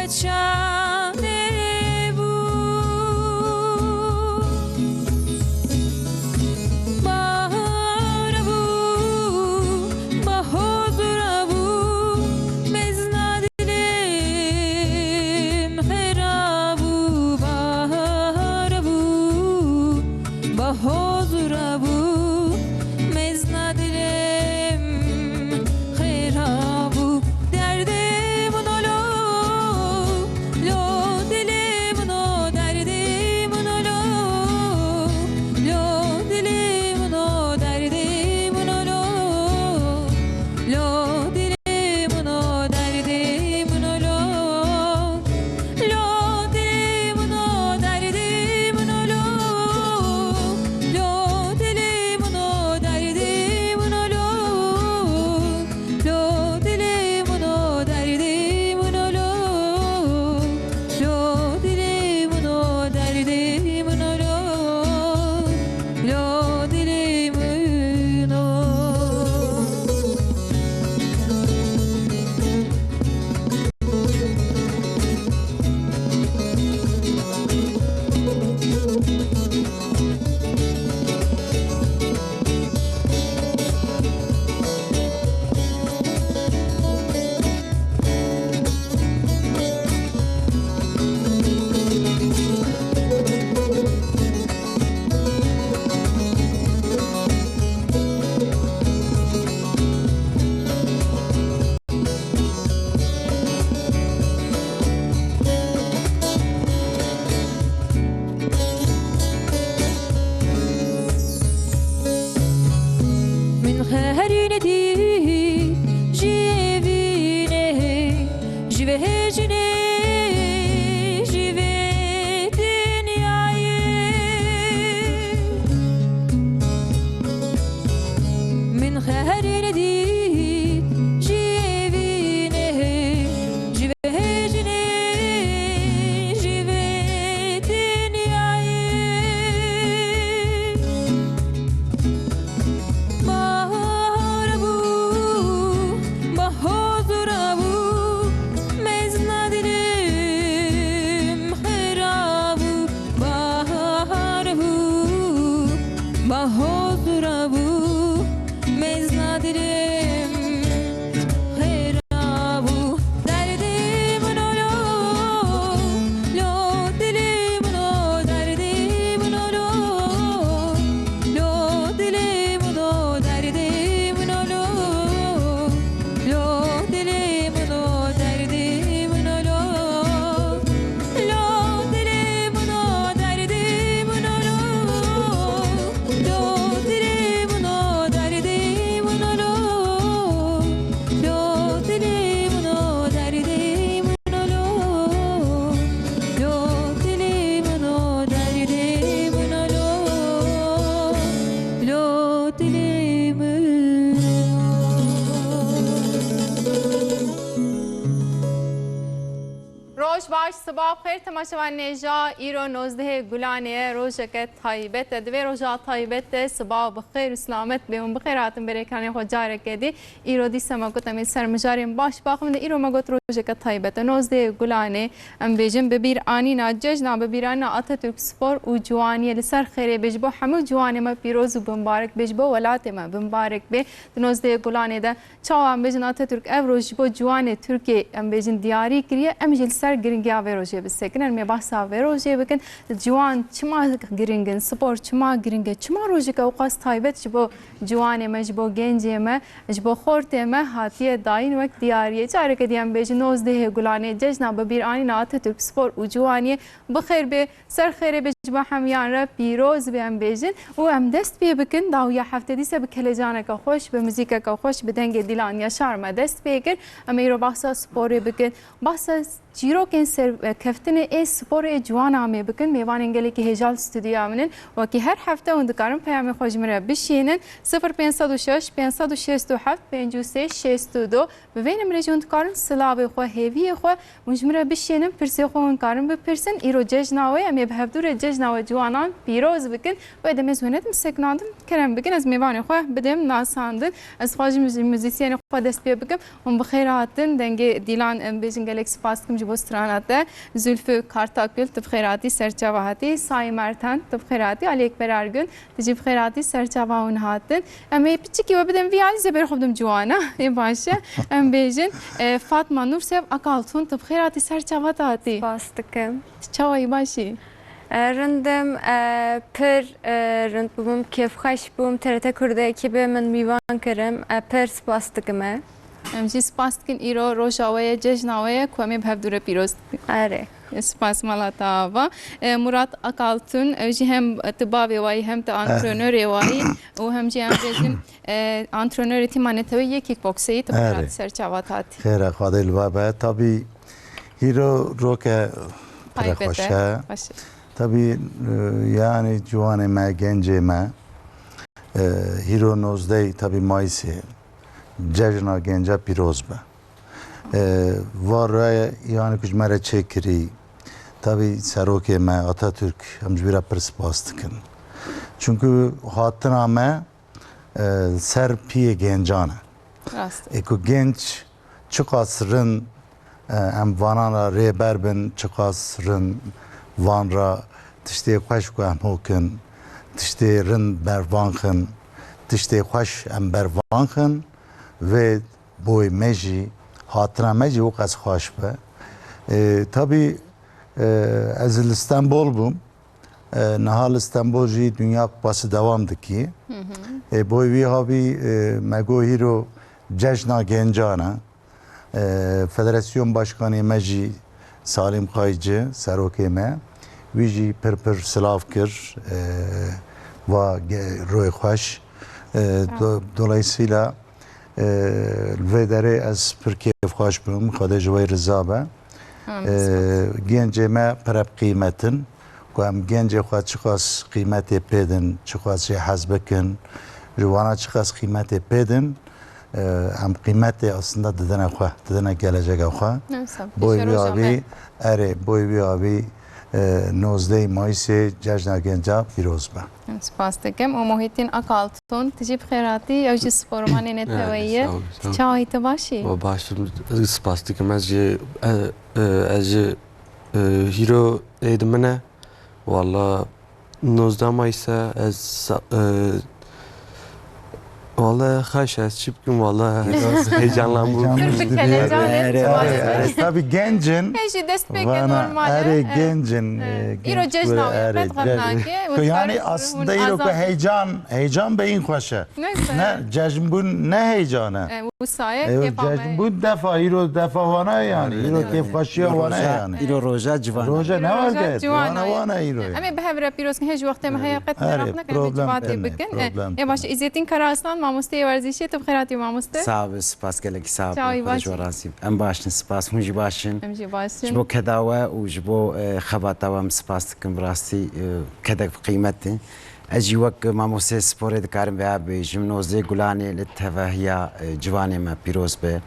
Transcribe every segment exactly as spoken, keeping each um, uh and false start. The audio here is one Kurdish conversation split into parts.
Çavê bû, bahar bû, bahozra bû, mezna dilê min xêra bû, bahar bû, bahozra bû, mezna dilê min xêra bû. Derdê min o lo, lo dilê min o, derdê min o lo, lo dilê min o, derdê min o lo, lo dilê min o, derdê min o lo, lo dilê min o, derdê min o lo, lo dilê min o, derdê min o lo. Lo dilê min o, derdê min o lo. Lo dilê min o, derdê min o lo. Lo dilê min o. Min xerî nedî ji evînê, ji vê jinê, ji vê dinyayê. Min xerî nedî ji evînê, ji vê jinê, ji vê dinyayê. Bahar bû, bahozra bû, mezna dilê min xêra bû. Bahar bû, bahozra bû, mezna dilê min xêra bû. Derdê min o lo, lo dilê min o, derdê min o lo, lo dilê min o, derdê min o lo, lo dilê min o, derdê min o lo, lo dilê min o, derdê min o lo, lo dilê min o, derdê min o lo. Lo dilê min o, derdê min o lo. Lo dilê min o, derdê min o lo. Lo dilê min o. Roj baş, siba bi xêr temaşevanên hêja. Îro nozdehê Gulanê ye, rojeke taybet e. Di vê roja taybet de siba bi xêr û silamet bê. Hûn bi xêr hatin berê ekranê xwe careke dî. Îro dîsa me got em ê ser mijarên baş baxivin de. Îro me got rojeke taybet e. Nozdehê Gulanê, em bêjin bibîranîna cejna bibîranîna Atatürk Spor û Ciwaniyê li ser xêrê bê. Ji bo hemû ciwanê me pîroz û bimbarek bê. Ji bo welatê me bimbarek bê. Di nozdehê Gulanê de Çawa em bêjin Atatürk ev roj ji bo ciwanê Tirkiyê, em bêjin, diyarî kiriye, em jî li ser giringiya vê rojê bisekinin, em ê behsa vê rojê bikin. Ciwan çima giring in, spor çima giring e, çima rojeke ewqas taybet ji bo ciwanê me, ji bo gencê me, ji bo xortê me hatiye dayîn wek diyariyê. Careke dî em bêjin nozdehê Gulanê, cejna bibîranîna Atatürk, spor û ciwaniyê bi xêr bê. Ser xêrê be ji bo hemiyan re, pîroz be em bêjin û em dest pê bikin. Dawiya heftê dîse bi kelecaneke xweş, bi muzîkeke xweş, bi dengê Dîlan Yaşar me dest pê kir. Em ê îro behsa sporê bikin. Behsa çîrokên serkeftinê ê sporê ê ciwana em ê bikin. Mêvanên gelekî hêja li stûdyoya min in. Wekî her hefte hûn dikarin peyamê xwe ji min re bişînin. Sifir pênc sed û şeş, pênc sed û şêst û heft, pêncî û sê, şêst û du. Bi vê nimrê jî hûn dikarin silavê xwe, hêviyê xwe hûn ji min re bişênin, pirsê xwe hûn karin bipirsin. Îro cejna we, em ê bi hevdû re cejna we ciwanan pîroz bikin. Wê demê ez wêne dim sekinandim, kerem bikin, ez mêvanê xwe bidim nasandin. Ez xwe ji muzî-, muzîsyenê xwe dest pê bikim. Hûn bi xêr hatin. Dengê Dîlan, em bêjin, gelek spas dikim ji bo stran civana te. Zülfü Kartakül, tu bi xêr hatî, ser çava hatî. Sayî Mertan, tu bi xêr hatî. Ali Ekber Ergün, tu jî bi xêr hatî, ser çava hûn hatin. Em ê piçikî we bidin vî alî, zê berê xwe bidim ciwana. Ê baş e. Em bêjin, e, Fatma Nursev Akaltun, tu bi xêr hatî, ser çava te hatî. Spas dikim. Çawayî, başî? E, rindim, e, pir, e, rind bûm, kêfxweş bûm, T R T Kurdê ekîbê min mîvan kirim, e, pir spas dikim e. Em jî spas dikin, îro roja we ye, cejna we ye, ku em ê bi hev dû re pîroz dikin. Erê. Spas mala te ava. E, Murat Akaltun, ew jî hem tu bavê wayî, hem tu antrenorê wayî û hem jî em bêjin, e, antrenorê tîma neteweyî yê kickboksê yî, tu bi xêr hatî, ser çava te hatî. Xêr e, Xwedê li we be. Tabî, îro roke pire xweş e. Xweş e. Tabî, e, yanî ciwanê me, gencê me, e, îro nozdeh tabî Mayîsê, cejna genca pîroz be. E, va raya yanî ku ji me re çêkirî, tabî serokê me Atatürk, em ji wî re pir spas dikin. Çunku hatina me, e, ser piyê gencan e. Rast. Ê ku genç çiqas rind, e, em vanan re rêber bin, çiqas rind van re tiştê xweş ku em hokin, tiştê rind bervan xin, tiştê xweş em bervan xin, vê boy me jî, hatina me jî wek ez xweş be. E, tabî, e, ez li Stenbol bûm. E, niha li Stenbol jî dinya kupası devam dikî. Hı hı. E, boy wî havî, e, me got hîro cejna gencan e. E, Federasyon Başkanê me jî Salim Kayıcı, serokê me, wî jî pir pir silav kir, e, va ge-, roy xweş. E, do-, dolayısıyla, e, li vê derê ez pir kêfxweş bûm, Xwedê ji we riza be. Amin. E, gencê me pir bi qîmet in, ku em gencê xwe çiqas qîmetê pê din, çiqas jê hez bikin, ji wana çiqas qîmetê pê din, e, em qîmetê aslında didine xwe, didine gelecega xwe. Boy wî avî, erê, boy wî avî, e, nozdehê Mayîsê Cejna Genca pîroz be. Spas dikim. Û Muhittin Akaltun, tu jî bi xêr hatî, ew jî sporvanê neteweyî ye. Erê, sağ ol, sağ ol. Çawa yî, tu baş î? Wa baş, ez spas dikim. Ez jî, e, e, ez jî, e, hîro êdî min e. Walla, nozdeh Mayîs e, ez sa-, e, walla xweş e, ez çi bikim, walla, biraz heyecanlandım. Heyecanlanmış gibi. Kelecan. Erê, erê, erê. Tabii genç in. Hê jî dest pê ke, normal e. Erê, genç in, e, îro cejna wî, erê, qet xem nake. Ku yani aslında îro ku heyecan, heyecan beyin xweş e. Neyse. Ne, cejnbûn ne heyecan e. E, wisa ye, e, kêfa me. Cejnbûn defa, îro defa wana yani. Îro kêfxweşiya wana yani. Îro roja ciwan e. Roja ne weke? Wana, wana îro ye. Em ê bi hev re pîroz kin, hê ji wextê me heye, qet meraq nekin, em ê civatê bikin. Ê, baş, Îzzettin Karaaslan, mamosteyê werzîşê, tu bi xêr hatî mamoste. Sağ ol, spas gelekî, sağ ol. Çawa yî, baş î? Em baş in, spas, hûn jî baş in. Em jî baş in. Ji bo keda we û ji bo, e, xebata we em spas dikim, bi rastî, e, kedek bi qîmet e. Ez jî wek mamosteyê sporê dikarim vêya bibêjim, nozdehê Gulanê li tevahiya, e, ciwanê me pîroz be.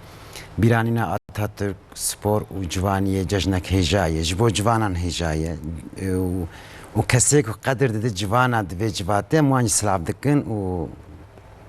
Bîranîna Atatürk, spor û ciwaniyê cejnek hêja ye. Ji bo ciwanan hêja ye. E, û, û kesê ku qedir dide civana di vê civatê, em wan jî silav dikin û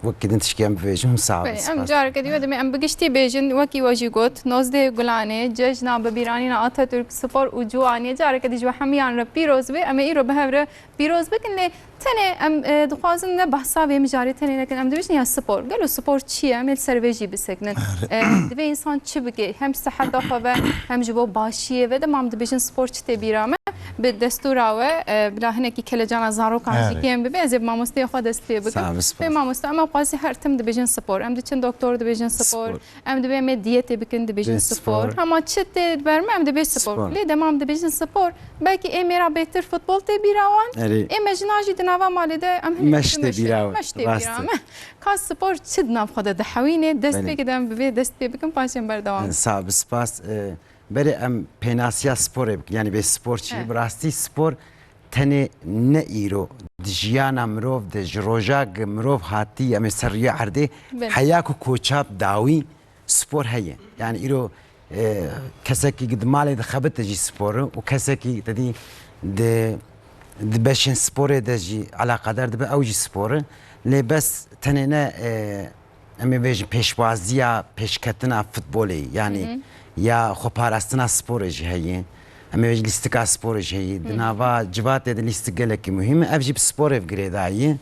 wekî din tişkî em bibêjin. Hûn sağ bin. Belê, em careke dî we dimê em bi giştî bêjin, wekî we jî got, nozdehê Gulanê, cejna bi bîranîna Atatürk, spor û ciwaniyê, careke dî ji we hemiyan re pîroz be. Em ê îro bi hev re pîroz bikin, lê tenê em, e, dixwazin ne behsa vê mijarê tenê nekin. Em dibêjin ya spor. Gelo spor çi ye? Em ê li ser vê jî bisekinin. E, divê însan çi bike? Hem siheta xwe ve, hem ji bo başiyê ve de, ma em dibêjin spor çi tê bîra me? Bi destûra we, e, bila hinekî kelecana zarokan jî kêm bibe, ez ê bi mamosteyê xwe dest pê bikim. Sağ ol, spas. Bê mamoste, em ewqasî her tim dibêjin spor. Em diçin doktor, dibêjin spor. Spor. Em dibê em ê diyetê bikin, dibêjin spor. Hema çi tê ber me, em dibê spor. Spor. Lê dema em dibêjin spor, belkî ê mêra bêtir futbol tê bîra wan. Erê. Ê mejina jî di nava malê de em hinek meş tê bîra me. Rast e. Ka spor çi di nav xwe de dihewînê, dest pê kide, em bi vê dest pê bikin, paşê em berdewam. Sağ ol, spas. E, berê em pênasiya sporê bikin. Yani bê spor çi? He. Bi rastî spor tenê ne îro, di jiyana mirov de, ji roja ku mirov hatî, em ê ser rûyê erdê, heya ku koça bi dawî spor heye. Yani îro, e, kesekî di malê dixebite jî spor e û kesekî te dî di, di beşên sporê de jî eleqedar dibe, ew jî spor e. Lê bes tenê ne, e, em ê bêjin pêşwaziya pêşketina futbolê, yani ya xweparastina sporê jî heye. Em ê bêjin lîstika sporê jî heye. Di nava civatê de lîstik gelekî muhîm e. Ev jî bi sporê ve girêdayî ye.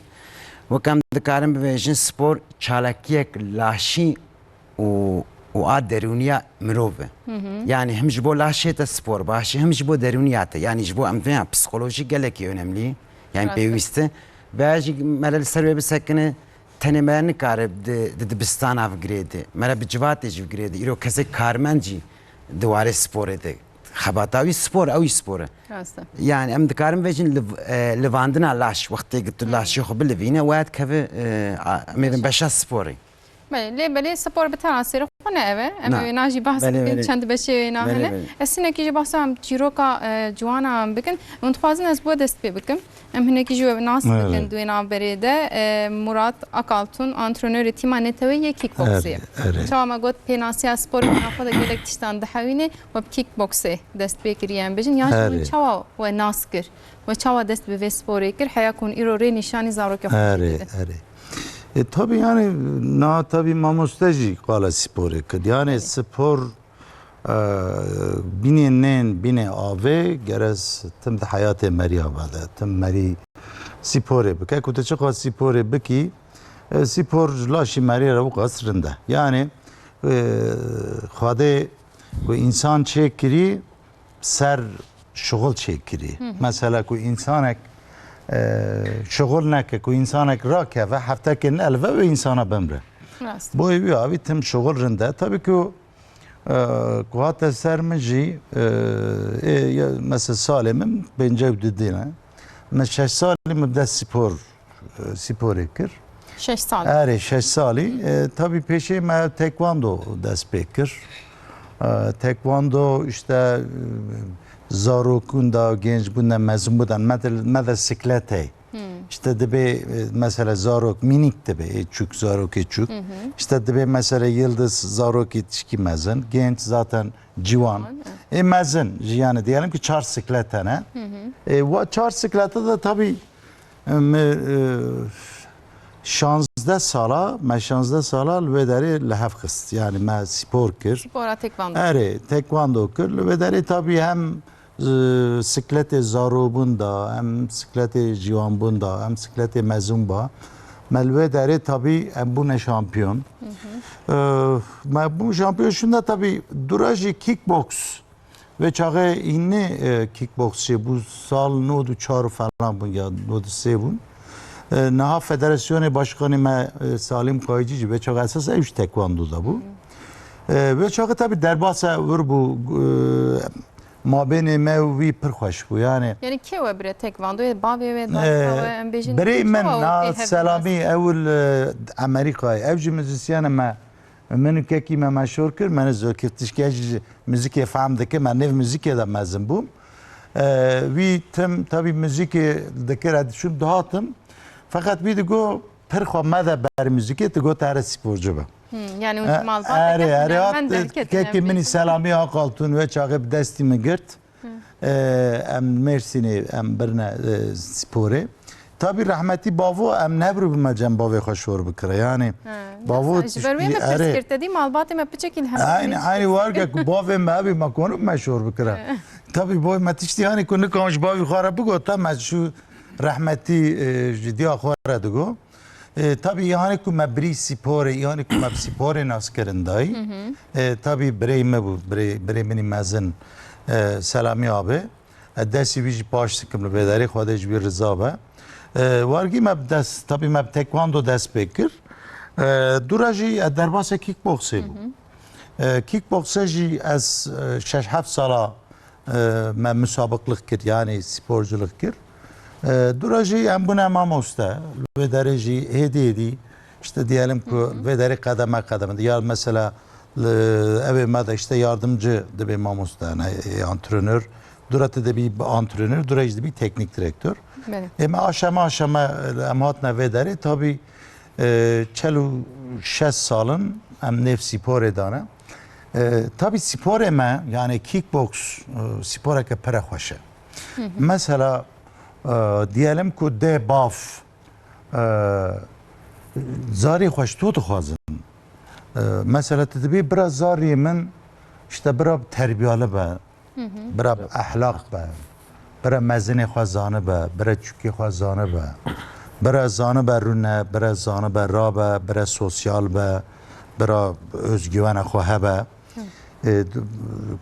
Wek em dikarin bibêjin, spor çalakiyek laşî û, û a derûniya mirov e. Yanî him ji bo laşê te spor baş e, him ji bo derûniya te. Yanî ji bo em vêya psîkolojî gelekî önemlî ye. Yanî Rast e. Pêwîst e. Veya jî me re li ser wê bisekine, tenê me re nikare di, di dibistana ve girêde. Me re bi civatê jî ve girêde. Îro kesek karmend jî di warê sporê de. Xebata wî spor, ew jî spor e. Rast e. Yanî em dikarin bêjin liv-, e, livandina laş, wextê ku tu laşê xwe bilivîne, waya dikeve, e, a, em ê bêjin beşa sporê. Belê, lê belê spor bi tena serê xwe ne ev e. Em ê wêna jî behs bikin, çend beşê wêna hene. Belê, belê. Ez hinekî jî behsa em çîroka, e, ciwana em bikin. Hûn dixwazin ez bo dest pê bikim. Em hinekî jî we nas bikin di wê navberê de. E, Murat Akaltun, antrenörê tîma neteweyî yê kickboxê ye. Erê, erê. Çawa me got pênasiya sporê di nav xwe de gelek tiştan dihewîne, we bi kickboxê dest pê kiriye em bêjin. Yan jî hûn çawa we nas kir? We çawa dest bi vê sporê kir? Heya ku hûn îro rê nîşanî zarokê xwe didin? Erê, erê. E, tabii yani, na tabii mamoste jî qala sporê kir. Yani spor, e, bînê nên, bînê avê, gerez tim di heyatê merî ava de, tim merî sporê bike. Ku tu çiqas sporê bikî, e, spor ji laşî merî re wqas rind e. Yani, e, Xwedê ku însan çêkirî, ser şixul çêkirî. Mesela ku însanek, e, şixul neke, ku însanek rakeve, heftekê neelive, wê însana bimre. Rast. Boyê wî avî tim şixul rind e. Tabii ku, e, ku hate ser min jî, e, ê, ya, mesela salê min pêncî û du dî ne. Min şeş salî min dest spor e, sporê kir. Şeş salî. Erê, şeş salî. E, tabii pêşê me tekvando dest pê kir. E, tekvando işte, e, zarokun da, genç bûn de, mezin bûn de, me de, me de sikletey. İşte dibê, e, mesela zarok mînîk dibê, ê çûk, zarokê çûk. İşte dibê mesela yıldız zarokê tişkî mezin, genç zaten ciwan. Ciwan, evet. Ê mezin, yani diyelim ki çar siklet hene. E, wa çar siklete de tabii Em, e, şazdeh sala, me şazdeh sala li wê derê li hev xist. Yani me spor kir. Spora tekvando. Erê, tekvando kir. Li wê derê tabii hem, e, sikletê zarobûn da, hem sikletê ciwanbûn da, hem sikletê mezin ba. Me li wê derê tabii em bûne şampiyon. E, me bûn şampiyon şunda tabii dura jî kickbox. Vê çaxê hînê, e, kickboxçê bû, sal nod û çar û falan bûn ya nod û sê bûn. E, niha federasyonê başkanê me, e, Salim Kayıcı jî vê çaxê esas ew jî tekvando de bû. E, vê çaxê tabii derbasa wir bû, e, mabênê me û wî pir xweş bû. Yani, Yani kê we bire tekvandoyê? Bavê we, e, dayika we, em bêjin, birê min çawa we na pê hev Selamî nas? Ewil, e, Amerîkayê. Ew jî muzîsyene me Min û kekî me meşhur kir, me ne zor kir. Tişkî ez jî muzîkê fehm dikir, me nêv muzîkê de mezin bûm. E, wî tim tabî muzîkê dikir, ez diçûm dihatim. Feqet wî digo, pir xwe mede ber muzîkê, tu got here sporcu be. Hmm, yani hûn ji malbateke hunermend derketin, kekî min î Selamî Akaltun wê çaxê bi destî min girt. E, em Mêrsînê em birine, e, sporê. Tabî rehmetî bavo em nebirû bime cem bavê xwe şor bikire. Yani bavo ji ber wê me pirs kir, te dî malbatê me piçekî li hev. Aynî, aynî warge ku bavê me hebî me konu me şor bikire. Tabî boy me tiştî yani ku nikam ji bavî xwe re bigota me şu rehmetî, e, ji diya xwe re digo. E, tabî, îhanê ku me birî spor e, îhanê ku me bi sporê nas kirin dayî. E, tabî birê me bû, birê, birê min î mezin, e, Selamî abi. E, destî wî jî paş dikim li vê derê, Xwedê ji wî riza be. E, wargî me bi dest, tabî me bi tekvando dest pê kir. E, dûra jî, e, derbasê kickboxê bû. E, kickboxê jî ez, e, şeş heft sala e, me musabiqlik kir, yani sporculuk kir. E, dûra jî em bûne mamoste, li wê derê jî hêdî hêdî, işte diyelim ku vê derê qedeme qedeme, ya mesela li evê me de işte yardımcı dibe mamoste, yani, e, antrenör, dûra te dibî antrenör, dûra jî dibî teknik direktör. Belê. E, me aşama aşama, e, em hatine vê derê, tabii, e, çel û şeş salin em nêv sporê dane. E, tabî sporê me, yani kickbox, e, sporeke pire xweş e. Mesela, e, diyelim ku dê bav, e, zarê xweş to dixwazin. E, mesela tu dibê bira zarê min, işte bira bi terbiyali be, bira bi ehlaq be, bira mezinê xwe zanibe, bira çûkê xwe zanibe, bira zanibe rûne, bira zanibe rabe, bira sosyal be, bira özgüvena xwe hebe. E, d-,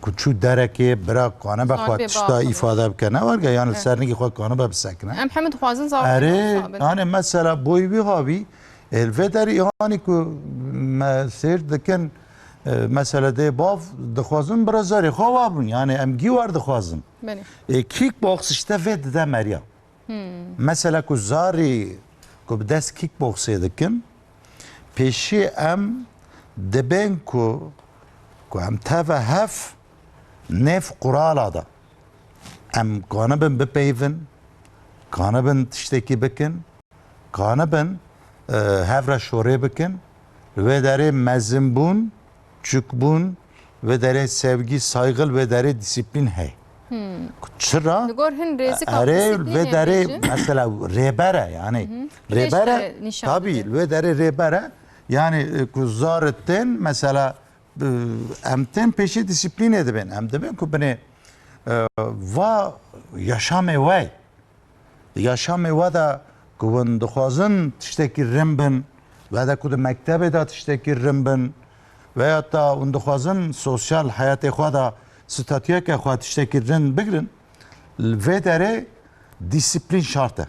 ku çû derekê bira kanibe xwe tişta îfade bike, ne werge, yani li ser nigî xwe kanibe bisekine. Em hemî dixwazin zarokê Erê, yani mesela boy wî havî, e, li vê derî yani ku me sêr dikin, e, mesela dê bav dixwazin bira zarê xwe wa bûn. Yani em gî war dixwazin. Belê. E, kickbox işte vê dide meriya. Mesela ku zarî ku bi dest kickboxê dikin, pêşî em dibên ku, ku em teve hev nêv qurala de. Em kanibin bipeyvin, kanibin tiştekî bikin, kanibin, e, hev re şorê bikin. Li wê derê mezinbûn, çûkbûn, wê derê sevgî, saygı, wê derê disiplîn heye. Çira? Li gor hin rêzika Erê, disiplînê vê derê bêjin. Mesela rêber e, yani Hı hı. Rêber e, Rêş, e, nîşan tabî, dide. Li wê derê rêber e. Yani, e, ku zar tên, mesela, e, em tên pêşî disiplînê dibên. Em dibên ku binê, e, va yaşamê we. Yaşamê we de ku hûn dixwazin tiştekî rin bin, we de ku di mektebê de tiştekî rin bin, veya ta hûn dixwazin sosyal heyatê xwe de statuyeke xwe tiştekî rin bigirin, li vê derê disiplîn şart e.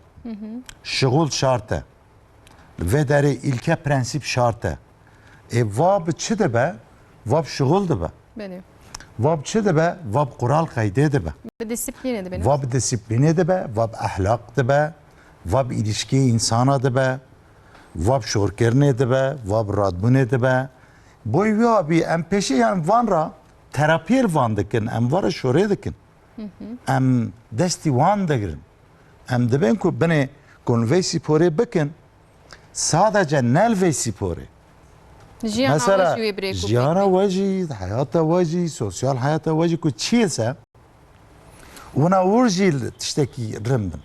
Şixul şart e. Li vê derê îlke prensîp şart e. Ê va bi çi dibe? Va bi şixul dibe. Belê. Va bi çi dibe? Va bi qural qeydê dibe. Bi disiplînê dibe, ne? Va bi disiplînê dibe, va bi ehlaq dibe, va bi îlişkê însana dibe, va bi şorkirinê dibe, va bi radbûnê dibe. Boy wî abî em pêşê yan van ra terapiyê li van dikin, em van ra şorê dikin. Em destî wan digirin. Em dibên ku binê ku vê sporê bikin, sadece ne li vê sporê. Jiyana Mesela, we jî wê birê ku jiyana pêk we jî, heyata we jî, sosyal heyata we jî ku çi ye se, wina wir jî li tiştekî rin bin.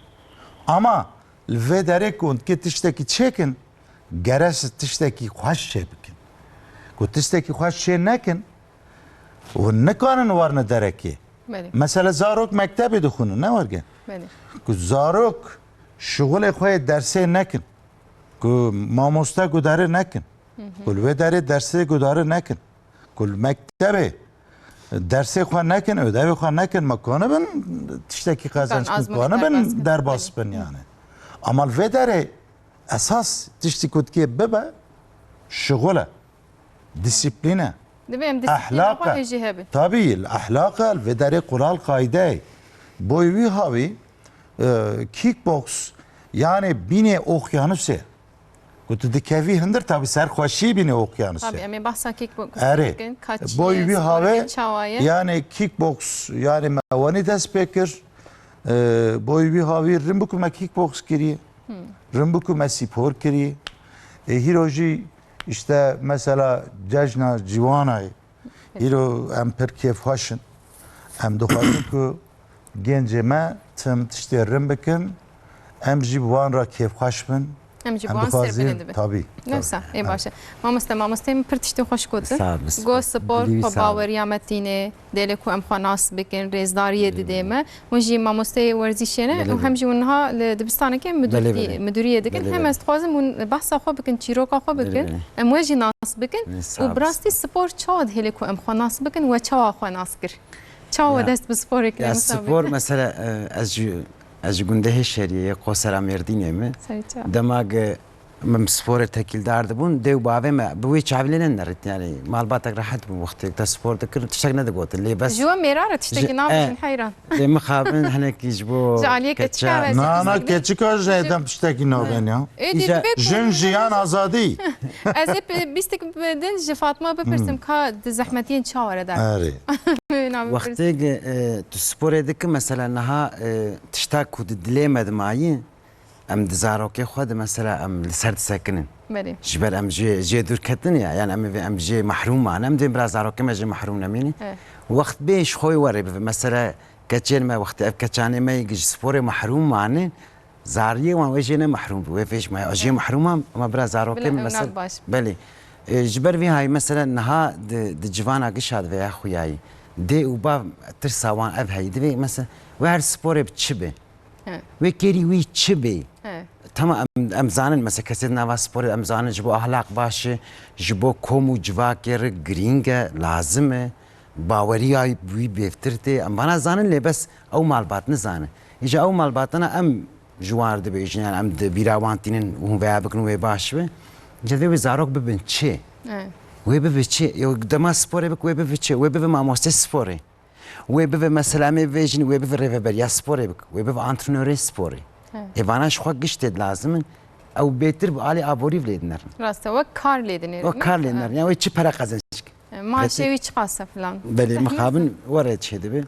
Ama li vê derê ku hûn dikê tiştekî çêkin, gere tiştekî xweş çê bikin. Ku tiştekî xweş çê nekin, hûn nikarin warine derekê. Belê. Mesela zarok mektebê dixwînin, ne werge? Belê. Ku zarok şixulê xwe yê dersê nekin. Ku mamoste gudarê nekin. Ku li wê derê dersê gudarê nekin. Ku li mektebê dersê xwe nekin, ödevê xwe nekin, me kanibin tiştekî qezenc bikin, kanibin derbas bin yani. Ama li vê derê esas tiştî ku dikê bibe şixul e, disiplîn e, Divê em disiplîna ehlaq xwe e. Hê jî hebin. Tabî, li ehlaq e, li vê derê qural qayde ye. Boy wî havî, e, kickbox, yani bînê okyanusê. Ku tu dikevî hindir, tabî ser xweşî bînê okyanusê. Tabî, em ê behsa kickbox Erê. Bikin, ka çi Boy ye, wî havê, sporeke çawa ye? Yani kickbox, yani me wenî dest pê kir. E, boy wî havî rin bû ku me kickbox kiriye. Rin bû ku me spor kiriye. E, hîro jî işte mesela cejna ciwana ye. Îro em pir kêfxweş in. Em dixwazin ku gencê me tim tiştê rin bikin. Em jî bi wan re kêfxweş bin. Em jî bi Em wan dixwazin, serpilê dibin. Tabî, Nefsa, tabî. Ê baş e. Mamoste, mamosteyê min pir tiştên xweş gotin. Sağ ol, biz Got spor, Dilî wî sağ ol. Xwebawerîya me tîne, dêlê ku em xwe nas bikin, rêzdariyê didê me. Hûn jî mamosteyê werzîşê ne Belê, û hem belê. jî hûn niha li dibistanekê Belê, mudûrî-, belê. mudûriyê dikin. Belê, Hem belê. ez dixwazim hûn behsa xwe bikin, çîroka xwe Belê, bikin. belê. Em we jî nas bikin. Belê, sağ Û bi rastî olasın. spor çawa dihêlê ku em xwe nas bikin, we çawa xwe nas kir? Çawa Ya. dest bi sporê kir, Ya Musa Bey? spor mesela, e, ez ji, ez ji gundehê Şeriyê, Qosera Mêrdînê me. Serî çawa? Dema ge Min bi sporê tekîldar dibûn, dê û bavê me bi wê çavlê ne nerit, yani malbatek rehet bûn wextê te spor dikir, tiştek nedigotin, lê bes Ji we mêra re tiştekî Ji- nabêjin, e, heyran. Lê mixabin hinekî ji bo Ji aliyê keçe keçika ve Na, na, keçika ji neyden tiştekî nabên ya. Ê, dî Îca- divê ku Jin, jiyan, azadî. Ez ê pi- bîstik bi din ji Fatma bipirsim, Hmm. ka di zehmetiyên çawa re der? Erê. Wê navê pirs- Wextê ge, e, tu sporê dikî, mesela niha, e, tişta ku di dilê me dimayî, Em di zarokê xwe de mesela em li ser disekinin. Belê. Ji ber em jê, jê dûr ketin ya, yani em ê vê em jê mehrûm mane, em dê bira zarokê me jê mehrûm nemînin. Evet. Wext bê ji xwe were bibe. Mesela keçên me wextê ev keçanê me yê ji sporê mehrûm mane, zariyê wan wê jê ne mehrûm bi. Wê vê ji me jê mehrûm am, ama bira zarokê Bila me ew mesela. Nav baş. Belê. E, ji ber vî hayî mesela niha di, di civana gişa di veya xuyayî. Dê û bav tirsa wan ev heyî. Divê mesela wê her sporê bi çi be? He. Wê kêrî wî çi be? He. Tamam, em, em zanin mesela kesê di nava sporê em zanin ji bo ahlak baş e, ji bo kom û civakê re girîng e, lazim e. Baweriya wî bêvtir tê. Em vana zanin lê bes ew malbat nizane. Îja ew malbatana em ji wan re dibêjin, yani em di bîra wan tînin û hûn veya bikin wê baş be. Îja divê wê zarok bibin çi? Evet. Wê bibe çi? Yo, dema sporê bik wê bibe çi? Wê bibe mamostê sporê. Wê bibe mesela em ê bêjin, wê bibe rêveberiya sporê bik. Wê bibe antrenorê sporê. Evet. Ê vana ji xwe giş tê lazim in. Ew bêtir bi alî aborî lê dinerin. Rast e, wek kar lê dinêrin. Wek kar lê dinerin. Yani wê çi pere qezenç. E, maaşê wî çiqas e filan. Belê, mixabin were çêdibe.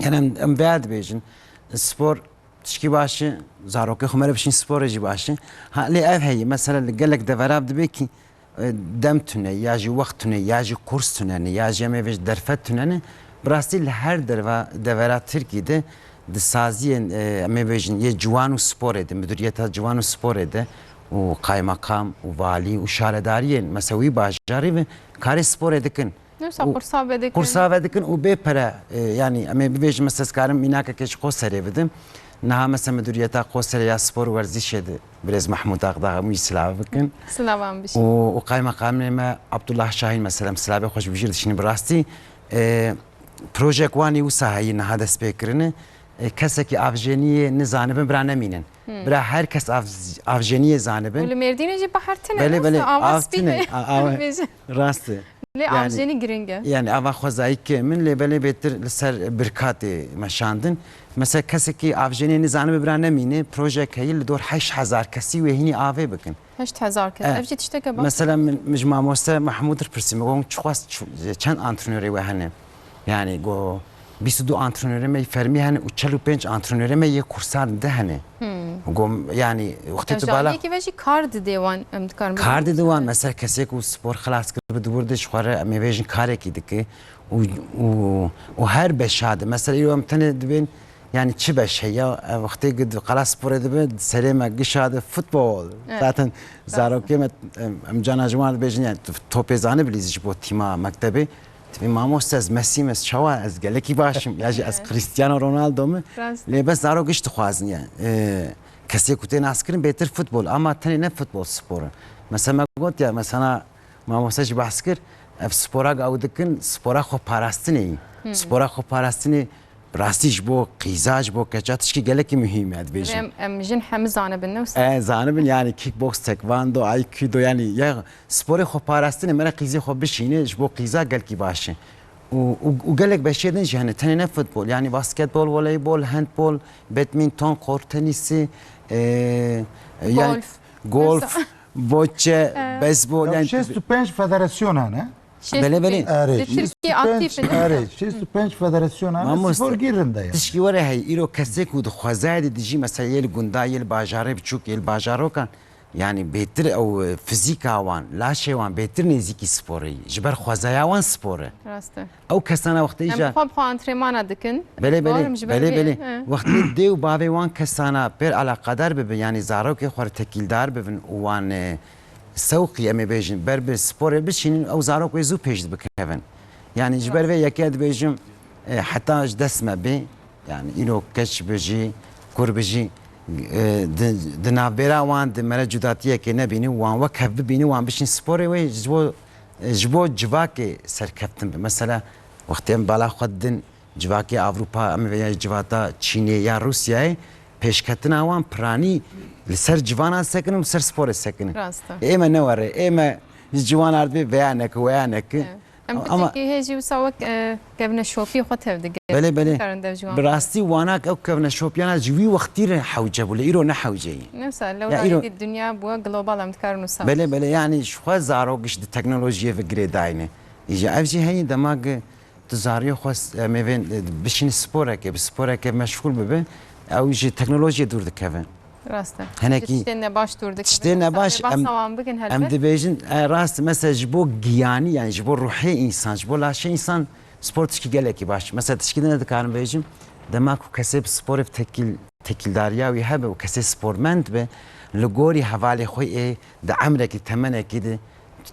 Yani em, em veya dibêjin, spor tişkî baş e, zarokê xwe mere bişîn sporê jî baş e. Ha, lê ev heye, mesela li gelek devera dibê kî, e, dem tune, ya jî wext tune, ya jî kurs tune ne, ya jî em ê vêj derfet tune ne. Bi rastî li her derva, devera Tirkî de di saziyên, e, em ê bêjin, yê ciwan û sporê de, Midûriyeta Ciwan û Sporê de û qaymeqam û valî û şaredariyên, mesela wî bajarî ve karê sporê dikin. Newsa Û qursa vedikin. Qursa vedikin û bê pere, e, yani em ê bibêjin, mesela ez karim mînakekê ji Qoserê bidim. Niha mesela Midûriyeta Qoserê ya Spor û Werzîşê de birêz Mehmûd Aqda hemû jî silav bikin. Silavan bişî. Û, û qaymeqamê me Abdullah Şahîn mesela em silavê xwe ji bijîr dişînin bi rastî. E, projek wan ê wisa heyî niha dest pê kirine. E, kesekî avjeniyê nizanibin bira nemînin. Hmm. Bira her kes av-, avjeniyê zanibin. Û li Mêrdînê jî bahar tine, Belê, belê, av tine. A, a, Bêjin. Rast e. Lê Yani, avjenî giring e. Yani ava xwezayî kêm in, lê belê bêtir li ser birkatê meşandin. Mesela kesekî avjenê nizanibe bira nemîne, projek heyî li dor heşt hezar kesî wê hînî avê bikin. Heşt hezar kes. E, Ev jî tişteke baş. Mesela min, min ji mamoste Mehmûd re pirsî, min got, çiqas çu-, çend antrenorê we hene? Yani go bîst û du antrenorê me fermî hene û çel û pênc antrenorê me yê kursan de hene. Hmm. Go yani wextê Ev tu ji bala aliyekî ve jî kar didê wan, em dikarin Kar bibin. didê wan, mesela kesê ku spor xilas kiribe di wir de ji xwe re em ê vêjin karekî dike û, û, û her beşa de. Mesela îro em tenê dibên, yani çi beş heye, ev wextê ku di qala sporê dibe, di serê me gişa de futbol. Evet. Zaten zarokê me, em, em cana ji wan dibêjin, yani tu topê zanibî lîz ji bo tîma mektebê. Dibê mamoste ez Mesî me, ez çawa, ez gelekî baş im. Ya jî ez Cristiano Ronaldo me. Rast. Lê bes zarok giş dixwazin yani. E, kesê ku tê naskirin bêtir futbol, ama tenê ne futbol spor e. Mesela me got ya, mesela mamoste jî behs kir, ev spora ku ew dikin, spora xwe parastinê yî. Hmm. Spora xwe parastinê bi rastî ji bo qîza, ji bo keça tişkî gelekî muhîm e, dibêjin. Em, em jin hemî zanibin, ne wisa? E, zanibin yani kickbox, taekwondo, aikido, yani ya sporê xwe parastinê, mere qîzê xwe bişîne, ji bo qîza gelkî baş e. Û, û, û gelek beşê din jî hene, tenê ne futbol, yani basketbol, voleybol, handbol, badminton, kort tenîsî, e, e, yani Golf. golf, Mesela. bocce, E. beyzbol, Ya yani şêst û pênc federasyon hene. Belê, belê. Erê, Li Tirkiye şêst û pênc, aktif in. erê, şêst û pênc federasyon hene, Mamoste, spor gî rind e yani. Tişkî were hey, îro kesê ku di xwezayê de dijî, mesela yê li gunda, yê li bajarê biçûk, yê li bajarokan, yani bêtir ew, e, fizîka wan, laşê wan bêtir nêzîkî sporê yî. Ji ber xwezaya wan spor e. Rast e. Ew kesana wextê Em îja xwe bi xwe antrenmana dikin. Belê, belê, Doğru mu? Ji ber belê, vê, belê. he. Wextê dê û bavê wan kesana pêr alaqadar bibin, yani zarokê xwe re tekîldar bibin û wan, e, sewqî, em ê bêjin, ber bi sporê bişînin, ew zarok wê zû pêş dibikevin. Yani ji ber vê yekê dibêjim, e, heta ji dest me bê, yani îro keç bijî, kur bijî, e, di, di navbêra wan di mere cudatiyekê nebînin, wan wek hev bibînin, wan bişîn sporê wê ji bo, e, ji bo civakê serkeftin bi. Mesela, wextê em bala xwe didin civakê Ewropa, em veya civata Çînê ya Rûsyayê, pêşketina wan piranî li ser civana sekinin û li ser sporê sekinin. Rast e. Ê me ne were, ê me ji ciwana re dibê veya neke, weya neke. Evet. Em Ama piçekî hê jî wisa wek, e, kevneşopî xwe tev digir. Belê, belê. Dikarin dev ji wan Bi rastî wanak ew kevneşopiyana ji wî wextî re hewce bû, lê îro ne hewce yî. Neyse, Ya, îro- lewra êdî dinya bûye global, em dikarin wisa Belê, belê, yani ji xwe zarok giş di teknolojiyê ve girêdayî ne. Îja ev jî heyî dema ku tu zariyê xwe s-, em ê vên, e, bişînî sporeke, bi sporeke meşgûl bibe, ew ji teknolojiyê dûr dikeve. Rast e. Hinekî Ji tiştên nebaş dûr dikeve. Tiştê nebaş, Em ê em, bahsa wan bikin em helbet. dibêjin, e, rast, mesela ji bo giyanî, yani ji bo ruhê însan, ji bo laşê însan spor tişkî gelekî baş. Mesela tişkî din dikarim bêjim, dema ku kesê bi sporê bi tekîl, tekîldariya wî hebe û kesê spormend be, li gorî hevalê xwe ê di emrekî, temenekî de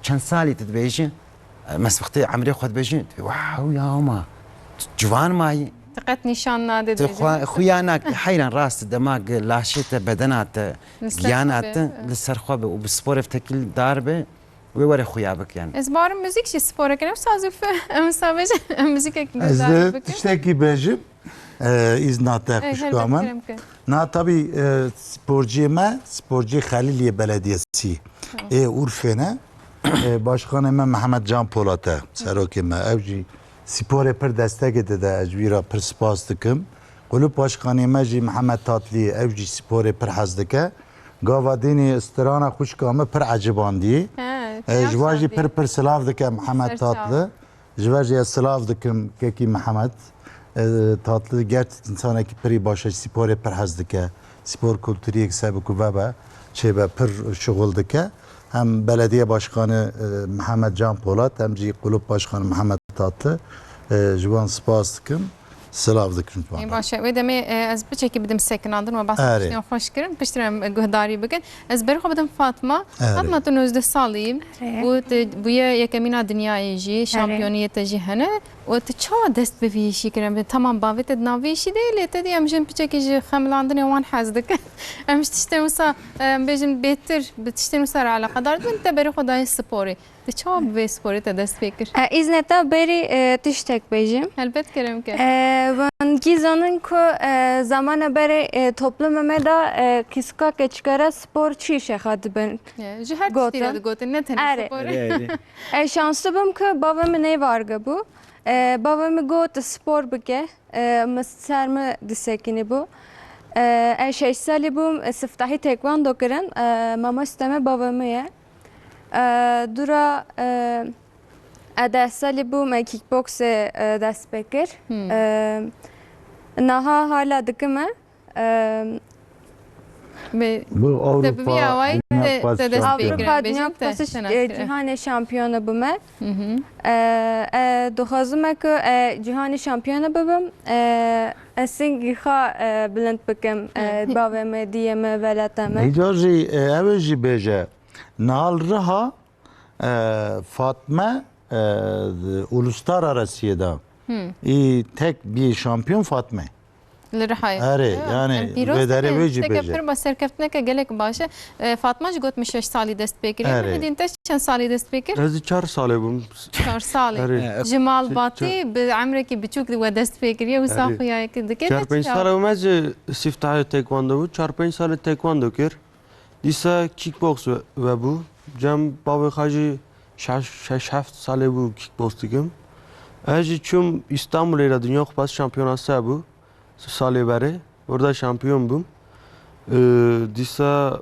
Çend salî tu dibêjî? Mes wextê emrê xwe dibêjî, dibê, "Wow, ya ma, tu ciwan mayî." Tu qet nîşan nade Tu dibêjî. xwe, xuya nak, heyran rast dema ge laşê te, bedena te, Li ser giyana xwe be, te, evet. li ser xwe be û bi sporê vî tekîldar be, wê were xuya bike yani. Ez barim muzîk jî spor e, em saz û fe-, em saz bêje, em muzîkek Ez guhdar de bikin. tiştekî bêjim, e, îzna te Ey, xwişka helbet min. kerem ke. Na tabî, e, sporciyê me, sporciyê Xelîliyê Belediyesî Tamam. ê Urfê ne. E, başkanê me Mihemed Can Polat e, serokê me. Ew jî sporê pir destekê dide, ez ji wî re pir spas dikim. Kulüp başkanê me jî Mihemed Tatlı ye, ew jî sporê pir hez dike. Gava dînî strana xwişka min pir ecibandî. He, E, ji wan jî pir pir silav dike Mihemed Tatlı. Ji wan jî ez silav dikim kekî Mihemed. E, Tatlı gerçek însanekî pirî baş e, sporê pir hez dike. Spor kulturiyek sebe ku vebe, çêbe pir şixul dike. Hem belediye başkanı, e, Mihemed Can Polat, hem jî kulüp başkanı Mihemed Tatlı, e, ji wan spas dikim. Silav dikim ji wan Ê, re. baş e. Wê demê, e, ez piçekî bidim sekinandin, we behsa Erê. tiştên xweş kirin, piştre em guhdarî bikin. Ez berê xwe bidim Fatma. Erê. Fatma, tu nozdeh salî yî Erê. û tu bûye yekemîna dinyayê jî, Erê. şampiyoniyê te jî hene. Û tu çawa dest bi vî îşî kirin? Bi, tamam, bavê te di nav vî îşî de ye, lê te dî em jin piçekî ji xemilandinê wan hez dikin. Em ji tiştên wisa, em bêjin bêtir, bi tiştên wisa re eleqedar dibin, te berê xwe dayê sporê. Tu çawa bi vê sporê te dest pê kir? E, îznê te berî, e, tiştek bêjim. Helbet kerem ke. E, wengî zanin ku, e, zamana berê, e, toplumê me de, e, kîsika keçikere spor çi şexa dibin? E, ji her tiştî re Gotin. digotin, ne tenê Erê. spor. Erê, erê. E, şanslı bûm ku bavê min nêvarge bû. E, bavê min got spor bike. E, min ser min disekinî bû. E, ez şeş salî bûm, e, siftahî tekvando kirin. E, mamoste me bavê min ye. E, dûra, e, ez deh salî bûm, e, kickboxê, e, dest pê kir. Hmm. E, niha hala dikim e. E, Bi, Bi te bi vî Ewropa awayî Dünya te, Kupası te dest pê şampiyonu. kirin, Avrupa bêjin Dünya te Kupası, şenas e, kirin. Cîhanê şampiyonu bûme. Hı hı. E, e, dixwazim e ku, e, Cîhanê şampiyonu bibim. E, ez singî xwe, e, bilind bikim, e, Hı. bavê me, diyê me, velata me. Îcar jî, e, ew ê jî bêje. Niha li Riha, e, Fatme, e, di Uluslararasiyê de. Hı. Î tek bî şampiyon Fatme. Li Rihayê. Erê, Ya, yani em pîroz vê derê dikin. wê jî Tişteke bêje. pir ba serkeftineke gelek baş e. E, Fatma jî got min şeş salî dest pê kiriye. Erê. Mihidîn, te çend salî dest pê kir? Ez çar salê bûm. Çar salî. Erê. Erê. Ji malbatî Çi-, çi- bi emrekî biçûk di we dest pê kiriye, wisa Erê. xuyayekî dike. Çar Te pênc çawa? salê bûm ez jî siftahê tekvando bû. Çar pênc salê tekvando kir. Dîsa kickbox ve, vebû. Cem bavê xwe jî şeş, şeş heft salê bû kickbox dikim. Ez jî çûm Îstanbulê re Dinya Kupası şampiyonası hebû. Salê berê. Orada şampiyon bûm. Ee, dîsa,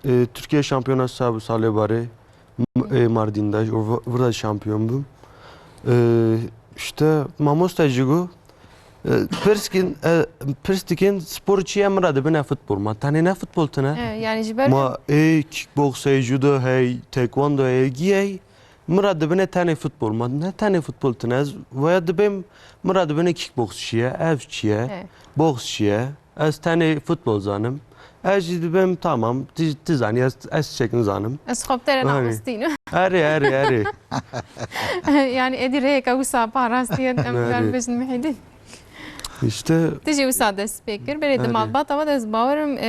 e, Türkiye şampiyonası hebû salê berê. M-, e, Mardin'de. Or-, orada şampiyon bûm. Ee, işte mamoste jî got, E, pirs kin, e, pirs dikin spor çi ye, min re dibine futbol. Ma tenê ne futbol tine. E, yani ji ber Ma ê kickbox hey, judo hey, taekwondo hey, gî hey, min re dibine tenê futbol. Ma ne tenê futbol tine. Ez veya dibêm min re dibine kickbox çi ye, ev çi ye, Evet. box çi ye. Ez tenê futbol zanim. Ez jî dibêm tamam, ti, ti zanî, ez, ez çek nizanim. Ez xwe bi te re Erê. naxistînim. Erê, erê, erê. Yani êdî rêyeke wisa parastî ye, em Erê. bibêjin Mihîdîn. İşte Ti jî wisa dest pê kir. Berê di Erê. malbata we de ez bawerim, e,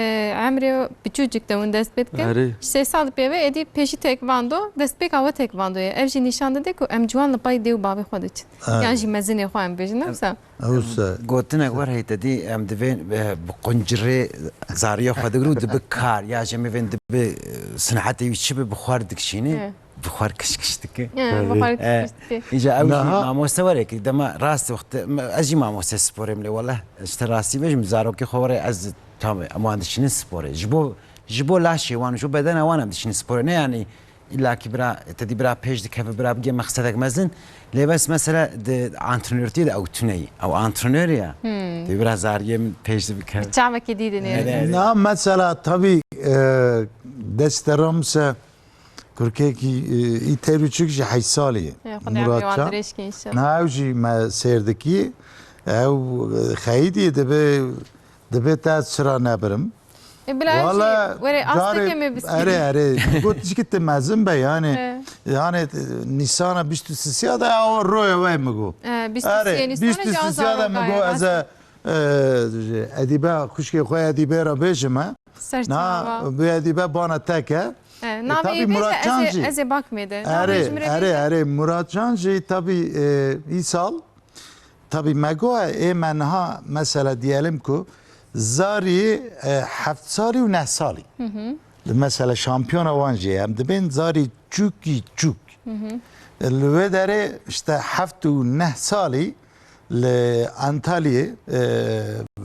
emrê biçûcik de hûn dest pê dikin. Erê. Ji sê sal pê ve êdî pêşî tekvando, destpêka we tekvando ye. Ev jî nîşan dide ku em ciwan li pay dê û bavê xwe diçin. Erê. Yan jî mezinê xwe em bêjin, ne wisa? Ewse. Gotinek wer heye te dî, em divê, e, bi quncirê zariyê xwe digrin û dibi kar. Ya jî em ê vên dibi, e, sinetê wî çi bi, bi xwar dikişîne, He. bi xwar kişkiş dike. He, Tabii. bi xwar E, kişkiş dike. Îca ew jî Naha mamoste were ki dema rast wexte, me, ez jî mamoste sporê me lê wele, işte rastî bêjim, zarokê xwe were ez tam em wan dişînin sporê. Ji bo, ji bo laşê wan, ji bo bedena wan em dişînin sporê. Ne yani İlla ki bira, te dî bira pêş dikeve, bira bigê mexsedek mezin. Lê bes mesela di antrenörtî de ew tune yî. Ew antrenör ya. Hmm. Te dî bira zariyê min pêş de bikeve. Çavekî dî dinê. Erê, erê. Na mesela tabii, e, destê Ramse kurkekî, e, î terûçik ji heşt salî. Ya, Xwedê Murat emrê wan Can. dirêj ke inşallah. Na ew jî me sêr dikî. Ew, e, xeyîdî dibe, dibe te ez çira nebirim. Bila ev jî Wala were carê, asteke me biskî. Erê, erê. Got jî ki tu mezin be yani. He. Yani, e, Nîsana bîst û sisiya de o roye we mi got. E, bîst û sê Erê, Nîsanê bîst û sisiya de mi got ez e, e, Edîbe, xwişkê xwe Edîbe re bêjim e. Ser çava. Na, bi Edîbe bana teke. E, E, navê tabii Edîbe Murat de ez ê, Çancî. Ez ê bak me de. Navê Erê, ji min re erê, bêje. Erê. Murat Çancî tabii, e, îsal Tabii me got, ê me niha mesela diyelim ku zarî, e, heft salî û neh salî. Li mesela şampiyona wan jî em dibên zarî çûkî çûk. Li wê derê işte heft û neh salî li Antalyayê, e,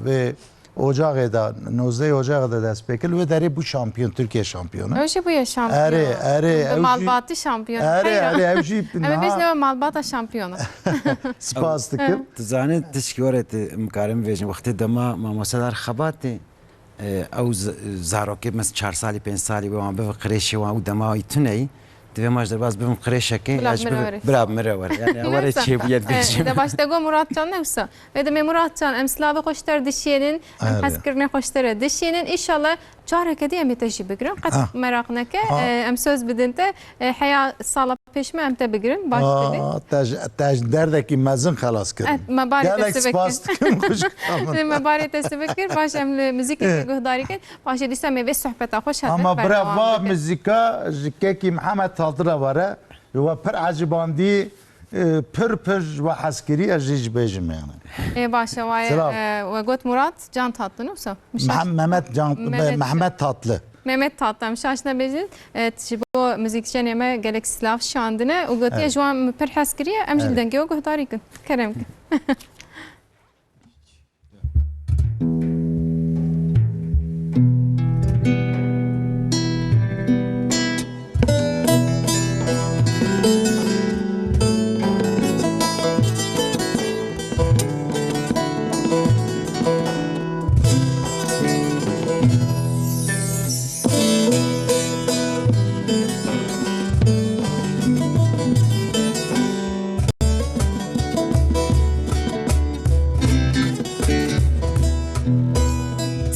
vê Ocaxê de, nozdehê Ocaxê de dest pê kir. Li wê derê bû şampiyon, Türkiye şampiyonu. Ew jî bûye şampiyon. Erê, erê, Bi ew jî malbatî şampiyon. Erê, Heyra. Erê, ew jî Em ê niha bêjine we malbata şampiyona. Spas dikim. Tu zanî tişkî were tu, em karin bêjin, wextê dema mamoste dar xebatê, e, ew z-, zarokê mes çar salî, pênc salî wê wan bivin qirêşê wan û dema wî tune yî, divê maç derbas bivin qirêşekê, Bila ya ji bira biv-, were. Bira min re were. Yani, were Neyse. Çêbûye E, dibêjim. De baş te got Murat Can ne wisa. Vê demê Murat Can, em silavê xwe ji te re dişînin, em Erê. Hezkirinê xwe ji te re dişînin. Înşallah careke dî em ê te jî bigirin. Qet Ah. Meraq neke. Ah. E, em söz bidin te. E, heya sala pêş me em te bigirin. Baş dibî. Aa, te ji, te ji derdekî mezin xelas kirin. Eh, me barê te Gelek sibik spas kir. Dikim xwişka min. Me barê te sibik kir. Baş em li muzîkê Eh. Guhdarî kin. Paşê dîsa me vê sohbeta xwe şer Ama bira berdewam va bikin. Muzîka ji kekî Mihemed Tatli re were. Ji we pir ecibandî, e, pir pir ji we hez kirî, ez jî ji bêjim yani. Ê, baş e, waye, Silav. E, we got Murat Can Tatlı, ne wisa? Mehem-, Mehmet Can, Mehmet. Mehmet Tatlı. Mehmet Tatlı, em şaş nebêjin. E, ji bo muzîkjenê me gelek silav şandine û gotiye Evet. Ji wan min pir hez kiriye, em jî Evet. Dengê we guhdarî kin. Kerem kin.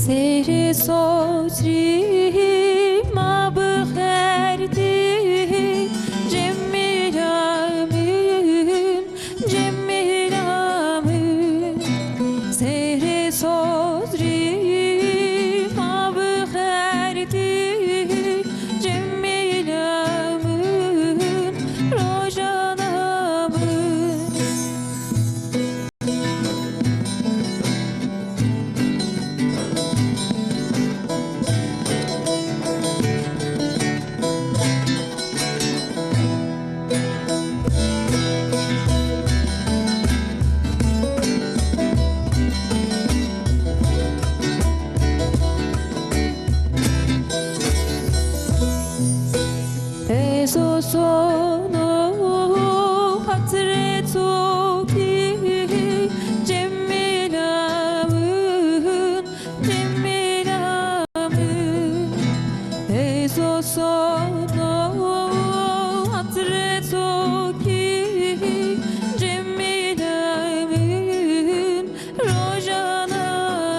Seyri sosri ma bi xerdi Cemîla min, Cemîla min. Seyri sosri ma bi xerdi Cemîla min, rojana min. Ezo sono hatreto ki Cemîla min, Cemîla min. Ezo sono hatreto ki Cemîla min, rojana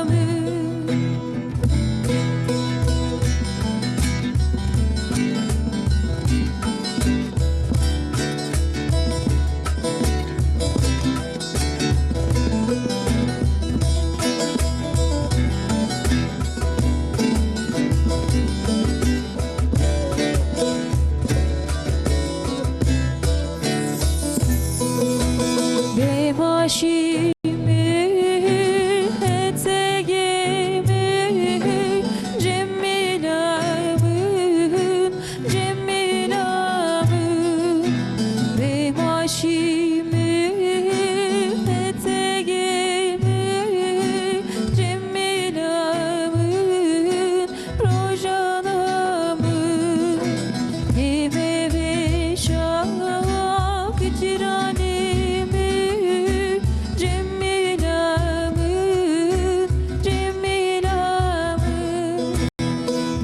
min. Bêbaşî min, hetegê min, Cemîla min, Cemîla min. Bêbaşî min, hetegê min, Cemîla min, rojana min. Dê me vêşa cîranê min, Cemîla min, Cemîla min.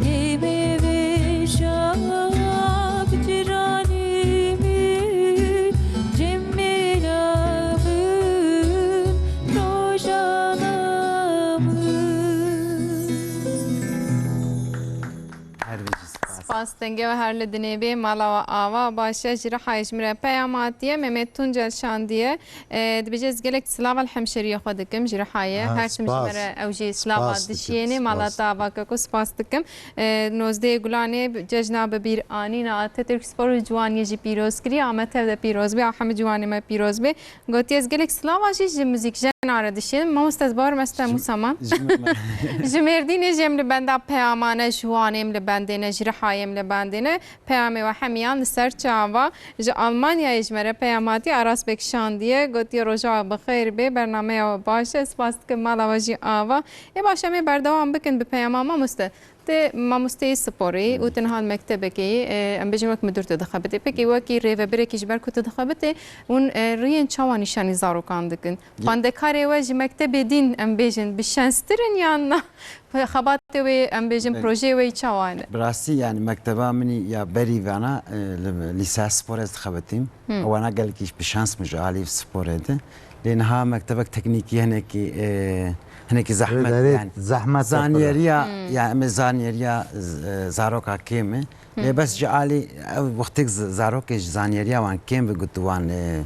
Dê me vêşa cîranê min, Cemîla min, rojana min. Astengê we her li dinê bê, mala we ava, baş e, ji Rihayê ji min re peyam hatiye, Mehmet Tuncel şandiye. E, dibêje, ez gelek silav al hemşeriya xwe dikim, ji Rihayê. Ha, her tim ji spas. Me re ew jî silava Spas dikim, dişiyênê, mala spas. Te ava keko, spas dikim. E, nozdehê Gulanê cejna bi bîr anîna Atatürk Spor û ciwaniyê jî pîroz kiriye, Amed tev de pîroz bê, a hemî ciwanê me pîroz bê. Gotiye, ez gelek silava jî ji muzîkjena re dişînim. Mamoste, ez bawer me stem Ji- wisa man. ji min- Ji Mêrdînê jî em li benda peyamane, ji Wanê em li bendê ne, ji Rihayê em li bendê ne. Peyamê we hemiyan li ser çava. Ji Almanyayê ji me re peyam hatiye, Aras Bek şandiye. Gotiye, roja we bi xêr bê, bernameya we baş e. Spas dikim, mala we jî ava. Ê baş, em ê berdewam bikin bi peyama mamoste. Tu mamosteyê sporê û tu niha li mektebekê yî, e, em bêjin wek midur tu dixebitê. Pekî wekî rêvebirekî ji ber ku tu dixebitê, hûn, e, riyên çawa nîşanî zarokan dikin? Xwendekarê we ji mektebê din, em bêjin, bi şenstir in yan na? Xebatê wê, em bêjin, Belê. projeyê wê çawa ne? Bi rastî, yani, mekteba min î ya berî vana, e, li lîseya spor ez dixebitîm. Hmm. Wana gelekî bi şans min ji alî sporê de. Lê niha mektebek teknîkî hinekî, e, hinekî zehmet, Derê yani. zehmet e pir e. Zanyeriya, Hmm. yani, em ê zanyeriya z-, e, zaroka kêm e. Hmm. Lê bes ji alî, ew wextêk z-, zarokê ji zanyeriya wan kêm ve, got wan, e,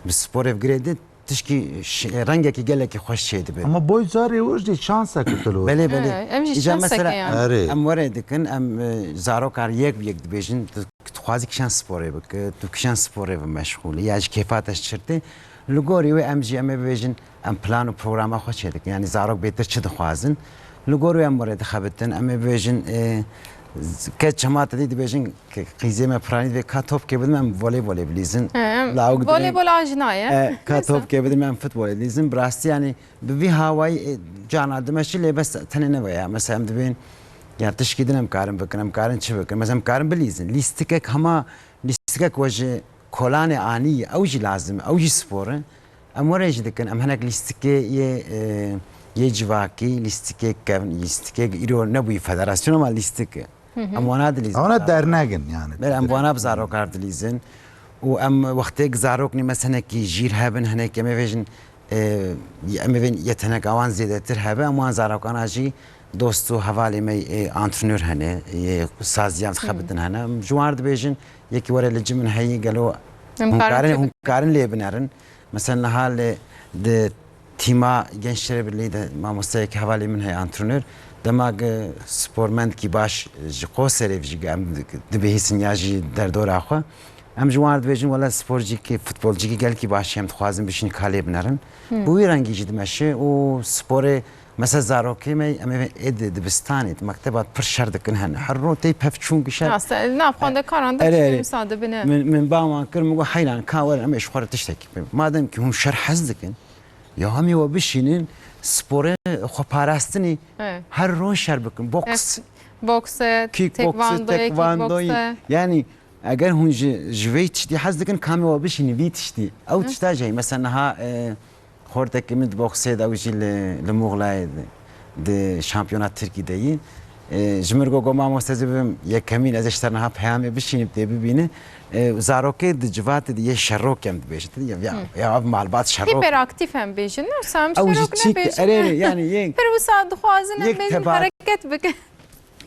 bi sporê ve girêdin, tişkî ş-, rengekî gelekî xweş çêdibe. Ama boy zarê wir jî şansek tu li wir. Belê, belê. He, em jî Îca şansek mesela e yani. Erê. em were dikin, em, e, zarokar yek bi yek dibêjin, tu, tu dixwazî kişan sporê bike, tu kişan sporê bi meşxûlî, ya ji kêfa te şirtê. Li gorî wê em jî em ê bibêjin, em plan û programa xwe çêdikin. Yani zarok bêtir çi dixwazin. Li gor wê em were dixebitin, em ê bibêjin, e, z-, ke çema te dî dibêjin, Ke qîzê me piranî divê ka topkê bidin, em voleybolê bilîzin. He, em Lawik divê voleybola jina ye. E, ka Neyse. topkê bidin, em futbolê bilîzin. Bi rastî, yani, bi vî hawayî, e, cana dimeşi lê bes tenê ne veya. Mesela em dibên, ya tişkî din em karin bikin, em karin çi bikin? Mesela em karin bilîzin. Lîstikek hema, lîstikek we ji kolanê anî, ew jî lazim, ew jî spor e. Em were jî dikin, em hinek lîstikê yê, e, yê civakî, lîstikê kevn, lîstikê îro nebûyî federasyon ama lîstik e. Hı hı. Em wana dilîzin. Wana dernegin yani. Belê, em wana bi zarokar dilîzin. Û em wextêk zarok nî, mesela hinekî jîr hebin, hinekî em ê vêjin, e, em ê vên yeteneka wan zêdetir hebe, em wan zarokana jî dost û hevalê me, e, antrenör hene, e, saziyan dixebitin hene. Em ji wan re dibêjin, yekî were li cim min heyî, gelo Em hûn karin karin, çi hûn bikin? karin lê binerin. Mesela niha li, di Tîma Gençler Birliği de mamosteyekî hevalê min heye, antrenör. Dema ge spormendkî baş ji Qoserê jî em dibihîsin ya jî derdora xwe. Em ji wan re dibêjin, wele sporcîkî, futbolcîkî gelkî baş em dixwazin bişîn ka lê binerin. Hmm. Bi wî rengî jî dimeşe û sporê, mesela zarokê me, em ê ê di dibistanê, di mekteba pir şer dikin hene. Her ro tey pevçûn gişe. Rast e, nav xwendekaran de Erê, tiştê erê. wisa dibine. Min, min ba wan kir, min got, heyran, ka werin, em ê ji xwe re tiştekî bikin. Madem ki hûn şer hez dikin, Ya hemî we bişînin, sporê xwe parastinê Evet. her roj şer bikin. Boks. Evet. Boks e, Kickboks e, taekwondoyê, taekwondoyê. kickboks e. Yani eger hûn ji, ji vê tiştî hez dikin, kamê we bişînin vî tiştî. Ew Evet. tişta jî heye. Mesela niha, e, xortekî min di boksê de, ew jî li, li Muxlayê de. Di şampiyona Tirkî de yî. E, ji min re got, got, "Mamoste, ez ê bibim yekemîn, ez ê ji te niha peyamê bişînim, tê bibîne." E, zarokê di civatê de yê şerok em dibêjin. Ya, ya, Hı. ya ev malbat şerok. Hiperaktif em bêjin, ne? Wisa em Ew jî şerok çîk, nebêjin. erê, erê, yani yê Pir wisa dixwazin em yek bêjin teba-, hareket bikin.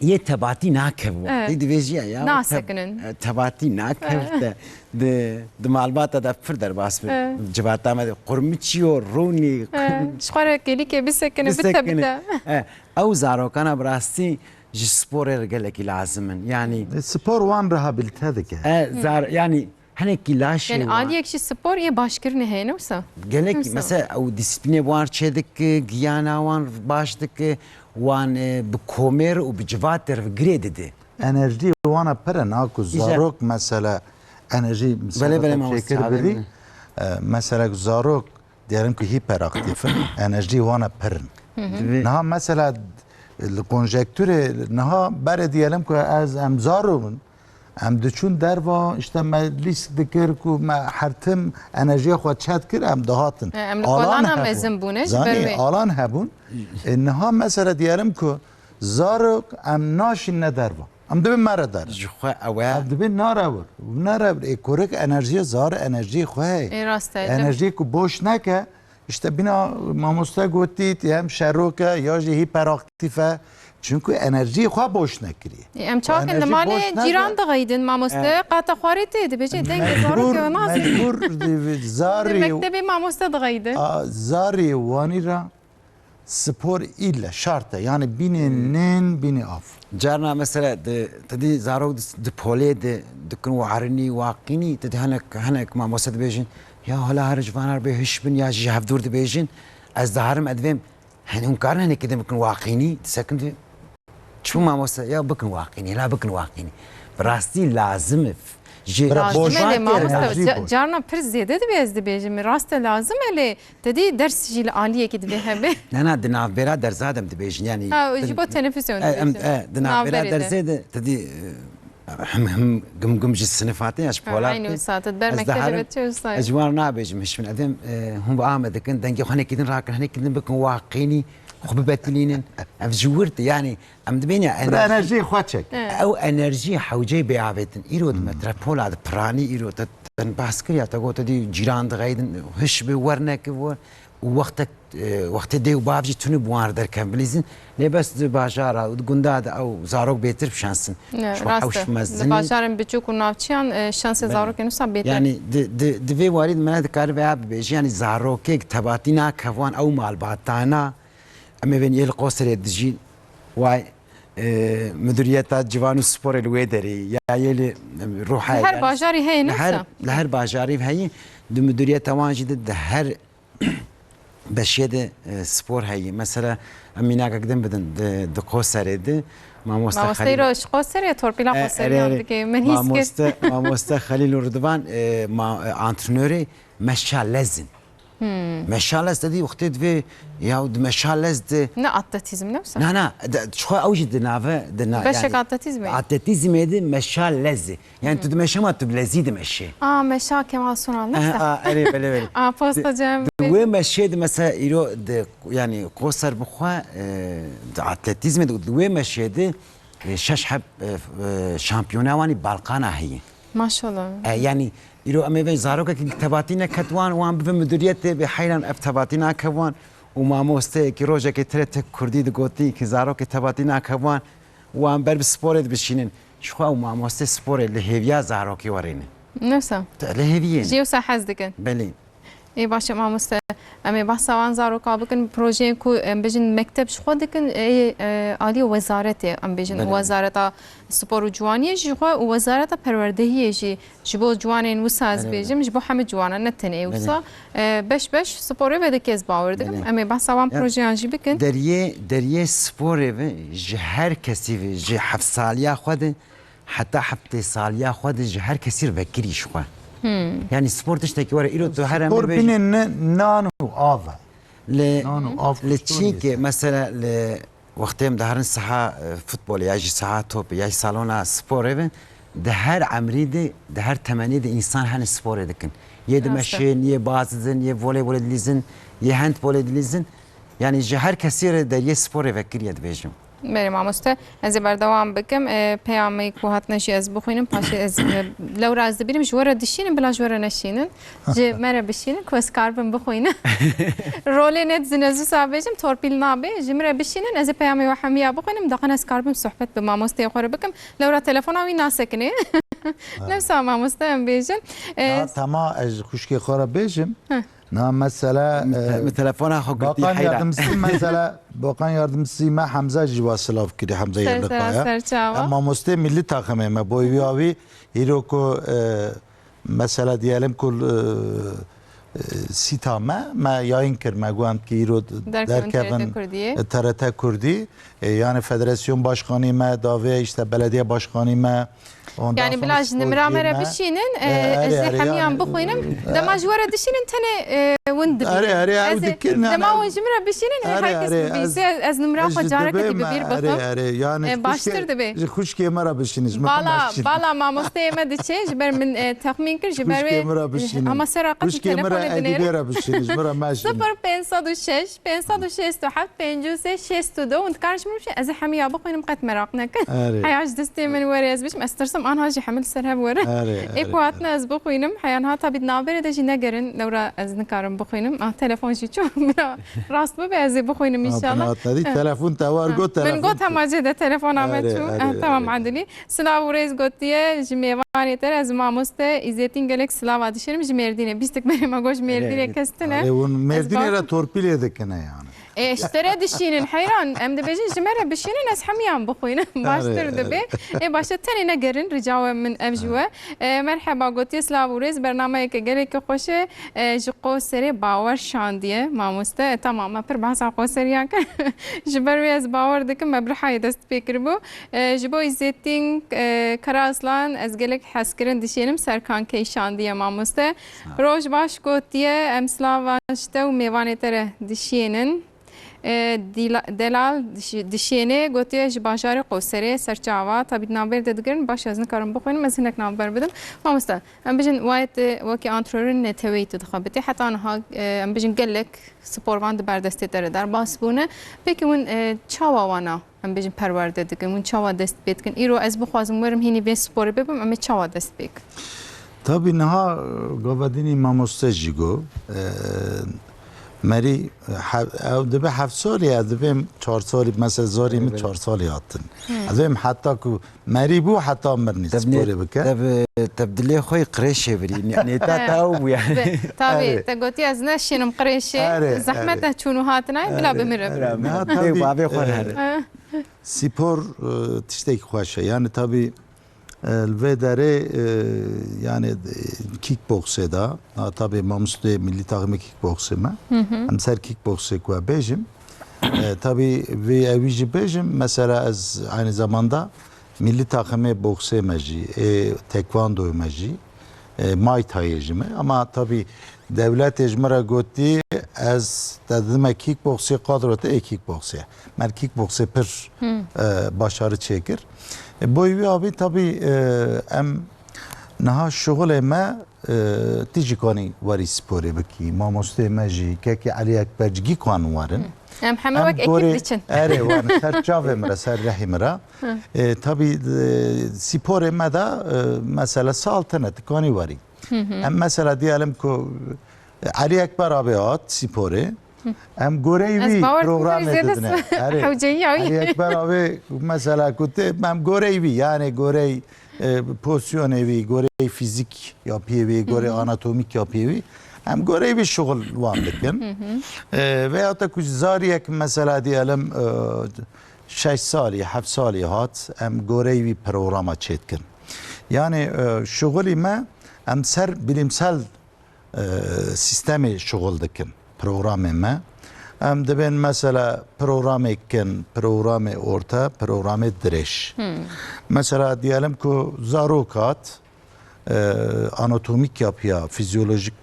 yê tebatî nakevin. Evet. Tê dibêjî ya, ya, Nasekinin. te-, e, tebatî nakevin Evet. te. Di, di malbata de pir derbas bi. Evet. Civata me de qurmiçî yo, rûnî. Evet. Ji xwe re kêlîkê bisekinin, Bisekinin. bitebite. E, ew zarokana bi rastî ji sporê re gelekî lazim in. Yani E, spor wan rehabilite dike. E, zar, yani hinekî laşê Yani wan. aliyek jî spor yê başkirinê heye, ne wisa? Gelekî, Wisa. mesela ew disiplînê wan çêdike, giyana wan baş dike, wan, e, bi komêr û bi civatê re girê dide. Enerjî wana pir e, naku Îja- zarok mesela enerjî Belê, belê, misafir mamoste, çêkir çavê bidî. min. E, mesela zarok diyelim ku hiperaktif in, enerjî wana pir in. Hı hı. Divê- Niha mesela li konjektûrê niha berê diyelim ku ez em zaro bin, em diçûn derva, işte me lîsk dikir ku me her tim enerjiya xwe çet kir, em dihatin. E, em li Alan kolana hebûn. mezin bûne ji Zanî, ber wê. alan hebûn. E, niha mesela diyelim ku zarok em naşîne derva. Em dibin me re der. Ji xwe ew e. Em dibin nare wir. Nare wir. Ê kurik enerjiya zar enerjiyê xwe heye. Ê rast e, dem- Enerjiyê ku boş neke, işte bina mamoste gotî, hem şerok e, ya jî hiperaktif e, Çunku enerjiyê xwe boş nekiriye. E, em çakin li malê cîran dixeydin, mamoste, qata xwarê tê dibêje, dengê zarokê we nazî. Mecbûr, mecbûr di zarê. Mektebê mamoste dixeydin. A, zarê wanî ra spor îlle şart e. Yani bînê nin, bînê av. Carna mesela di, te dî zarok di, di polê di, dikin warinî, waqînî, te dî hinek, hinek mamoste dibêjin, ya hala her ji van her bê hiş bin ya jî ji hevdûr dibêjin, ez diherim edvêm. Hani hûn karin hinekî din bikin waqînî, disekin di. Çi mamoste, ya bikin waqînî, la bikin waqînî. Bi rastî lazim e. Ji Lazim e lê mamoste, enerjî ca-, boş. Carna pir zêde dibê ez dibêjim. Rast e lazim e lê te dî ders jî li aliyekî divê hebe. Na, na, di navbêra derza de em dibêjin, yani. Ha, ji bo tenefusê em dibêjin. E, di navbêra derzê de, te dî, e, Him him gim gim ji sinifa te ya ji polat te. Eynî wisa, tu ber mektebê çi wisa ye? Ez ji wan nabêjim, hiç bin. Edem, e, hûn bi ame dikin, dengê xwe hinekî din rakin, hinekî din bikin waqînî, xwe bibetilînin. Ev ji wir te, yani, em dibên ya enerjî. Enerjiyê xwe çek. Ew enerjiyê hewceyê bê avêtin. Îro di metropola, di piranî îro te, te bahs kir ya, te got, te dî cîran dixeydin, hiş bi, wer neke, wer. Û wextek, e, wextê dê û bav jî tune bi wan re derkevin bilîzin. Lê bes di bajara û di gunda de ew zarok bêtir bi şans in. Ne, ji xwe rast e. Hewş mezin in. Di bajarên biçûk û navçiyan, e, şansê zarokên wisa bêtir. Yani di, di, di vê warî de me ne dikare veya bibêje, yani zarokek tebatî nake wan ew malbatana. Em ê bên yê li Qoserê dijîn, way, e, Müdüriyeta Ciwan û Sporê li wê derê, ya yê li, e, Ruhayê, yani, her bajarî heye, ne wisa? Li her bajarî heye, di müdüriyeta wan jî de, di her beşê de, e, spor heye. Mesela, em mînakek din bidin, di, di Qoserê de, mamoste Xelîl. Mamoste îro ji Qoserê, torpîla Qoseriyan dike, min hîs kir. Mamoste, mamoste Xelîl û Ridvan, e, ma-, e, antrenörê meşa lez in. Meşa lez te dî wextê divê, ya di meşa lez de. Ne atletîzm, ne wisa? Na, na, de, ji xwe ew jî di nave, di na-, beşek yani, atletîzmê. Atletîzmê de meşa lez e. Yani tu dimeşe ma tu bi lezî dimeşe. A, meşa Kemal Sunal, ne wisa? A, erê, belê, belê. A, posta cem. Di wê meşê de mesela îro de, yani Qoser bi xwe, e, di atletîzmê de, di wê meşê de, e, şeş heb, e, e, şampiyona wanî Balkana heye. Maşallah. E, yani îro em ê vê zarokekî tebatî neket wan, wan bivin müdüriyetê, bê heyran ev tebatî nake wan û mamosteyekî rojekê tire tek kurdî digotî ki zarokê tebatî nake wan, wan ber bi sporê dibişînin. Ji xwe ew mamoste sporê li hêviya zarokê werê ne. Ne wisa? Te li hêviyê ne. Ji wisa hez dikin. Belê. Ê baş e mamoste, em ê behsa wan zaroka bikin, projeyên ku em bêjin mekteb ji xwe dikin, ê, e, aliyê wezaretê, em bêjin. Belê. Wezareta Spor û Ciwaniyê jî ji xwe û Wezareta Perwerdehiyê jî ji bo ciwanên wisa ez bêjim, belê, belê, ji bo hemî ciwanan, ne tenê wisa, e, beş beş sporê vedike, ez bawer dikim. Belê. Em ê behsa wan projeyan jî bikin. Deriyê, deriyê sporê ve ji her kesî ve, ji heft saliya xwe de heta heftê saliya xwe de ji her kesî re vekirî ji xwe. Hmm. Yani spor tiştekî were îro tu her em bêjî. Spor bîne ne, nan û av e. Li, nan û av li çîkê mesela li wextê em diherin saha, e, futbolê ya jî saha topê ya jî salona sporê ve di her emrî de, di her temenî de însan hene sporê dikin. Yê dimeşin, yê baz didin, yê voleybolê dilîzin, yê handbolê dilîzin. Yani ji her kesî re deriyê sporê vekirî ye dibêjim. Belê mamoste, ez ê berdewam bikim. E, peyamê ku hatine jî ez bixwînim, paşê ez, e, lewra ez dibînim, ji we re dişînin, bila ji we re neşînin. Ji me re bişînin, ku ez karibim bixwînim. Rolê nedizin, ez wisa bêjim, torpîl nabe. Ji min re bişînin, ez ê peyamê we hemiya bixwînim, daxan ez karibim sohbet bi mamosteyê xwe re bikim. Lewra telefona wî nasekinê. Ne wisa mamoste em bêjin. E, na, tema ez ji xwişkê xwe re bêjim. Heh. Na mesela, min te-, e, min telefona xwe girtî, Bakan heyra. Yardımcısı mesela, Bakan Yardımcısı me Hamza jî wa silav kiri, Hamza Yerlikaya. Ser çava. Em mamostê milli takımê me, boy wî awî, îro ku, e, mesela diyelim ku, e, e, sîta me, me yayın kir, me got em ki îro derkevin, derkevin T R T Kurdî. E, T R T Kurdî. E, yani federasyon başkanı me, davê işte belediye başkanı me, Yani bila ji nimra me re bişînin, e, ez ê hemiyan bixwînim. Dema ji we re dişînin tenê, e, win dibînin. Erê, erê, ew dikin, dema wan ji min re bişînin, her kes bibîse, ez nimra xwe careke dî bi bîr bixim. E, baştir dibe. Ji xwişkê me re bişînin, ji min re bişînin. Bala, bala mamosteyê me diçe, ji ber min, e, texmîn kir, ji ber wê, ama sera qet telefon Ey, dinêrin. Bêre bişînin, ji min re meşînin. Sifir pênc sed û şeş, pênc sed û şêst û heft, pêncî û sê, şêst û du, hûn dikarin ji min re bişînin, ez ê hemiya bixwînim, qet meraq nekin. Erê. Heya ji destê min were ez bişim, ez tirsim, anha jî hemil ser hev were. Erê, Ê erê, ku hatine erê. ez bixwînim, heya niha tabî di navberê de jî negerin, lewra ez nikarim bixwînim. Ah, telefon jî çû, bila rast bibe ez ê bixwînim Ha, înşallah. Binat nedî, Ha. telefon te war Ha. got, Min telefon got çû. hema cê de telefona me Erê, çû. erê, Ah, tamam erê. Adilî. Silav û rêz gotiye ji mêvanê te re, ez mamoste Îzzetîn gelek silava dişêrim ji Mêrdînê. Bîstik berê me got ji Mêrdînê Erê, kes tune. Erê, hûn Ez Mêrdînê re baş- torpîlê dikine yani. Ê, ji te re dişînin, heyran. Em dibêjin ji me re bişînin, ez hemiyan bixwînim. Baştir Erê, dibe. erê. Ê, baş e, tenê negerin, rica we min ev ji we. Ê, merheba, gotiye silav û rêz, bernameyeke gelekî xweş e. Ê, ji Qoserê bawer şandiye, mamoste. Ê, tamam, me pir behsa Qoseriya kir. Ji ber wê ez bawer dikim, me bi rihayê dest pê kiribû. E, ji bo Îzzetîn, e, Karaaslan, ez gelek hezkirin dişênim, Serkan Keyşandiye mamoste. Sağ ol. Roj baş gotiye, em silava ji te û mêvanê te re dişênin. E, Dila-, Delal diş-, dişêne, gotiye ji bajarê Qoserê, serçava, tabî di navbêr de digirin, baş ez nikarim bixwînim, ez hinek navber bidim. Mamoste, em bijin wayê te wekî antrenörên neteweyî tu dixebitî, heta niha, e, em bijin gelek sporvan di ber destê te re derbas bûne. Peki hûn, e, çawa wana Em bêjin perwerde dikin, hûn çawa dest pê dikin? Îro ez bixwazim werim hînî vê sporê bibim, em ê çawa dest pê kin? Tabî niha, e, gavadînî mamoste jî got, e, merî, e, he-, ew dibe heft salî, ez dibêm çar salî, mesela zarî min Belê. çar salî hatin. Hmm. Ez dibêm heta ku merî bû, heta mirnî Te bi nê-, sporê bike. te bi, te bi dilê xwe yî qirêşê birî. Nê-, nêta te ew bû yani. Be, tabî, Erê. te gotiye ez neşînim qirêşê, Erê, zehmet erê. e çûn û hatina, bila Erê, bimire erê. bimire. Niha Tê tabî, bavê xwe e, here. Spor, e, tiştekî xweş e. Yani tabî, e, li vê derê, e, yani, e, kickboxê de, ha, tabî mamostê milli takımê kickboxê me. Hı hı. Em ser kickboxê ku bêjim. E, tabî vê ewî jî bêjim. Mesela ez aynı zamanda milli takımê boxê me jî, ê tekvandoyê me jî, e, Muay Thai jî me. Ama tabî dewletê ji min re gotî, ez te didime kickboxê, kadro te ê kickboxê. Me kickboxê pir, Hmm. e, başarî çêkir. E, boy wî abî tabî, e, em niha şixulê me, e, tî jî kanî werî sporê bikî. Mamostê me jî, kekê Elî Ekber jî kan werin. Hmm. Em heme Em wek ekîp gorê diçin. Erê, wan ser çavê min re, ser rehî min re. Hı. E, tabî, e, sporê me de, e, mesela sal tine, tu kanî werî. Hı hı. Em mesela diyelim ku, e, Elî Ekber abi hat sporê. Hı. Em goreyê Ez wî bawer dikim programê zêde didine. se-, Erê. hewceyiya wî. Elî Ekber abi mesela ku te, em goreyê wî, yani goreyê, e, pozisyonê wî, goreyê fîzîk yapiyê wî, goreyê Hı hı. anatomîk yapiyê wî. Em goreyê wî şixul wan dikin. Hı hı. E, veya te ku zariyek mesela diyelim, e, şeş salî, heft salî hat, em goreyê wî programa çêdikin. Yani, e, şixulî me, em ser bilimsel, e, sistemê şixul dikin, programê me. Em dibên mesela programê kin, programê orta, programê dirêj. Hmm. Mesela diyelim ku zarok hat, e, anatomîk yapıya, fizyolojik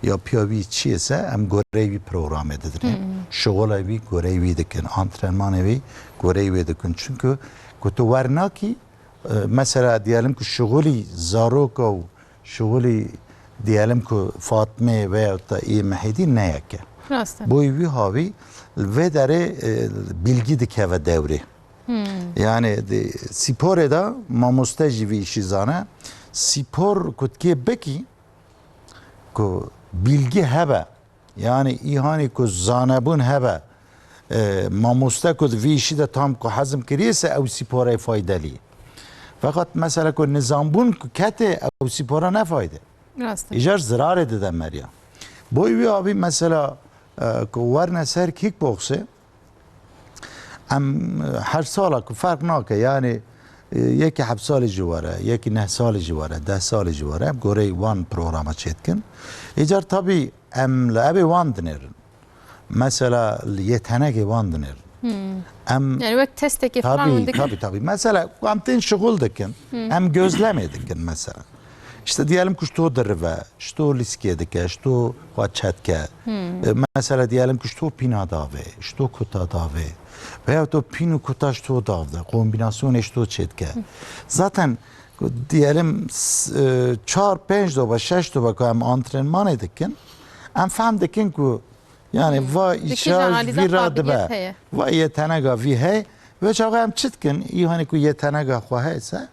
yapıya wî çi ise em goreyê wî programê didin. Hmm. Şixula wî goreyê wî dikin, antrenmanê wî goreyê wî dikin. Çünkü ku tu wernakî, e, mesela diyelim ku şixulî zaroka û şixulî diyelim ku Fatmê veya da ê Mehêdî ne yek e. Rast e. Boy wî havî li vê derê, e, bilgî dikeve dewrê. Hmm. Yani di sporê de mamoste jî vî işî zane. Spor ku tu kê bikî, ku bilgî hebe, yani îhanî ku zanebûn hebe, e, mamoste ku di vî işî de tam ku hezm kiriye se ew sporê faydelî. Feqet mesela ku nizanbûn ku kete ew spora ne fayde. Rast e. Îcar zirarê dide meriya. Boy wî avî mesela, e, ku werne ser kickboxê, Em, e, her sala ku ferq nake, yani, e, yekî heft salî jî were, yekî neh salî jî were, deh salî jî were, em goreyê wan programa çêdikin. Îcar tabî em li evê wan dinêrin. Mesela li yetenegê wan dinêrin. Hmm. Em Yani wek testekê falan tabî, hûn dikin. tabî, tabî. Mesela em tên şixul dikin, Hmm. em gözlemê dikin mesela. İşte diyelim ku ji to dirive, ji to lîskê dike, ji to xwe çetke. E, mesela diyelim ku ji to pîna davê, ji to kuta davê. Veya to pîn û kuta ji to dav de, kombînasyonê ji to çêdike. Zaten ku diyelim s-, e, çar, pênc doba, şeş doba ku em antrenmanê dikin, em fehm dikin ku yani va Di kîjan îşa alî ji de vî ra qabiliyet dibe, heye? Va yetenega vî hey. Ve çaxa em çi dikin? Îhanê ku yetenega xwe heyse,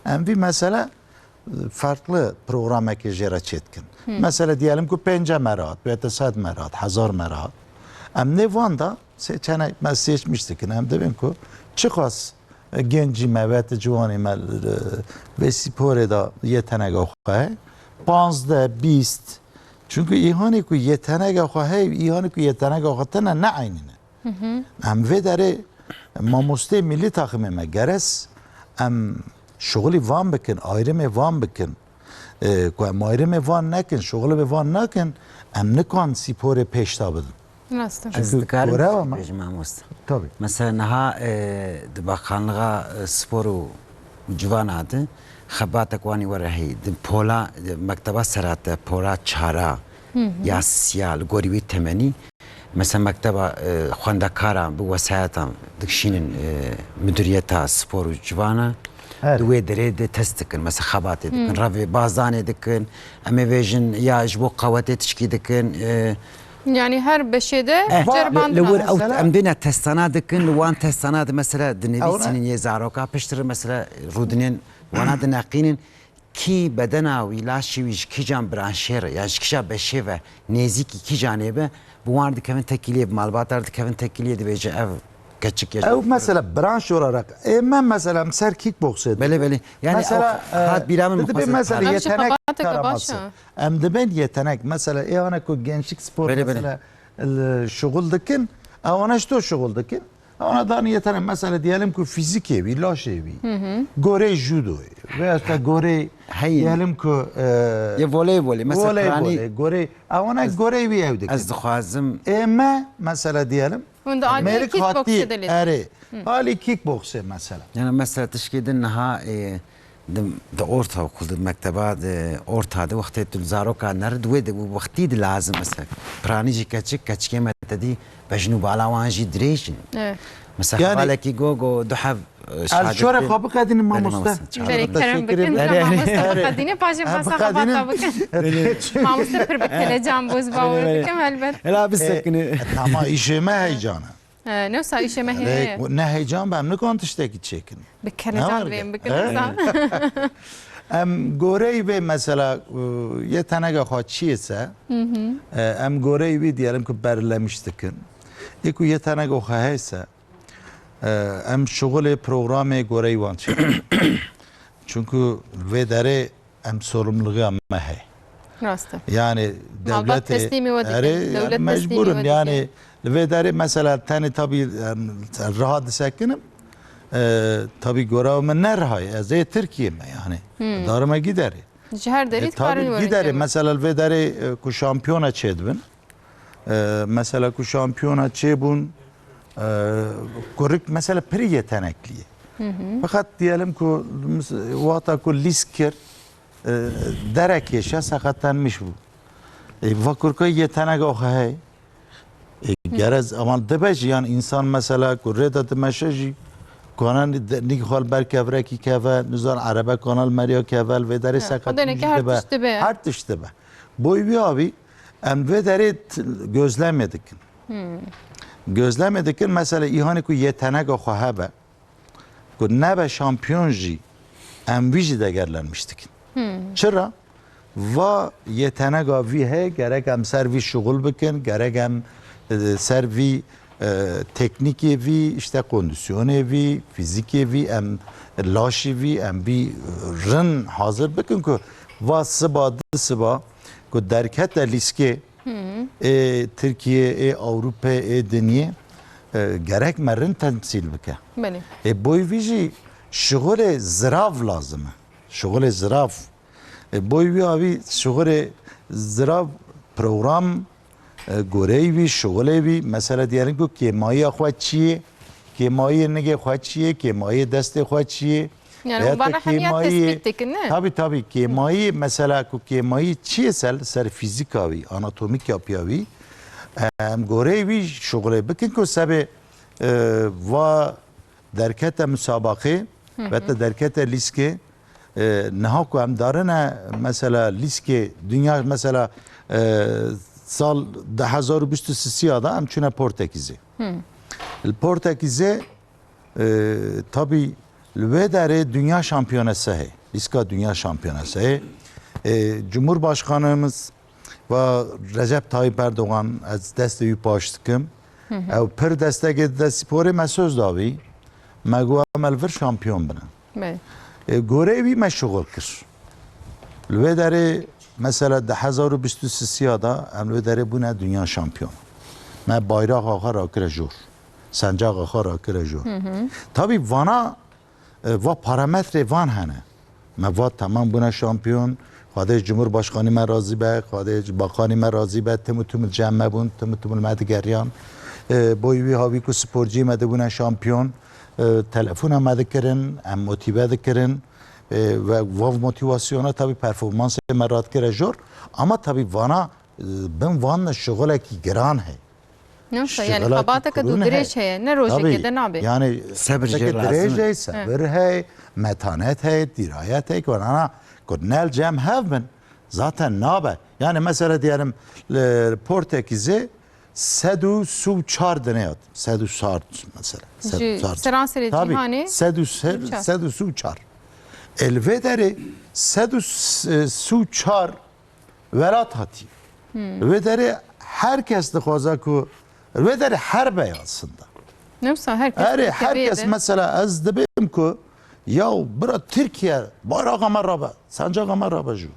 em vî mesele farklı programekê jê re çêdikin. Mesela diyelim ku pênce me re hat, wê te sed me re hat, hezar me re hat. Em nê van da seçenek, me seçmiş dikin. Em dibin ku çiqas gencî me, wê te ciwanê me, e, vê sporê de yetenega xwe heye. Panzdeh, bîst. Çünkü îhanê ku yetenega xwe heye, îhanê ku yetenega xwe tine ne eynî ne. Em vê derê mamostê milli takımê me geres em şuxulî van bikin, ayrımê van bikin. E, ku em ayrımê van nekin, şuxulê van nekin, em nikan sporê pêş de bidin. Rast e. Ez Çünkü dikarim görev tiştek ama bêjim, mamoste. Tabii. Mesela niha, e, di Bakanlığa, e, Spor û Civana de xebatek wanî were heyî. Di pola, di mekteba serate, pola çara ya siya li gorî wî temenî. Mesela mekteba, e, xwendekaran bi wesayetan dikişînin, e, Müdüriyeta Spor û Civana. Evet. Di wê derê de test dikin, mesela xebatê dikin, revê bazanê dikin, em ê vêjin ya ji bo qewetê tişkî dikin, e, Yani her beşê de Eh, ceribandin li wir hene. Ew, em dêne testana dikin, li wan testana de mesela dinivîsînin yê zaroka, piştre mesela rûdinên wana dineqînin, kî bedena wî, laşê wî ji kîjan branşê re, yan ji kîja beşê ve nêzîkî kîjanê be, bi wan dikevin tekîliyê, bi malbata re dikevin tekîliyê, dibêje ev keçik ya. Ew mesela branş olarak, ê me mesela em ser kickboxê Belê, belê. Yani mesela, ew, e, hat bîra min, didibê mesela yetenek taraması. Em dibên yetenek, mesela, ê ana ku gençlik spor, belê, belê, mesela, li, şuxul dikin, ewana ji to şuxul dikin. Ewana dan yetenek, mesela, diyelim ku fizikê wî, laşê wî, gorê judoyê, veya işte gorê, diyelim ku, e, ye voleybolê, mesela, voleybolê, gorê, ewana gorê wî ew dikin. Ez dixwazim. Ê me, mesela, diyelim, Hûn di aliyê mêrik kickboxê hatî, de lê erê, alî kickboxê, mesela. Yani, mesela, tişkê din niha, e, Di, di ortaokul, di mekteba, di orta de wextê tu li zaroka neri, di wê de wextî di lazim, mesela, piranî jî keçik, keçikê me te dî bejn û bala wan jî dirêj in. Evet. Mesela, yani, hevalekî go, go du heb, e, ez şorê xwe biqedînim, mamoste. Belê, kerem bikin, mamoste biqedîne, paşê basa xebata bikin. Mamoste pir bi kelecan bû, ez bawer dikim, helbet. Hela bisekine. E, tamam, îşê me heyecan e. He, ne wisa îşê me heye. Ne heyecan be, em nikan tiştekî çêkin. Bi kelecan rêm bikin, wisa. Em goreyî vê mesela, e, yetenega xwe çi ye se, e, em goreyî wî diyelim ku berlemiş dikin. Ê ku yetenega xwe heye se, e, em şuxulê programê goreyî wan çêkin. Çünkü vê derê em sorumluluğa me heye. Rast e. Yani malbat dewletê, teslîmî we dikin, erê, dewlet teslîmî we dikin. Mecbur im, yani li vê derê mesela tenê tabî, em, reha disekinim. E, tabî gora min ne reha ye. Ez ê Tirkiye me yani. Hmm. Darime giderê. Ji her derî, e, dikarin werin giderê. Mesela li vê derê, e, ku şampiyona çêdibin. E, mesela ku şampiyona çêbûn, e, kurik mesela pir yeteneklî ye. Hı hı. Fakat diyelim ku mis-, wexta ku lîsk kir, e, dere kêşe, seqetenmiş bû. E, va kurka yetenek o heye. E, gerez, ama dibe jî, yan insan mesela ku rê de dimeşe jî, kanan de-, nîk xal ber kevrekî keve, nizan erebe kanal meriya keve, li vê derê seqet dibe. Her tişt dibe. Her tişt dibe. Boy wî avî, em vê derê t-, gözlemê dikin. Hmm. Gözlemê dikin, mesela, îhanê ku yeteneka xwe hebe, ku nebe şampiyon jî, em vî jî degerlenmiş dikin. Hmm. Çira? Va yeteneka vî heye, gerek em ser vî şuxul bikin, gerek em, e, ser vî, e, teknîkê vî, işte kondisyonê vî, fîzîkê vî, em laşî vî, em vî rin hazir bikin ku va siba, di siba ku derkete lîskê, ê Tirkiye, ê Ewropa, ê dinyê, e, gerek me rin temsîl bike. Belê. Ê boy vî jî şuxulê zirav lazim e. Şuxulê zirav. E, boy wî avî şuxulê zirav program, e, goreyî wî, şuxulê wî, mesela diyelim ku kêmayiya xwe çi ye, kêmayiyê nigê xwe çi ye, kêmayiyê destê xwe çi ye, Yani hûn vana hemiya tespît dikin, ne? Tabii, tabii, kêmayî, mesela ku kêmayî çi ye ser, ser fîzîka wî, anatomîk yapıya wî, em goreyê wî şixulê bikin ku sebê, e, va derkete musabaqê, ve te derkete lîskê, e, niha ku em darine mesela lîskê dinya mesela, e, sal du hezar û bîst û sisiya da em çûne Portekîzê. Li Portekîzê, e, tabî li wê derê dinya şampiyonası heye. Lîska dinya şampiyonası heye. E, Cumhurbaşkanımız va Recep Tayyip Erdoğan, ez destê wî paş dikim. Ew pir destekê dide sporê, me söz da wî. Me got em li vir şampiyon bine. E, goreyê wî me şixul kir. Li wê derê mesela du hezar û bîst û sisiya da em li wê derê bûne dinya şampiyon. Me bayraxa xwe rakire jor. Sencaxa xwe rakire jor. Tabî vana, e, va parametrê van hene. Me va temam bûne şampiyon. Xwedê ji Cumhurbaşkanî me razî be, Xwedê ji Bakanî me razî be, tim û tim li cem me bûn, tim û tim li me digeriyan. E, boyî wî havî ku sporciyê me dibûne şampiyon, e, telefona me dikirin, em motîve dikirin, e, ve vav motîvasyona tabî performansê me radikire jor, ama tabî vana, e, bin van şixulekî giran heye. Ne wisa, yani xebateke du dirêj heye, ne rojekê de nabe. Yani sebir jê dirêj heye, sebir heye, metanet heye, dirayet heye, ku vana ku nel cem hev bin, zaten nabe. Yani mesela diyelim, e, Portekîzê sed û sî û çar dineyat. Sed û çar mesela. Ji seranserê cîhanê sed û çar. Ê, li vê derê sed û sî û çar welat hatiye. Li vê derê her kes dixwaze ku, li vê derê her be aslında. Ne wisa her kes. Erê, her kes mesela ez dibêm ku ya bira Tirkiye bayraxa me rabe, sencaxa me rabe jû.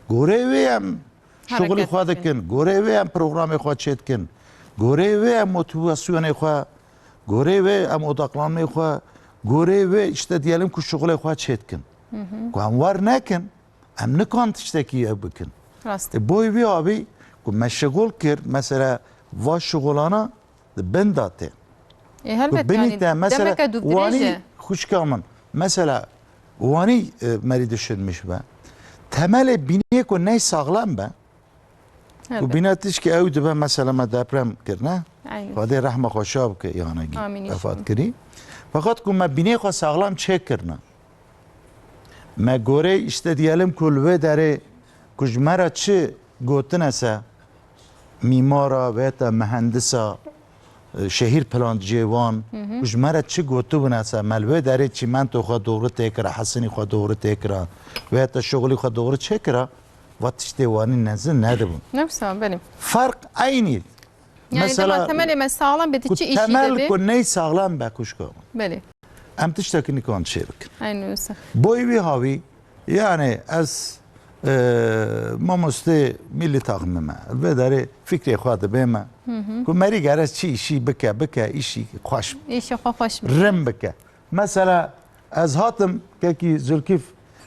Goreyê wê em şixulê xwe dikin. Goreyê wê em programê xwe çêdikin. Goreyê wê em motivasyonê xwe, goreyê wê em odaklanmeyê xwe, goreyê wê işte diyelim ku şixulê xwe çêdikin. Ku em wer nekin, em nikan tiştekî ev bikin. Rast. E, boy vî avî ku me şixul kir, mesela va şixulana di bin de tê. Ê, helbet, binî yani te, mesela, demeke dûvdirêj wanî e. Xwişka min, mesela, wanî, e, merî düşünmüş be. Temelê bînê ku ney saxlem be, ku bîna tişkî ew dibe, mesela, me deprem kirine. Aynen. Xwedê rehma xwe şa bike, yanegî. Amîn inşallah. Vefat kirî. Feqet ku me bînê xwe saxlem çêkirine. Me gorey işte diyelim ku li wê derê ku ji me re çi gotine se, mîmara, veyahut da mihendisa, e, şehîr planciyê wan, ku ji me re çi gotibûne se, me li wê derê çîmento xwe doğru têkira, hesinî xwe doğru têkira, veyahut da şixulî xwe doğru çêkira, va tiştê wanî nezin nedibûn. Ne wisa, belê. Ferq eynî. Yani mesela, dema temelê me sağlam be, tu çi işî temel de be? Ku ney sağlam be, kuşko. Belê. Em tiştekî nikan çê bikin. Aynen wisa. Boy vî havî, yani ez, e, mamostê milli takımê me. Vê derê fikrê xwe dibê me. Ku merî gere çi işî bike, bike, işî xweş. İşi xwe xweş bike. Rim bike. Mesela ez hatim kekî Zulkif,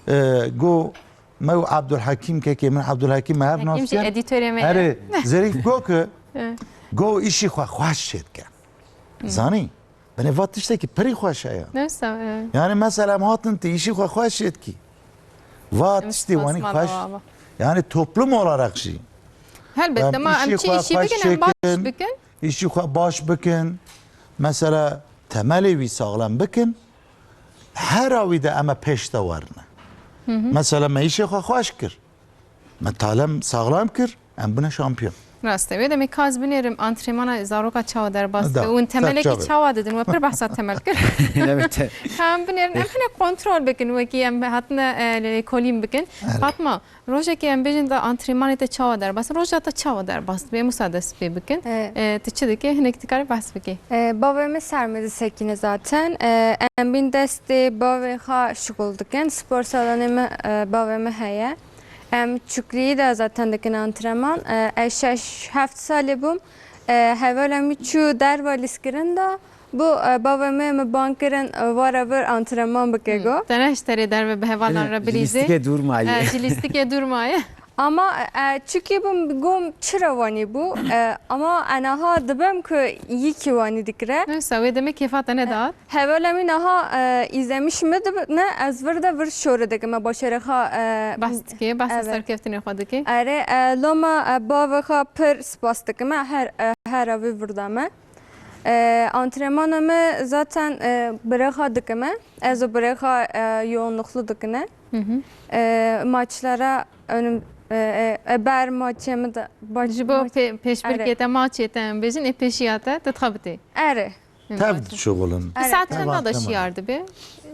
e, go me û Abdulhakim, kekê min Abdulhakim, me hev nas kir. Hakim jî edîtorê me ye. Erê, Zerîf go ki, go işî xwe xweş çêdike. Zanî? Binê va tiştekî pirî xweş e ya. Ne wisa, e. Yani mesela em hatin tu işî xwe xweş çêdikî. Va tiştê wanî xweş. Yani toplum olarak jî. Helbet, dema em çi işî bikin, em baş bikin. Işî xwe baş bikin. Mesela temelê wî saxlem bikin. Her awî de em ê pêş de werine. Mesela me îşê xwe xweş kir. Me talem saxlam kir, em bûne şampiyon. Rast e. Wê demê ka ez binêrim antrenmana zaroka çawa derbas dibe? Hûn temelekî çawa didin? We pir behsa temel kir. Ka em binêrin, em hinek kontrol bikin, wekî em hatine, e, lêkolîn bikin. Fatma, rojekê em bêjin da antrenmanê te çawa derbas, roja te çawa derbas dibe? Em wisa dest pê bikin. E, tu çi dikê? Hinek dikarî behs bikî. E, bavê min ser min disekîne zaten. E, em bîn destê bavê xwe şixul dikin. Spor salonê min, e, bavê min heye. Em çukriyî de zaten dikin antrenman. E, ez şeş heft salê bûm. E, hevala min çû derva lîskirin de. Bû, e, bavê min min bang kirin, e, were vir antrenman bike go. Te ne ji terê derve bi hevalan re bilîzê. Ji lîstikê dûr maye. E, ji lîstikê dûr maye. Ama, e, çikî bûm, gom çira wanî bû. E, ama enaha dibem ku yî kî wanî dikire. Neyse, wê demê kêfa te nedat. Hevala min aha, e, îzlemiş mi dibe, ne, ez vir de vir şore dikime, başarê xwe, e, Behs dikê, behsa Evet. serkeftinê xwe dikê. Erê, e, loma, e, bavê xwe pir spas dikime, her, e, her evî vir de me. E, antrenmana me zaten, e, birê xwe dikime, ez û birê xwe, e, yoğunluklu dikine. Hı hı. E, maçlara önüm, e, e, e, ber maçê mi de, baş-, Ji bo maç-, pê-, pêşbirkê Erê. te, maçê te, em bêjin, ê pêşiya te, tu dixebitî. Erê. Tev dişuxulin. Erê. Saet çenda da şiyar dibe?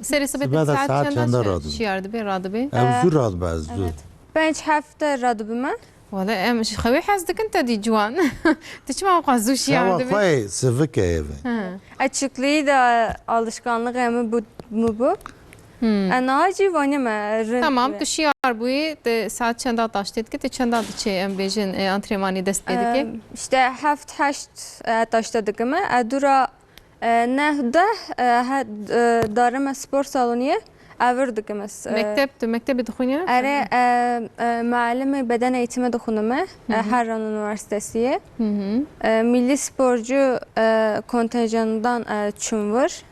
Serê sibê Sibe de saet saet çenda çenda şi-, radibe? şiyar dibe, radibe? Ew Ee, zû radibe, ez zû. Evet. Pênc heft de radibime. Wala em ji xewê hez dikin te dî ciwan. Tu çima wexwa zû şiyar Xewa dibe? xwe ye, sivik e eve. Hı. Açıklığı da alışkanlık emi bu, mu bu. Hmm. E, niha jî vanî me, rind Tamam, be. tu şiyar bûyî, te saet çenda taştê dike, te çenda diçê, em bêjin, e, antrenmanî dest pê dike? Em, işte heft heşt, e, taşta dikime. E, dûra, e, neh deh, e, he, e, darime spor saloniyê, evir dikime. E, Mektep, tu mektebê dixwînî? Erê, e, e, muallimê beden eğitimi dixwinime, e, Hı hı. Harran Üniversitesiye. Hı hı. E, milli sporcu, e, kontenjanından, e, çûm vir.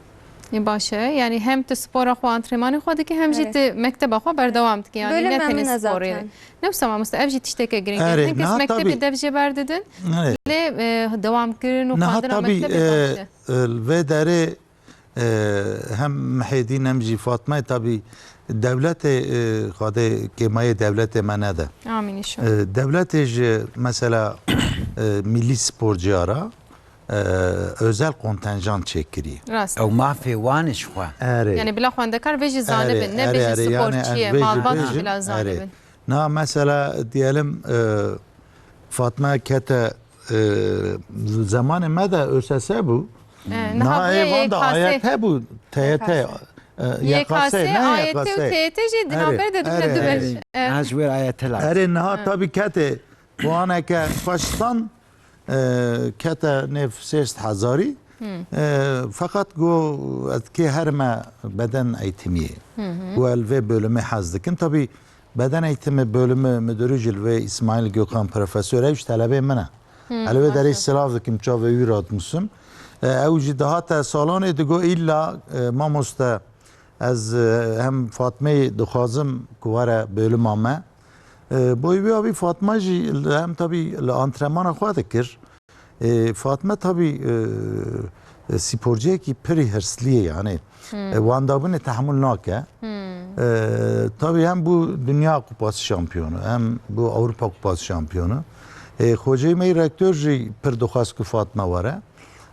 Ê, baş e. Yani hem tu spora xwe, antrenmanê xwe dikî, hem jî Evet. tu mekteba xwe berdewam dikî. Yani Bölüm ne tenê emine sporê. zaten. Ne wisa mamoste, ev jî tişteke girîng e. Erê, Hin kes niha mektebê tabii. dev jê berdidin. Evet. Lê, e, dewamkirin û Niha xwendina tabii, mektebê e, baş e. e, li vê derê, e, hem Mihêdîn hem jî Fatmayê tabii dewletê, e, xwedê kêmayê dewletê me nede. Amîn inşallah. E, dewletê ji mesela, e, milli sporcuya ra e, özel kontenjan çêkirî. Rast. Ew mafê wan e ji xwe. Erê. Yani bila xwendekar vê jî zanibin, Erê, ne erê, bêjin erê, spor yani çi ye, em vê jî malbat bêjin, bila erê. zanibin. Na mesela diyelim, e, Fatma kete, e, zemanê me de ÖSS bû. E, niha Na bûye ê van da Y K S. AYT bû, TYT, e, Y K S, Y K S, ne AYT û Y K S. TYT jî di Erê, navberê de dibine erê, du beş. erê. E. Niha ji wê AYT lazim. Erê, niha tabii kete Waneke xweştan, e, kete nêv sêst hezarî. E, feqet got, ez kê herime beden eğitimiyê. Got, el vê bölümê hez dikim. Tabii beden eğitimi bölümü müdürü jî li vê İsmail Gökhan profesör, ew jî telebê min e. El vê derê silav dikim, çavê wî radimûsim. E, ew jî dihate salonê digot, îlla, e, mamoste, Ez, e, hem Fatmeyê dixwazim ku were bölüma me. E, boy wî avî Fatma jî li, hem tabî li antrenmana xwe dikir. E, Fatme tabî, e, e, sporciyekî pirî hirslî ye, yani, Hmm. e, wandabûnê tehemûl nake. Hmm. E, tabî hem bû Dünya Kupası şampiyonu, hem bû Avrupa Kupası şampiyonu. E, xoceyê me yî rektor jî pir dixwest ku Fatme were.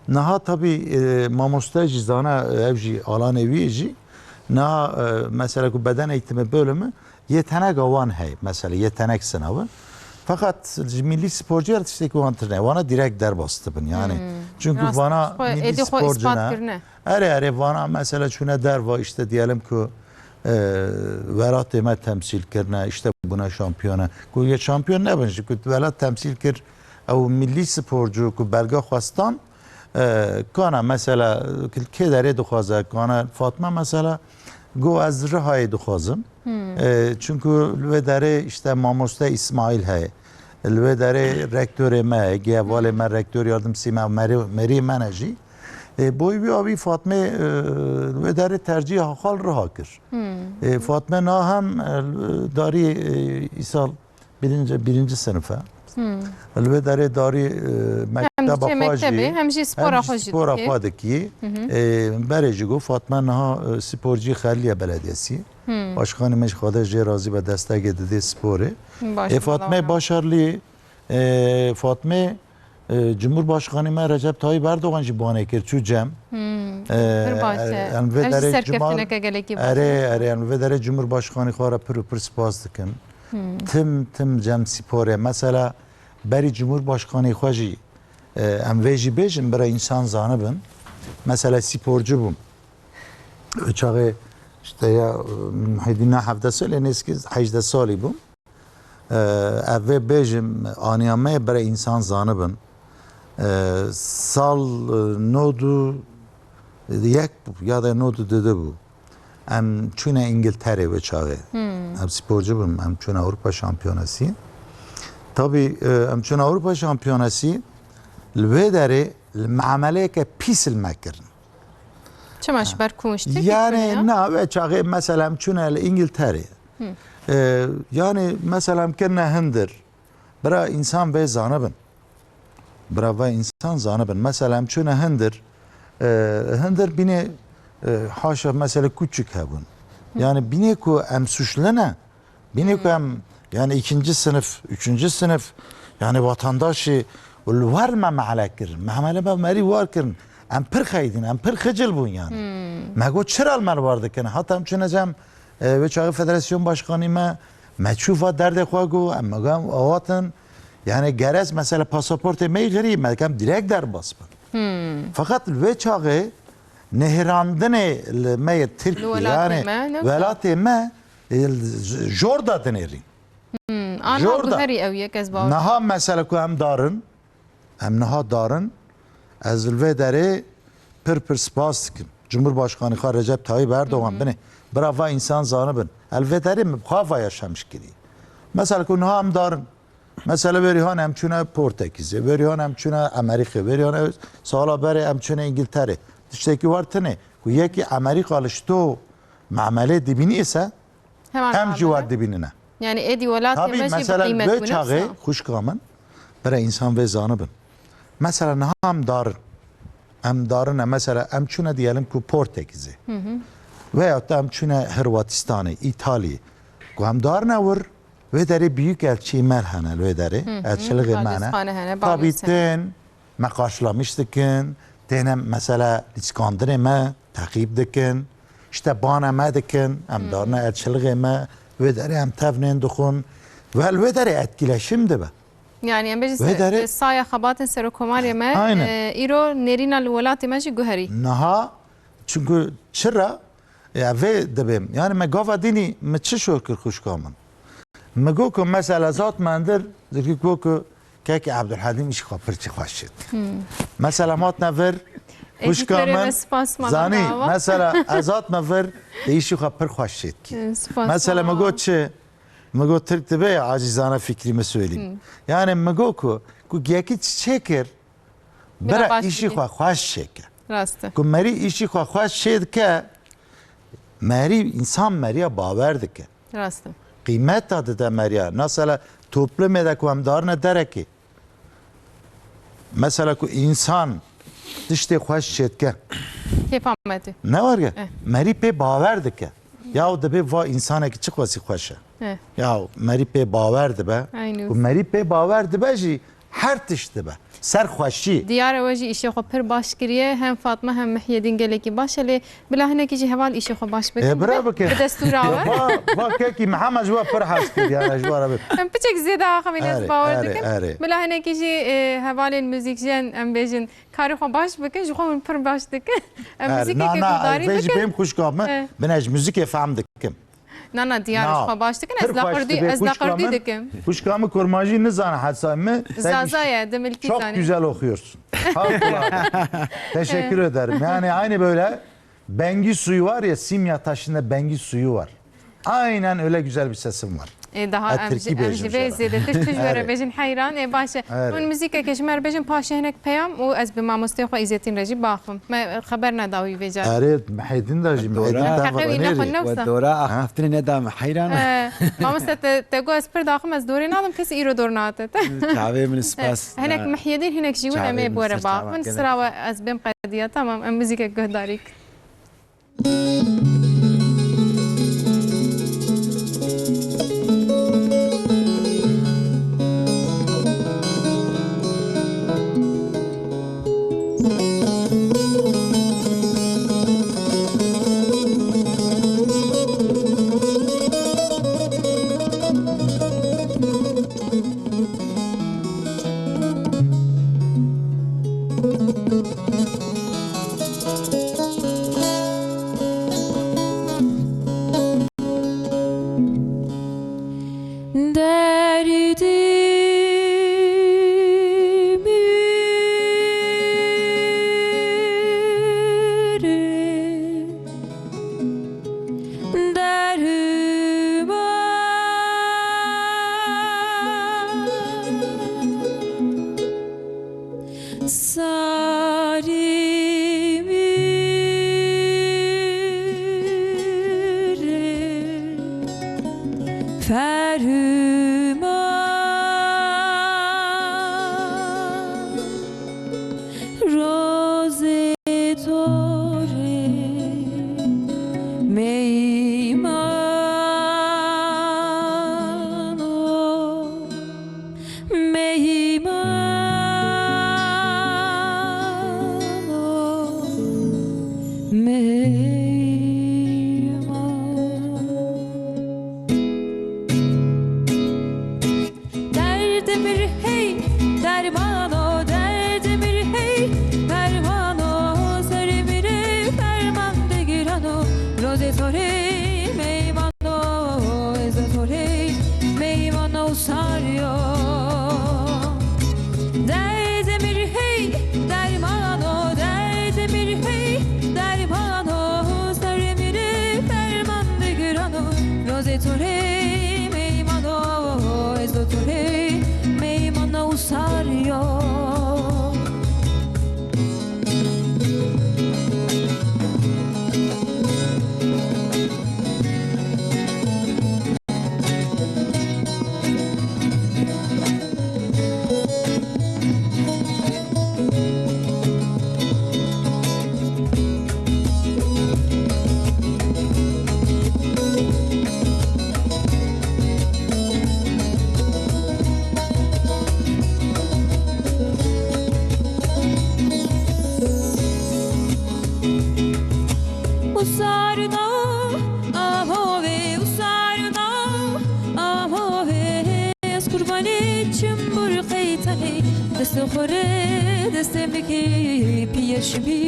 Niha tabî, e, mamoste jî zana, e, ev jî alanê wî ye jî. Niha, e, mesela ku beden eğitimi bölümü yeteneka wan heye. Mesela yetenek sınavı. Fakat ji milli sporcuya tiştekî wan tune. Wana direkt derbas dibin. Yani Hmm. çünkü Rast, vana xwe, milli êdî xwe sporcuna ispat kirine. Erê, erê, vana mesela çûne derva, işte diyelim ku, e, welatê me temsîl kirine, işte bûne şampiyona. Ku yê şampiyon nebin, ji ku welat temsîl kir, ew milli sporcu ku belge xwestan, e, kana mesela, kê derê dixwaze, kana Fatma mesela, got ez Rihayê dixwazim. Hmm. E, çünkü li wê derê işte mamoste İsmail heye. Li wê derê rektorê me heye, gihevalê me, rektor yardımcısı me, merî, merî me ne jî. E, boy wî avî Fatmê, e, li wê derê tercîha xwe li Riha kir. Hmm. E, Fatme niha hem, e, darî, e, îsal birinci, birinci sınıf e. Hmm. Li wê derê darî, e, Hem mekteba diçe xwe mektebê, jî, hem jî spora hem jî xwe jî spora dikê. xwe dikî. Hı hı. E, berê jî got, Fatme niha, e, sporcî Xelîye Belediyesî. Hmm. Başkanê me ji Xwedê jê razî be, destekê didê sporê. Baş, E, Fatme Allah razı başarlî, e, Fatme, e, Cumhurbaşkanı me Recep Tayyip Erdoğan jî banê kir, çû cem. Hmm, E, pir baş e. e, em vê Ev jî derê serkeftineke Cuma-, gelekî baş e. Erê, erê, em vê derê Cumhurbaşkanı xwe re pir û pir spas dikim. Hmm. Tim, tim cem sporê. Mesela berî Cumhurbaşkanı xwe jî, e, em vê jî bêjin, bira însan zanibin. Mesela sporcu bûm. Çaxê işte ya, e, hêdî ne hevdeh salê, nêzîkî hejdeh salî bûm. E, ev vê bêjim, aniya me bira însan zanibin. E, sal, e, nod û yek bû ya da nod û du bû. Em çûne Îngilterê wê çaxê. Hmm. Em sporcu bûn, em çûne Avrupa Şampiyonasî. Tabî, e, em çûn Ewropa Şampiyonasî, li wê derê li muameleyeke pîs li me kirin. Çima, ji ber ku ji Tirkî çûne ya? Yani na, wê çaxê mesela em çûne li Îngilterê. E, yani mesela em kirine hindir. Bira însan vê zanibin. Bira vê însan zanibin. Mesela em çûne hindir. E, hindir bînê, e, haşa mesela küçük hebûn. Yani bînê ku em suçlu ne. Bînê ku em, yani ikinci sınıf, üçüncü sınıf, yani vatandaşî, û li war me mehle kirin. Mehle me merî war kirin. Em pir xeydîn, em pir xicil bûn yani. Me got, çira li me li war dikin? Hata em çûne cem, e, wê çaxê federasyon başkanî me, me çû va derdê xwe got, em me got, em awatin. Yani gerez mesela pasaportê me yî xirî, me dikem direkt derbas bin. Fakat li wê çaxê nihêrandinê li me yê Tirkî, Li welatê yani me, ne? welatê me, e, jor da dinêrîn. Hmm, ana Jor da. guherî ew yek ez bawer. Niha mesela ku em darin, em niha darin, ez li vê derê pir pir spas dikim. Cumhurbaşkanî xwe Recep Tayyip Erdogan binê. Bira va însan zanibin. El vê derê min xwe va yaşamiş kirî. Mesela ku niha em darin. Mesela verî han em çûne Portekîzê, verî han em çûne Amerîkê, verî han ew sala berê em çûne Îngilterê. Tiştekî war tine ku yekî Amerîka li şto memelê dibînî ise Heman em jî muamele. war dibînine. Yani êdî welatê Tabî me jî bi mesela qîmet wê bûne çaxê wisa. xwişka min, bira însan vê zanibin. Mesela niha em darin. Em darine mesela em çûne diyelim ku Portekîzê. Veyahut da em çûne Hırvatistanê, Îtaliyê. Ku em darine wir, wê derê büyük elçî me hene li wê derê. Elçilixê me hene. Elçîxane hene, Tabî balyoz hene. tên, me karşılamış dikin, têne mesela lîskandinê me teqîb dikin, işte bana me dikin, em darine elçilixê me, wê derê em tevnên dixwin, ve li wê derê etkileşim dibe. Yani em bêjin Wê se-, derê saya xebatên Serokomarê me, Aynen. e, îro nêrîna li welatê me jî guherî. Niha, çünkü çira, ya vê dibêm. Yani me gava dînî, me çi şor kir xwişka min? Me got ku mesela zat me endir, dikî got ku kekî Abdulhalim îşî xwe pir çi xweş çêt. Mesela matne vir, Êdî xwişka berê min, me spas mala zanî, dava. mesela ez hatme vir, de îşî xwe pir xweş çêt kî. Spas Mesela me mala. got çi? Me got Tirk dibe ya, acizane fikrimi söyleyeyim. Yani me got ku, ku yekî çi çêkir, Bira bira baş îşî dikî. xwe xweş çêke. Rast e. Ku merî îşî xwe xweş çêdike, merî, însan meriya bawer dike. Rast e. Qîmeta dide meriya. Mesela toplumê de ku em darine derekê. Mesela ku însan tiştê xweş çêdike. Kêfa me tê. Ne werge? Eh. Merî pê bawer dike. Ya o dibê va însanekî çi qasî xweş e. Eh. Ya merî pê bawer dibe. Aynı. Ku merî pê bawer dibe jî her tişt dibe. Ser xweşî. Diyar e we jî îşê xwe pir baş kiriye. Hem Fatma hem Mihyedîn gelekî baş e lê bila hinekî jî heval îşê xwe baş bikin. E, bira Bi, bikin. bi destûra Ya we. va, va kekî Mihemed ji we pir hez kir, yani ji we re bi. Em piçek zêde axivîn ez Erê, bawer erê, dikim. erê. Bila hinekî jî, e, hevalên muzîkjen em bêjin karê xwe baş bikin, ji xwe hûn pir baş dikin. Em Erê, muzîkeke na, na, guhdarî vê jî bikin. bêm xwişka min, Eh. bin ez muzîkê fehm dikim. Na, na, diyar Na. xwe baş dikin. Ez Pir xweş laqurdî, dibê ez xwişka laqurdî min. dikim. Xwişka min kurmancî nizane hesay mi. Sen Zaza iş-, ye, dimilkî Çok zane. güzel okuyorsun. Harikulade. Teşekkür ederim. Yani aynı böyle Bengi suyu var ya, simya taşında Bengi suyu var. Aynen öyle güzel bir sesim var. Ê, daha Ha, em Tirkî ji, em bêjim ji vê jara. zêdetir tu ji we re Evet. bêjin heyran. Ê, baş e. Evet. Hûn muzîkeke ji me re bêjin, paşê hinek peyam û ez bi mamosteyê xwe Îzzetîn re jî baxim. Me xeber neda wî vê carê. Erê, Mihêdîn de jî, Dora. Mihêdîn Heqe wî tevxanê nexwe rê. newsa. We dora axaftinê neda me heyran. Eh, mamoste, te, te got ez pir daxim, ez dorê nadim, kes îro dor nate te. Çavê min spas. Hinek Mihyedîn, hinek jî win em ê bi we re baxin. Sira we ez bêm qediya, tamam, em muzîkek guhdarî kin. Ferhuma rozê torê meymano, meymano, meymano. Derdê min hey dermano, derdê min hey dermano, serê min ê ferman digirano, rozê torê meymano, ez a torê meymano û saryo. Derdê min hey dermano, derdê min hey dermano, serê min ê ferman digirano, rozê torê meymano, ez a torê meymano û saryo. Usarna, amo ve, usarna, amo ve, ez qurbanê çimbur qeytanê, destê xwe rê, destê min kê, piyeşmî,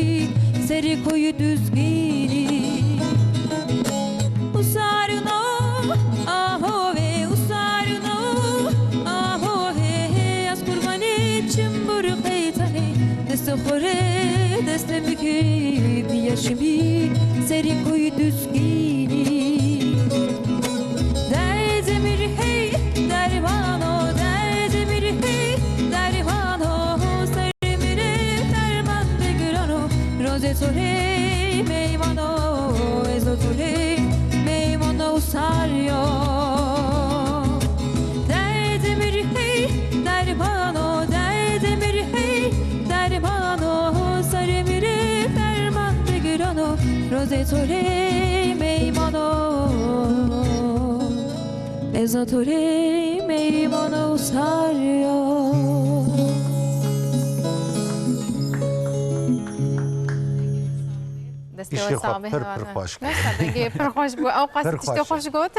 serê koyê Duzgînî. Usarna, amo ve, usarna, amo ve, ez qurbanê çimbur qeytanê, destê xwe rê, destê min kê, piyeşmî, serê koyê Duzgînî. Derdê min hey dermano, derdê min hey dermano, serê min ê ferman digirano, rozê torê meymano, ez a torê meymano û saryo. Derdê min hey dermano, derdê min hey dermano, serê min ê ferman digirano, rozê torê meymano, ez a torê meymano û saryo. Destê we sax be, pir, pir xweş kir. Dengê pir xweş bû. Ew qas tiştê xweş got.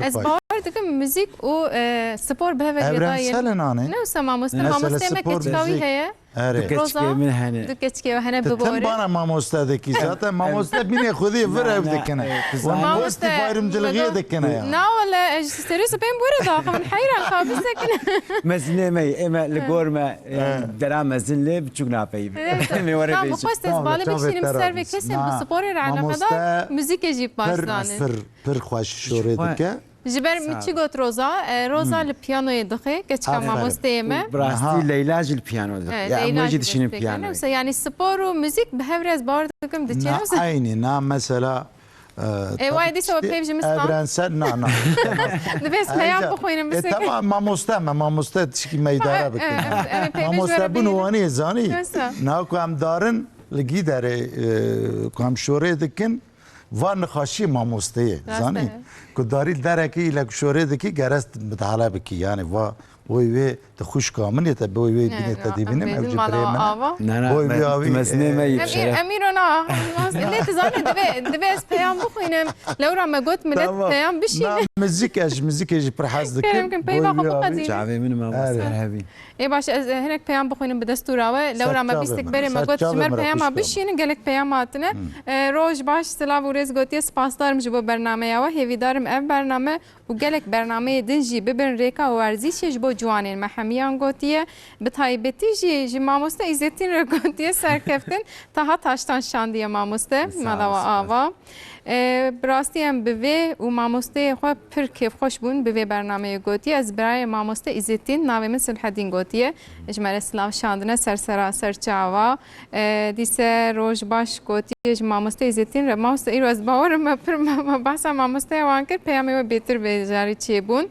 Ez bawer dikim, muzîk û, e, spor bi hev re jêdayên. Evrensel in anê. Ne wisa mamoste, mamoste me keçika wî heye. Erê. Du keçikê min hene. Du keçikê we hene. Biborî. Tim bana mamoste dikî. Zaten mamoste bînê xwedî vir ev dikine. Wan pozitif ayrımcılığı dikine ya. Na wele, ez ji serî sipên bore daxim, heyran ka bisekine. Mezinê me, ê me li gor me, e, dera mezin lê biçûk napeyî. Em ê were bêjin. Tamam, xwest ez bale bikişînim ser vê kesên bi sporê re eleqedar, muzîkê jî baş zanin. Pir, pir xweş şorê dike. Ji ber min çi got Roza? E, Roza li piyanoyê dixê, keçika mamosteyê me. Bi rastî Leyla jî li piyano dixê. Evet, ya, em Leyla wê jî jî dişînin destpêkirine. Piyanoyê. Wisa, yanî spor û muzîk bi hev re ez bawer dikim diçin. Na eynî, na mesela, e, e, wayê dîsa we peyv ji min stan. Evrensel, na, na. Divê ez peyam bixwînim, e, bisekine. Tamam, mamoste me, mamoste tişkî me îdare bikin. E, e, e, peyvê ji we binînin. Mamoste bin wanî zanî. Wisa. Na ku em darin li gîderê, e, ku em şorê dikin, va nixaşî mamosteyê, zanî? Ku darî li derekî île ku şorê dikî, gerez midahale bikî. Yanî va, oy wê di xwişka min ê te, bi oy wê bînê te dibînim, ew jî birê min e. Ne, ne, oy wê awî, mezinê me yî, em şeref. Em îro na, lê tu zanî, divê, divê ez peyam bixwînim. Lewra me got, millet peyam bişîne. Na, muzîk, ez ji muzîkê jî pir hez dikim. Kerem kim, peyva xwe biqedînin. Çavê min mamoste hevî. Ê baş, ez, e, hinek peyam bixwînim bi destûra we. Lewra me bîstik berê me got, ji me re peyama bişînin, gelek peyam hatine. E, roj baş, silav û rêz gotiye, spasdar im ji bo bernameya we. Hêvîdar im ev bername û gelek bernameyê din jî bibin rêka werzîşê ji bo ciwanên me, hemiyan gotiye. Bi taybetî jî ji mamoste Îzzetîn re gotiye serkeftin. Taha taştan şandiye mamoste. Sağ ol, mala we ava. E, bi rastî em bi vê û mamosteyê xwe pir kêfxweş bûn, bi vê bernameyê gotiye. Ez birayê mamoste Îzzetîn, navê min Silhedîn gotiye. Ji me re silav şandine ser sera ser çava. E, dîse roj baş gotiye. ye ji mamoste Îzzetîn re. Mamoste, îro ez bawerim me pir me, me behsa mamosteya wan kir, peyamê we bêtir bêjarî çêbûn.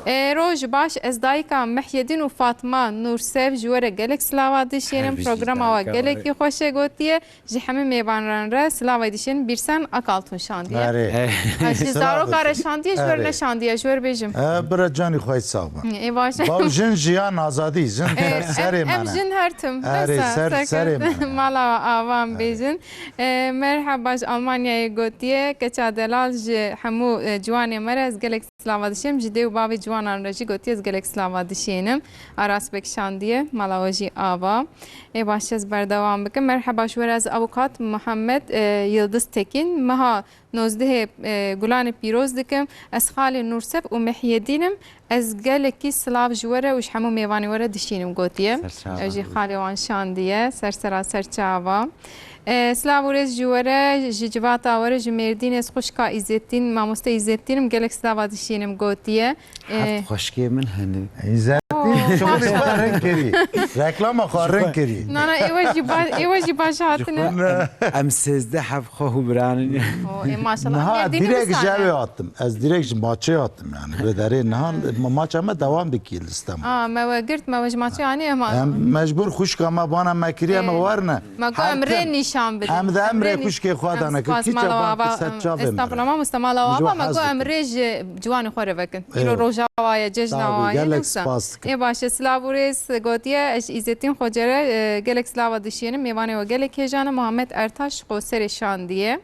E, roj baş, ez dayika Mehyedîn û Fatma Nûrsev ji we re gelek silava dişênim. Her bijî Programa we dayika gelekî we. Xweş e gotiye. Ji hemî mêvanan re silavay dişênim. Bîrsen Akaltun şandiye. Erê. He. Ha, ji Silav zaroka re olsun. Şandiye, ji we re Erê. Neşandiye, ji we re bêjim. E, bira canî xwe sax be. Ê, baş. Baw jin jiyan azadî, jin Ê, ser, serê em, em me ne. Jin her tim. Erê, Neyse, ser, ser serê me ne. Mala avan Erê. Bêjin. E, merheba ji Almanyayê gotiye, keça delal ji hemû, e, ciwanê me re ez gelek silava dişênim. Ji dê û bavê ciwanan re jî gotiye ez gelek silava dişênim. Aras Bek şandiye, mala we jî ava. Ê baş ez berdewam bikim. Merheba ji we re ez avukat Muhammed, e, Yildiz Tekîn. Meha nozdehê, e, Gulanê pîroz dikim. Ez xalê Nûrsef û Mehyedîn im. Ez gelekî silav ji we re û ji hemû mêvanê we re dişînim gotiye. Ser çava. Ew jî xalê wan şandiye. Ser sera ser çava. E, silav û rêz ji we re, ji civata we re, ji Mêrdînê ez xwişka Îzzetîn, mamoste Îzzetîn im. Gelek silava dişînim gotiye. E, Heft xweşkê min hene. Îzzetîn Oo, şixulê xwe maşallah. Rin kirî. Reklama xwe rin kirî. Na, na, êwe jî ba-, êwe jî baş hatine. Em, em sêzdeh heb xwe hû biranin. Oo, ê, maşallah. Niha Mêrdînê direkt ji bisan ev ê e. Hatim. Ez direkt ji maçê hatim yani. Vê derê niha ma-, maça me dewam dikî li Stenbolê. Aa, me we girt, me we ji maçê anî, em Em mecbur xwişka me bana me kiriye, me Ê, werine. Me got em Her rê tim. Nîşan bidin. Em de em rê Em rê xwişkê xwe em dane, spas kî mala çaban ava, ser çavê me estağfurullah, re. Mamoste, mala Ji ava, we me hez got em dikim. Rê ji ciwanê xwe re vekin. Îro Ê, roja wa ye, cejna sağ ol, wa ye, gelek neyse. Spas dikim. Ê, baş e, silav û rêz gotiye, ez ji Îzzetîn Xoce re, e, gelek silava dişênim, mêvanê we gelek hêjan e, Muhammed Ertaş Qoserê şandiye.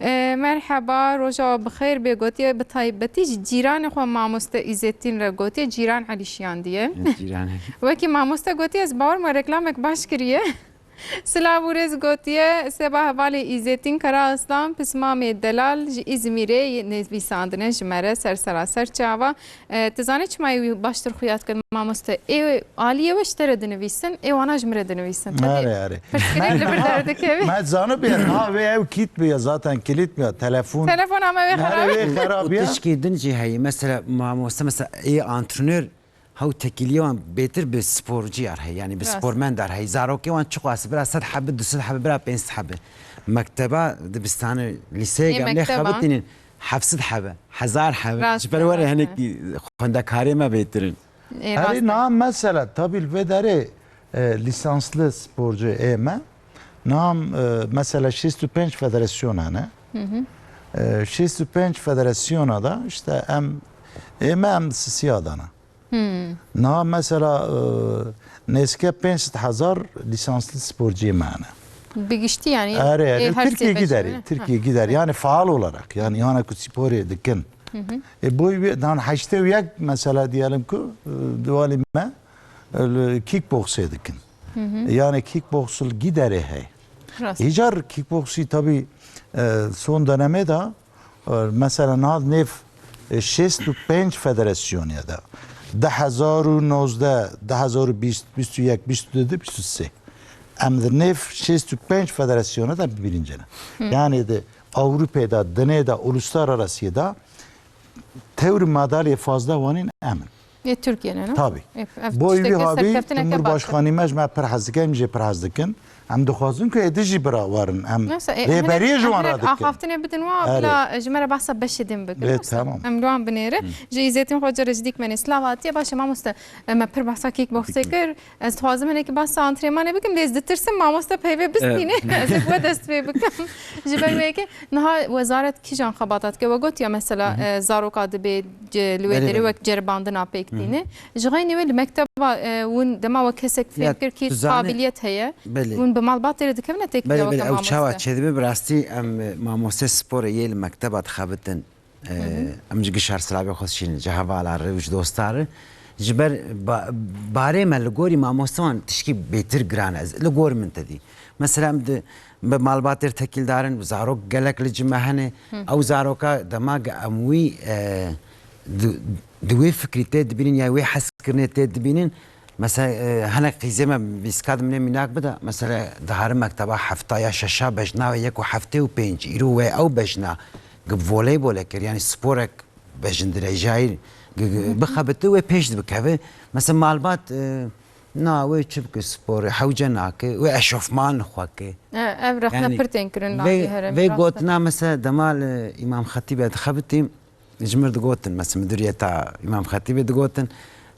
E, merheba, roja we bi xêr bê gotiye, bi taybetî ji cîranê xwe mamoste Îzzetîn re gotiye, cîran Elî şiyandiye. Cîran Elî. Wekî mamoste gotiye, ez bawer me reklamek baş kiriye. Silav û rêz gotiye, seba hevalê Îzzetîn Kara Aslan, pismamê delal ji Îzmîrê nivîsandine ji me re ser sera ser çava. E, tu zanî çima wî baştir xuya dikin mamoste? Ê aliyê we ji te re dinivîsin, ê wana ji min re dinivîsin. Erê, erê. Pirsgirêk li vir derdikeve. Me zanibû ya, ha, wê ew kît bû ya, zaten kilît bû ya, telefon. Telefona me wê Nere xerab. Wê xerab ya. Tişkî din jî heye. Mesela mamoste, mesela ê antrenör, Hew tekîliyê wan bêtir bi sporciyar heye, yanî bi Rast. Spormendar heye. Zarokê wan çiqas bira sed hebe, du sed hebe, bira pênc sed hebe. Mekteba, dibistanê, lîseyê Ê, em lê mekteba. Xebitînin heft sed hebe, hezar hebe. Rast, Ji ber were rast, hinekî xwendekarê me bêtir in. Ê, Herî rast. Niha mesela tabî li vê derê, e, lîsanslı sporcu ê me. Niha, e, mesela şêst û pênc federasyona ne. Hı hı. E, şêst û pênc federasyona da işte em, ê me em sisiya dana. Hmm. Niha mesela, e, nêzîke pênc sed hezar lîsanslı sporciyê me hene. Bi giştî yanî Erê, erê, ê her Tirkiye sê giderî, beş Tirkiye Ha. Giderî. Yani faal olarak, yani yana ku sporê dikin. Hı hı. E, boy bir, dan heştê û yek mesela diyelim ku, e, diwalî me, e, kickboxê dikin. Hı hı. Yani kickbox li giderê heye. Rast. Îcar kickboxî tabii, e, son dönemê de, e, mesela niha nêv, e, şêst û pênc federasyonê de, du hezar û nozdeh, du hezar û bîst, bîst û yek, bîst û du, bîst û sê. Em di nêv şêst û pênc federasyonê de birinci ne. Hı. Yani di Avrupa'da, dinê de, uluslararası da tewr madalyê fazla wanîn em in. Ê Tirkiye ne, ne? Tabii. Ê, ev Boy tiştekî wî havî serkeftineke baş e. Cumhurbaşkanî me ji me pir hez dike, em jê pir hez dikin. Em dixwazin ku êdî jî bira werin. Em Neyse, ê, rêberiyê hinek, ji wan re hinek dikin. Axaftinê bidin wa, Erê. Bila ji me re behsa beşê din bikin. Ê, Neyse, tamam. Em li wan binêrin. Hı. Ji Îzzetîn Xoce re ji dîk me nê silav hatiye. Baş e mamoste, e, me pir behsa kickboxê kir. Ez dixwazim hinekî behsa antrenmanê bikim, lê ez ditirsim mamoste peyvê bistîne. Ê. Ez ê bi we dest pê bikim. Ji ber wê yekê niha wezaret kîjan xebata dike? We gotiya mesela, Hı hı. e, zaroka dibê, Li wê Belê, derê belê. Wek ceribandina pêk Hı hı. tîne. Ji xeynî wê li mekteba, e, hûn dema we kesek fêm Ya, kir kî tu zanî qabiliyet heye, Belê. Hûn bi malbatê re dikevine têkiliya Belê, weke belê. Ew çawa mamoste? Çêdibe, bi rastî em, e, mamoste sporê yê li mekteba dixebitin. E, Hı hı. Em ji gişar silavê xwe şînin, ji hevala re û ji dosta re. Ji ber ba-, barê me li gorî mamoste wan tişkî bêtir giran e. Ez, li gor min te dî. Mesela em di, bi malbatê re tekîldarin, zarok gelek li cî me hene. Hı. Ew zaroka dema ge em wî, e, di, di wê fikrî tê dibînin ya wê hezkirinê tê dibînin, mesela, e, hinek qîzê me bîska dimine mînak bide, mesela, diharin mekteba hefta ya şeşa bejna wê yek û heftê û pênc, îro wê ew bejna gi voleybolê kir, yanî sporek bejin dirêjayî gi-, gi-, Hı hı. bixebite wê pêş dibikeve. Mesela malbat, e, Na, wê çi bike sporê, hewce nake, wê eşofman li xwe ke. E, ev rexne Yani, pir tên kirin vê, lavê heremî, vê rast e. Gotina mesela dema li Îmam Xetîbê dixebitîm, ji mir digotin, mesela midûriyeta Îmam Xetîbê digotin,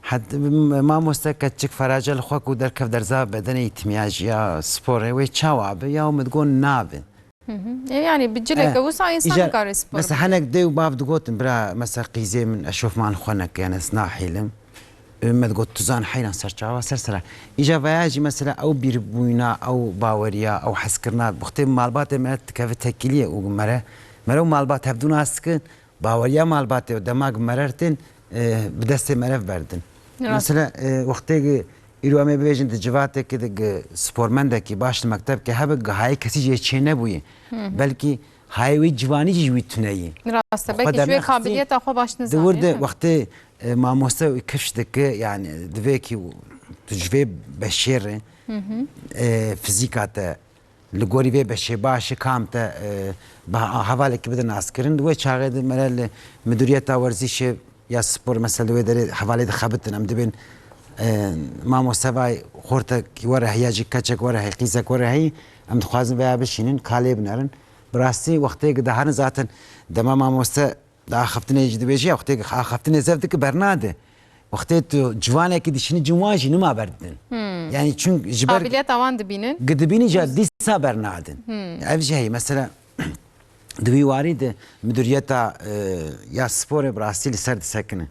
het-, mamoste keçik ferace li xwe ku derkev derza bedenê îtimiya jî ya sporê wê çawa be, ya min digot nabe. Hı hı. E, yani bi cileke Eh, wisa însan îcar, nikare spor mesela bike. Hinek dê û bav digotin, bira, mesela qîzê min eşofman xwe neke, yani ez nahêlim. E, me digot, tu zan heyran ser çava ser sera. Îca veya jî mesela ew bîrbûyna, ew baweriya, ew hezkirina, wextê malbatê me dikeve tekîliyê û mere, mere û malbat hevdû nas dikin, baweriya malbatê û dema ku merer tên, e, bi destê merev berdin. Rast. Mesela, e, wextê ku îro em ê bibêjin di civateke de ku spormendekî baş li mekteb ke hebe, ku hayê kesî jê çê nebûye. Hı hı. Belkî hayê wê civanî jî ji wî tune yî. Rast e, Xwe belkî ji wê dernexistî, kabiliyeta xwe baş di nizanî, wir de he? Wextê, e, mamoste wî kifş dike, yani divê kî tu ji vê beşê re, Hı hı. e, fizîka te, li gorî vê beşê baş e, kam te, e, bi ha-, hevalekî bide naskirin. Di wê çaxê de mere li midûriyeta werzîşê ya spor, mesela li wê derê hevalê dixebitin, em dibên, e, mamoste vay xortek were heye, jî keçek were heye, qîzek were heye, em dixwazin veya bişînin, ka lê binerin. Bi rastî wextê ku diherin zaten dema mamoste di axaftinê jî dibêje, wextê ku axaftinê zef dike bernade. Wextê tu ciwanekî dişînî cin wan jî nima berdidin. Hmm. Yani çün ji ber Qabiliyeta wan dibînin. Gi dibînî jî dîsa bernadin. Hmm. Ev jî heye. Mesela di wî warî de midûriyeta, e, ya sporê bi rastî li ser disekine.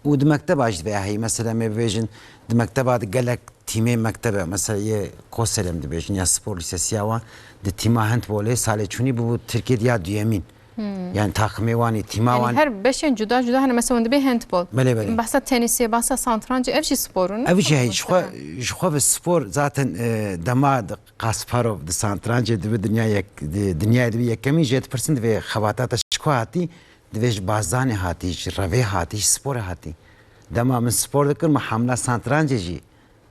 Û di mekteba jî divê heye. Mesela em ê bibêjin di mekteba de gelek tîmê mektebe, mesela yê Koselê em dibêjin ya spor lîsesiya wan, di tîma handbolê salê çûnî bûbû Tirkiyê de ya duyemîn. Hmm. Yani takımê wan ê, tîma Yani wan. Her beşên cuda cuda hene, mesela hûn dibê handball. Belê, belê. Bahsa tenîsê, bahsa santrancê, ev jî spor in. Ev jî heye, ji xwe, ji xwe bi spor zaten, e, dema di Kasparov di santrancê dibi dinya yek, di, dinyayê dibi yekemîn, jê dipirsin divê xebatata ji ku hatî, divê ji Bazanê hatî, ji revê hatî, ji sporê hatî. Dema min spor dikir, min hamla santrancê jî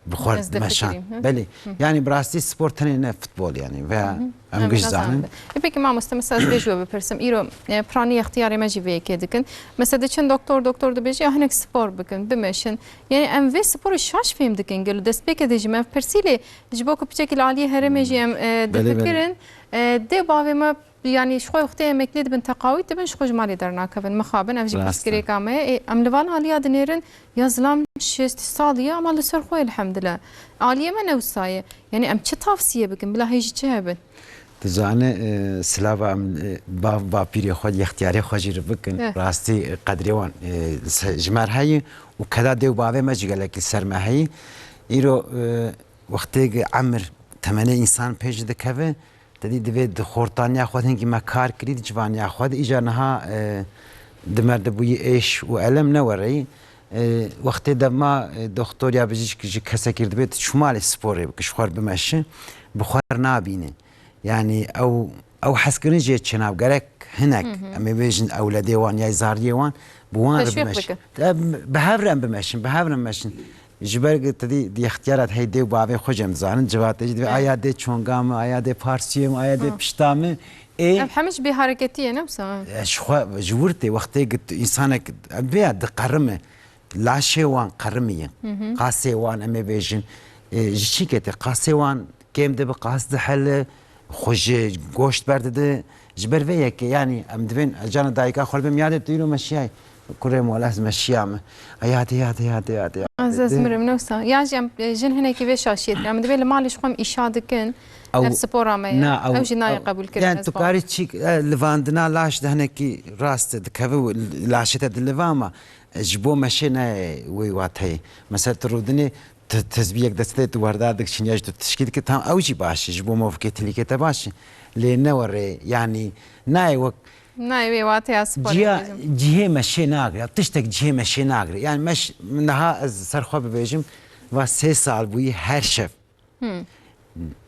bi xwe dimeşand. Belê. Hı. Yani bi rastî spor tenê ne futbol yani veya Hı hı. Em giş zanin. E, peki mamoste, mesela ez vê ji we bipirsim. Îro, e, piranî extiyarê me jî vê yekê dikin. Mesela diçin doktor, doktor dibêje ya hinek spor bikin, bimeşin. Yani em vê sporê şaş fêm dikin. Gelo destpêkê de jî me pirsî lê ji bo ku piçekî li aliyê herêmê jî em, e, Belê, belê. difikirin. E, dê bavê me Yani ji xwe wextê emeklî dibin, teqawît dibin, ji xwe ji malê dernakevin, mixabin, ev jî Rast e. pirsgirêka me ye. Ê, em li van aliya dinêrin, ya zilam şêst sal ye, ama li ser xwe ye, elhamdulillah. Aliyê me ne wisa ye. Yani em çi tavsiye bikin, bila hê jî çi hebin? Tu zane, e, silava em, e, bav bapîrê xwe, yextiyarê xwe jî re bikin. Eh. Rastî, e, qedrê wan, e, se-, ji me re heye û keda dê û bavê me jî gelekî ser me heye. Îro, e, wextê emir, temenê însan pêş dikeve, Te dî divê di xortaniya xwe de hingî me kar kirî, di civaniya xwe de. Îcar niha, e, di me de bûyî êş û elem ne were yî. E, wextê dema, e, doxtor ya bijîşk ji kesekî re dibê, tu çû malê sporê bike, ji xwe re bimeşe, bi xwe re nabîne. Yani ew, ew hezkirin jê çênabe, gerek hinek, Hı hı. em ê bêjin ewledê wan ya zariyê wan, bi wan re Teşwîq bimeşin. bikin. E, bi hev re em bimeşin, bi hev re bimeşin. Ji ber ku te dî di extiyara de hey dê û bavê xwe jî em dizanin, civatê jî divê Evet. aya dê çonga min, aya dê parsiyê min, aya dê Hı. pişta min. Ê, Ev hemiş bê hareketî ye, ne wisa? e, ji xwe, ji wir tê wextê ku tu însanek, em vê ya diqerime. Laşê wan qerimiye. Hı hı. Qasê wan em ê bêjin. E, ji çîkê tê qasê wan kêm dibe, qas dihele, xwe ji goşt berdide. Ji ber vê yekê, yani em divên cana dayika xwe bim yadê tu îro meşiyay. Kurê mola ez meşiyame. Ay hadi, hadi, hadi, hadi, hadi. Ez, ez mirim, ne wisa. Ya jî em, e, jin hinekî vê şaşiyê dikin. Em divê li malê ji xwe em îşa dikin. Ew, Ev spora me ye. na, ew, Ew jî nayê ew, qebûl kirin, yani ez tu bawer. karî çîk, e, livandina laş de hinekî rast dikeve û laşê te diliva ama, e, ji bo meşê nayê wê wateyê. Mesela tu rûdinê Te-, tezbîyek destê te tu werdar dikî, çinya jî tu tişkî dikî, tam ew jî baş e, ji bo movkê tilîkê te baş e. Lê ne were, yanî nayê wek Nayê wê wateya sporê ciya, bêjim. cihê meşê nagre, tiştek cihê meşê nagre. Yani meş, niha ez ser xwe bibêjim, va sê sal bûyî her şev. Hmm.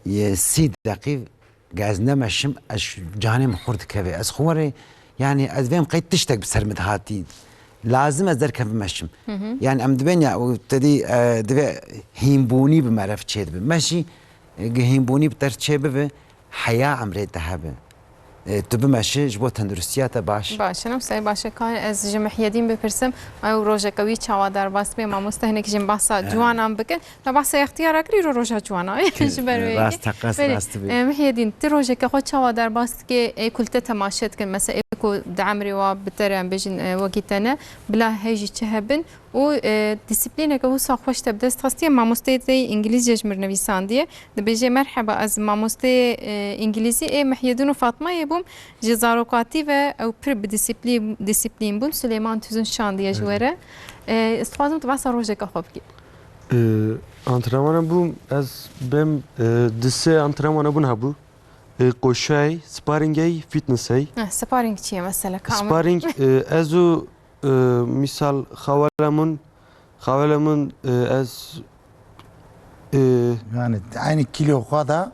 Yê sî deqî Ge ez nemeşim, ez ş-, canê min xurt dikeve. Ez xwe rê, yani ez vêm qey tiştek bi ser min dihatî. Lazim ez derkevim meşim. Hı hı. Yani em dibên ya, û te dî, e, divê hînbûnî bi meriv çêdibe. Meşî, e, ge hînbûnî bi te re çêbibe, heya emrê te hebe. e, tu bimeşî ji bo tenduristiya te baş. Baş e, ne wisa baş e. Ka ez ji Mihyedîn bipirsim, ew rojeke wî çawa derbas dibe, mamoste hinek jin behsa ciwanan bikin. Me behsa extiyara kirî ro roja ciwana. Ji ber wê Rast, yekê. teqas Belê, rast dibî. e, Mihyedîn, ti rojeke xwe çawa derbas dike, ê ku li te temaşe dikin, mesela ê ku di emrê wa bi te re em bêjin, e, wekî te ne, bila hej jî çi hebin û, e, disiplîneke wisa xweş te bi dest xistiye, mamosteyê te yê îngilîzce ji mir nivîsandiye. Dibêje, merheba, ez mamosteyê, e, îngilîzî ê Mihyedîn û Fatmayê bûm. Ji zarokatî ve ew pir bi disiplî-, disiplîn bûn. Silêman Tuzun şandiye ji we re. E, ez dixwazim tu behsa rojeke xwe bikî. Ee, antrenmana bûm, ez bêm, e, di sê antrenmana bûn hebû. E, koşey, sparingey, fitnessey. Heh, sparring çi ye mesela? Ka Sparring, e, ez û, e, misal xawela min, xawela min, e, ez, e, Yani aynı kilo xwe de,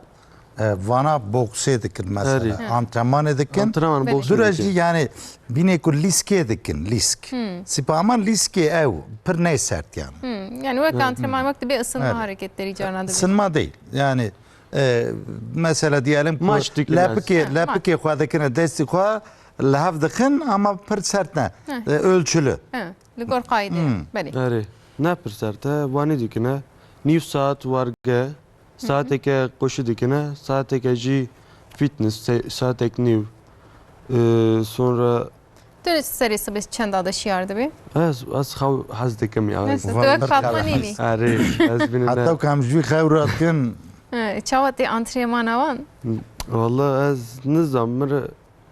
e, vana boksê dikin mesela. Erê. Antrenmanê dikin. Antrenman Belê. boksê Dure dikin. jî yani binê ku lîskê dikin, lîsk. Hmm. Sipa ama lîskê ew pir ne sert yani. Hmm. Yani wek Hı. antrenman, wek dibe ısınma Evet. hareketleri carna dibe. Isınma değil. Yani, e, mesela diyelim ku Maç dikin lepikê, Ha, maç. lepikê xwe dikine, destê xwe li hev dixin ama pir sert ne. Hı. E, ölçülü. Hı. Li gor qaîdê. Hmm. Belê. Erê. Ne pir sert e, vanî dikine. Nîv saet warge, saeteke koşu dikine, saeteke jî fitness, se-, saetek nîv. Ee, sonra Tu serê sibê çenda de şiyar dibî? Ez, ez xew hez dikim ya. Neyse, tu wek Fatma nînî. Erê, ez bînim Heta ne. Kam jî xew rakin. He, çawa tê antrenmana wan? Walla ez nizam, mir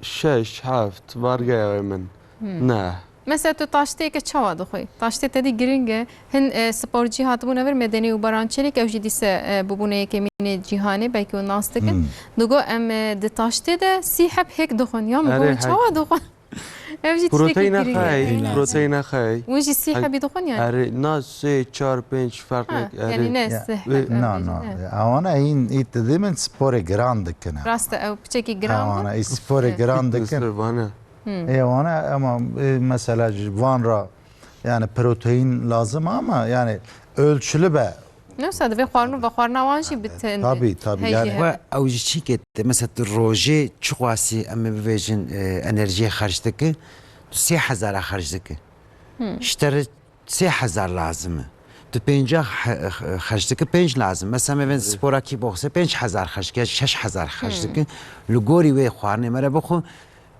şeş, heft, vargeya wê min. Hmm. Ne. Mesela tu taştêke çawa dixwî? Taştê te dî giring e. Hin, e, sporcî hatibûne vir, Medenî û Baran Çelik, ew jî dîse, e, bûbûne yekemînê cîhanê, belkî hûn nas dikin. Hmm. Digo em, e, di taştê de sî heb hêk dixwin. Ya min Erê, got, hek. çawa dixwin? Ev jî tiştekî Proteîna giring e. xey, Aynen. proteîna xey. Hûn jî sî Hek. hebî dixwin yani? Erê, na sê, çar, pênc ferq Ha, neke. yani Erê. ne Ya. sî heb, Wê- Na, ne, na. ne. Ewana hîn ît didê min sporê giran dikine. Rast e, ew piçekî giran bû. Ewana î sporê giran Fitness dikin. de vane. Hmm. Ê wana ama, e, mesela ji van ra yani proteîn lazim ama yani ölçülü be. Ne wisa divê xwarin û vexwarina wan jî bitin. Tabii, tabii, Hej yani. jî Ve hebe. ew jî çîkê te, mesela tu rojê çiqasî em ê bivêjin, e, enerjiyê xerc dike, tu sê hezara xerc dike. Hmm. Ji te re sê hezar lazim e. Tu pênca he-, he-, xerc dike, pênc lazim. Mesela me bên Evet. spora kickboxê pênc hezar xerc dike, şeş hezar xerc Hmm. dike. Li gorî wê xwarinê me re bixwe,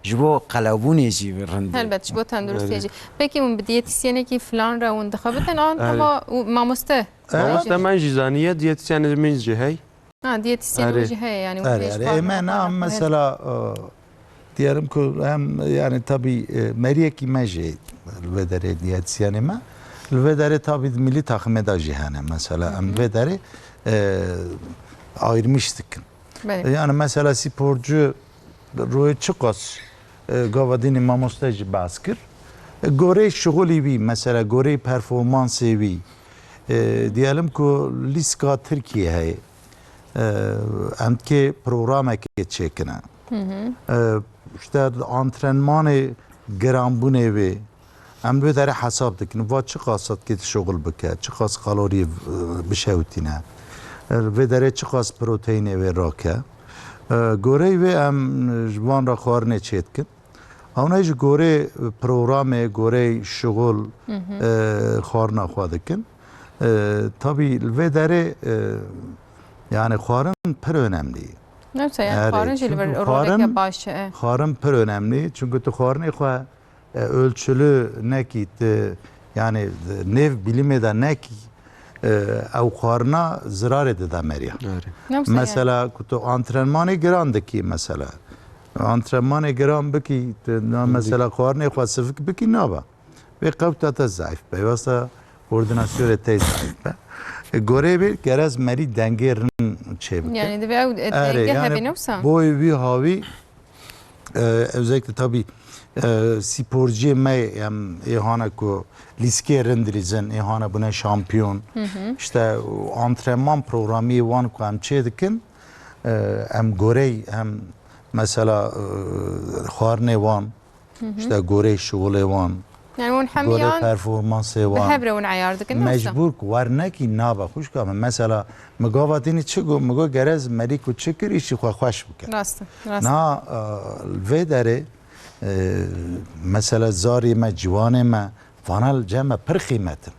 ji bo qelewbûnê jî rind e. Helbet, ji bo tenduristiyê Evet. jî. Pekî hûn bi diyetisyenekî filan re hûn dixebitin an Evet. hema û mamoste? Mamoste me jî zaniye, diyetisyenê min jî hey. Ha, diyetisyenê Erê. jî heye yani. Erê, erê. Ê, me na mesela, e, diyelim ku em yani tabii, e, meriyekî me jî li vê derê diyetisyenê me. Li vê derê tabii milli takımê de jî hene mesela. Em Hı hı. vê derê, e, ayrmış dikin. Belê. E, yani mesela sporcu Royê çiqas, e, gava dînî mamoste jî behs kir. E, goreyê şixulî wî, mesela goreyê performansê wî, e, diyelim ku lîska Tirkiyê heye. E, em dikê programekê çêkine. Hı hı. E, işte antrenmanê giranbûnê wê, Em li vê derê hesab dikin, va çiqas dikê şixul bike, çiqas kaloriyê, e, bişewitîne. E, li vê derê çiqas proteînê wê rake. E, goreyê wê em ji van re xwarinê çêdikin. Ewne ji gorê programê, gorey şixul, Hı hı. e, xwarina xwe dikin. E, tabî li vê derê, e, yani xwarin pir önemli. Ne wisa yani Erê, xwarin jî li vir çünkü roleke xwarin, baş e. Xwarin pir önemli. Çünkü tu xwarinê xwe e, ölçülü nekî, tu, yani, nêv bilîmê de nekî, e, ew xwarina zirarê dide meriya. Erê. Ne wisa yani? Mesela, ku tu antrenmanê giran dikî, mesela. Antrenmanê giran bikî, tu, na, Dik- mesela, xwarinê xwe sivik bikî, nabe. Vê qewta te zayıf be, wasa koordinasyonê te zayıf be. E, gorê bê, gerez merî dengê rin çê bike. Yani, divê ew, e, Erê, denge yani, hebe, ne wisa? Boy wî hawî, E, özellikle tabii, e, sporciyê me em ê hane ku lîskê rind dilîzin, ê hane bûne şampiyon. Hı hı. İşte antrenman programiyê wan ku em çê dikin, e, em gorey hem mesela, e, xwarinê wan, Hı hı. işte gorey şixulê wan, Yani hûn Gorê hemiyan performansê bi wan. Hev re hûn eyar dikin, ne wisa? Mecbûr ku wer nekî nabe xwişka min. Mesela min gava dînî çi got? Min got gerez merî ku çi kir, îşî xwe xweş bike. Rast e, rast e. Na, e, li vê derê, e, mesela zarê me, ciwanê me, vana li cem me pir qîmet in.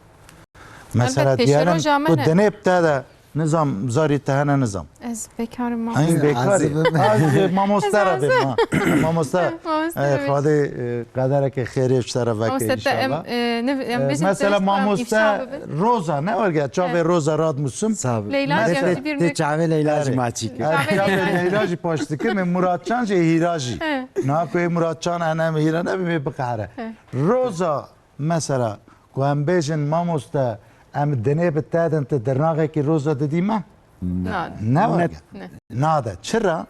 Mesela diyelim ku dinê bi te de nizam, zarî te hene nizam. Ez bêkar im. Ay, bêkar e. Ez mamoste re bê. Mamoste, e, Xwedê, e, qedereke xêrê ji te re veke înşallah. Mesela mamoste Roza, ne werge? Çavê Roza radmûsim. Leyla jî em ji bîr tê çavê Leyla jî maçî kir. Çavê Leyla jî paş dikim. Muratcan jî hîra jî. Na ku ê Muratcan hene hîra nebim ê biqehre. Roza Mesela, ku em bêjin, mamoste, em dinê bi te din, tu dirnaxekî Roza didî me? Na. Ne werge? Ne. Nade. Çira?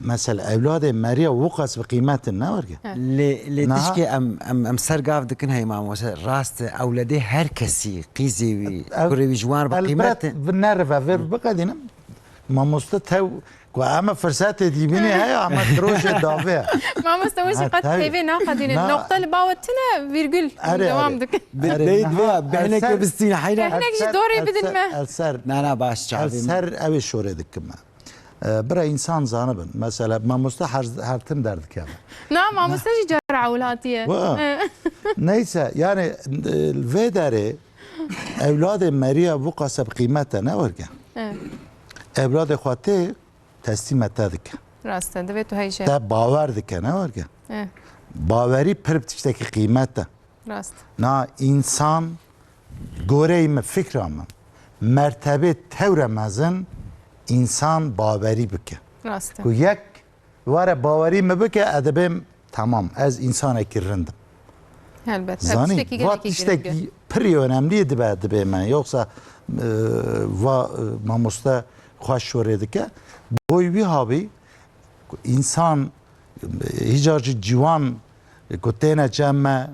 Mesela, ewladê meriya wiqas bi qîmet in, ne werge? Lê, lê tişkê em, em, em ser gav dikin, hey mamoste, rast e, ewledê her kesî, qîzê wî, kurê wî ji wan re bi qîmet in. Elbet, nerive, vê biqedînim. Mamoste tew, ku em firsetê dîbînê heye, em rojê davê. Mamoste, we jî qet peyvê naqedînin. Noqte li bawe tune, vîrgul dewam dikin. Erê, erê, niha bêhneke bistîne, heyran. Hinek jî dorê bidin me. El ser, el ser, na, na, baş çavê min. El ser ew ê şorê dikim me. E, bira însan zanibin. Mesela, mamoste her, her tim derdikeve. Na, mamoste jî cara ewil hatiye. Neyse, yani, e, vê derê ewladê meriya bu qaseb qîmete ne werge. Evet. Ewladê xwe tê teslîme te dike. Rast e, divê tu heyşe. Te bawer dike, ne werge? Eh. Bawerî pir bi tiştekî qîmet e. Rast. Na însan, goreyê min, fikra min, mertebê tewre mezin însan bawerî bike. Rast e. Ku yek were bawerî min bike, ez dibêm temam, ez însanekî rind im. Helbet. Zanî, va tiştekî pir önemlî dibe, dibê me. Yoksa, e, va, e, mamoste xweş şorê dike. Boy wî habî, ku însan, e, hîcar jî ciwan, e, ku têne cem me,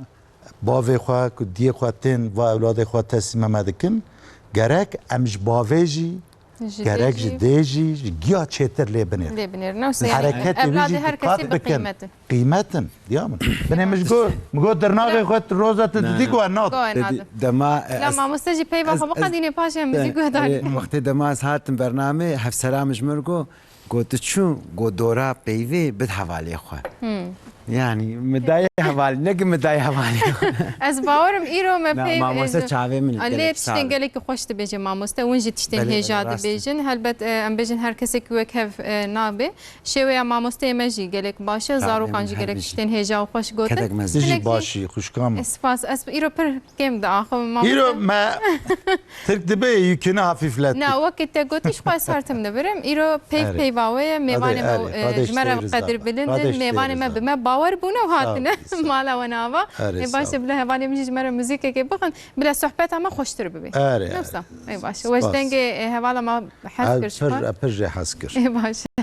bavê xwe, ku diyê xwe tên, va ewladê xwe teslîme me dikin, gerek em ji bavê jî, gerek ji dê jî, ji giya çêtir lê binêrin. Lê binêrin. Hereketê wî jî diqat bikin. Qîmet in. Diya min. Binê min ji go, min go dirnaxê xwe Roza tu didî ku ez nadim. Dema, e, la mamoste jî peyva xwe biqedînê, paşê em bizî guhdarî. Wextê dema ez hatim bernamê, hevsera min ji min go, go tu çû, go dora peyvê bid hevalê xwe. Yani, min dayê hevalî, ne ki min dayê hevalî. Ez bawerim îro me peyv, mamoste çavê min lê tiştên gelekî xweş dibêje mamoste, hûn jî tiştên hêja dibêjin. Helbet, e, em bêjin her kesek wek hev, e, nabe. Şêweya mamosteyê me jî gelek baş e, zarokan jî gelek tiştên hêja û xweş gotin. Tu jî baş î, xwişka min. E, spas. Ez îro pir kêm diaxivim mamoste. Îro me Tirk dibe yükünü hafifletti. Na, wekî te gotî, ji xwe ez her tim dibirim. Îro peyv peyva we ye, mêvanê me, e, ji me re qedirbilind in, mêvanê me bi me bawer bûne û hatine mala we nava. Ê, baş e, bila hevalê min jî ji me re muzîkekê bixin, bila sohbeta me xweştir bibe. Erê, erê. Ê, baş e. We ji dengê, e, hevala me hez kir ji xwe. Pir, pir jê hez kir. Ê, baş e.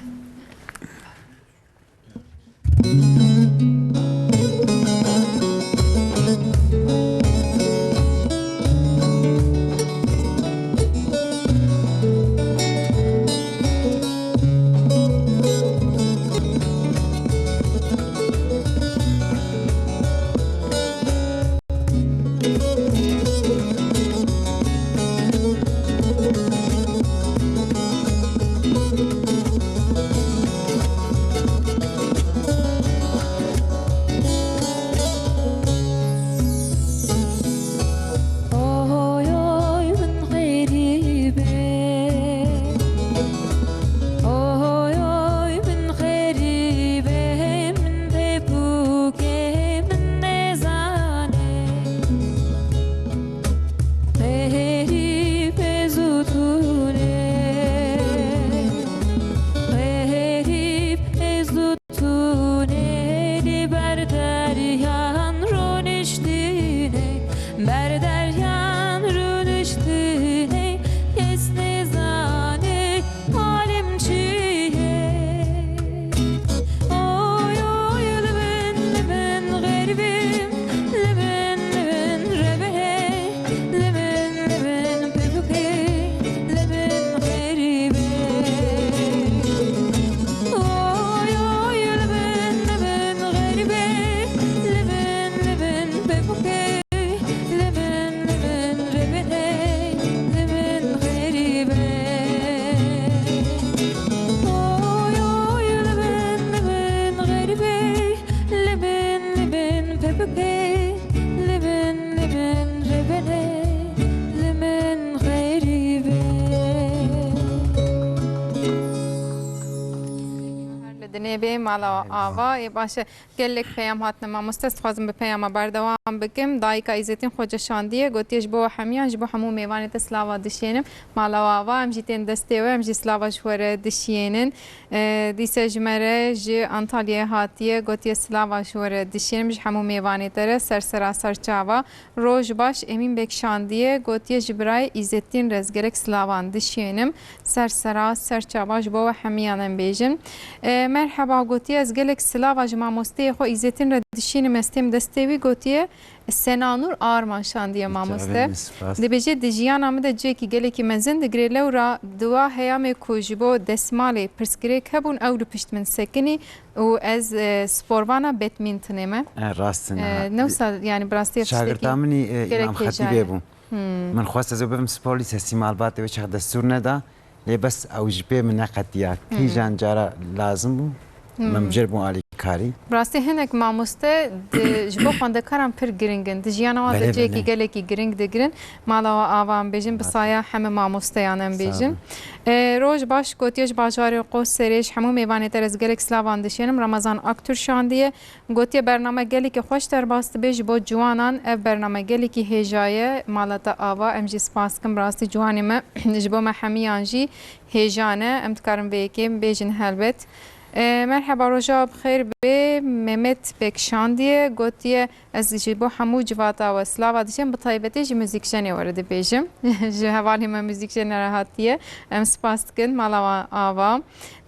Bike li min, li min ribine, li min xêrî be. Her li dinê bê mala ava. Ê baş e, gelek peyam hatine mamoste, ez dixwazim bi peyama berdewam bikim. Dayika Îzzetîn Xoce şandiye, gotiye ji bo we hemiyan, ji bo hemû mêvanê te silava dişênim. Mala ava, em jî tên destê we, em jî silava ji we re dişiyênin. E, dîse ji me re ji Antalyayê hatiye, gotiye, silava ji we re dişênim, ji hemû mêvanê te re, ser sera ser çava. Roj baş, Emîn Bek şandiye, gotiye, ji birayê Îzzetîn re ez gelek silavan dişênim, ser sera ser çava ji bo we hemiyan em bêjin. E, merheba, gotiye, ez gelek silava ji mamosteyê xwe Îzzetîn re dişînim, ez têm destê wî, gotiye, Senanur Arman şandiye mamoste. Çavên spas. Dibêje, di jiyana min de cihekî gelekî mezin digire, lewra di wa heyamê ku ji bo desmalê pirsgirêk hebûn, ew li pişt min sekinî û ez, e, sporvana badmintonê me. E, rast e, niha. E, ne wisa, yani, bi rastî ev tiştekî Şagirta min î, e, gelek Îmam Xetîbê hêja ye. Bû. Hmm. Min xwest ez ê bibim sporî, sesî malbatê wê çax destûr neda. Lê bes ew ji pê min neqetiya. Hmm. Kîjan cara lazim bû? Hmm. Min jêr bû alîkarî. Bi rastî hinek mamoste di, ji bo xwendekaran pir giring in. Di jiyana wan de Belê, cihekî belê. gelekî giring digirin. Mala we ava em bêjin, bi Rast. saya heme mamosteyan em Sağ bêjin. olun. E, roj baş, gotiye ji bajarê Qoserê, ji hemû mêvanê te re ez gelek silavan dişênim. Ramazan Aktur şandiye. Gotiye, bername gelekî xweş derbas dibe ji bo ciwanan. Ev bername gelekî hêja ye. Mala te ava, em jî spas dikin. Bi rastî ciwanê me ji bo me hemiyan jî hêja ne. Em dikarin vê yekê bêjin helbet. E, merheba, roja bi xêr bê. Mehmet Bek şandiye, gotiye, ez ji bo hemû civata we silava dişêm, bi taybetî ji muzîkjenê we re dibêjim. Ji hevalê me muzîkjenê re hatiye. Em spas dikin. Mala ava.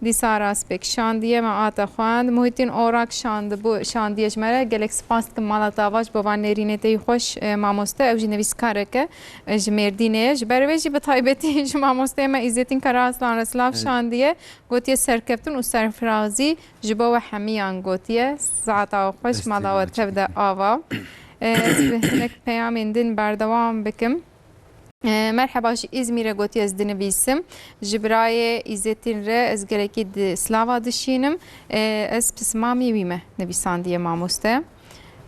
Dîsa Aras Bek şandiye, me ate xwend. Muhittin Orak şandibû, şandiye ji me re. Gelek spas dikim mala te ava ji bo van nêrînê te yî xweş, e, mamoste. Ew jî nivîskarek e, e, ji Mêrdînê ye. Ji ber wê jî bi taybetî ji mamosteyê me Îzzetîn Karaaslan re silav Evet. şandiye. Gotiye serkeftin û serfirazî ji bo we hemiyan gotiye. Saeta we xweş, Destê mala we we tev de çekin. ava. E, ez bi hinek peyamên din berdewam bikim. E, merheba, ji Îzmîrê gotiye ez dinivîsim. Ji birayê Îzzetîn re ez gelekî di silava dişînim. E, ez pismamî wî me nivîsandiye mamoste.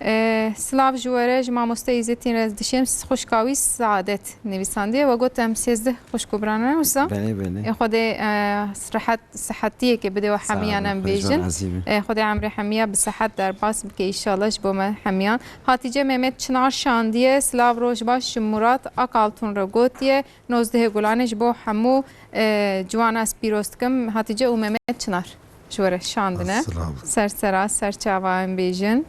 E, silav ji we re, ji mamoste Îzzetîn re ez dişêm. Xwişka wî Saadet nivîsandiye. We got em sêzdeh xwişk û birane ne wisa? Belê, belê. E, Xwedê, e, rehet, sihetiyekê bide we Sağ hemiyan olun, em Xwedê bêjin. razî bin. E, Xwedê emrê hemiya bi sihet derbas bike, înşallah, ji bo me hemiyan. Hatîce Mehmet Çinar şandiye, silav roj baş, ji Murat Akaltun re gotiye, nozdehê Gulanê ji bo hemû, e, ciwana ez pîroz dikim, Hatîce û Mehmet Çinar ji we re şandine. Silav. Ser sera, ser çava em bêjin.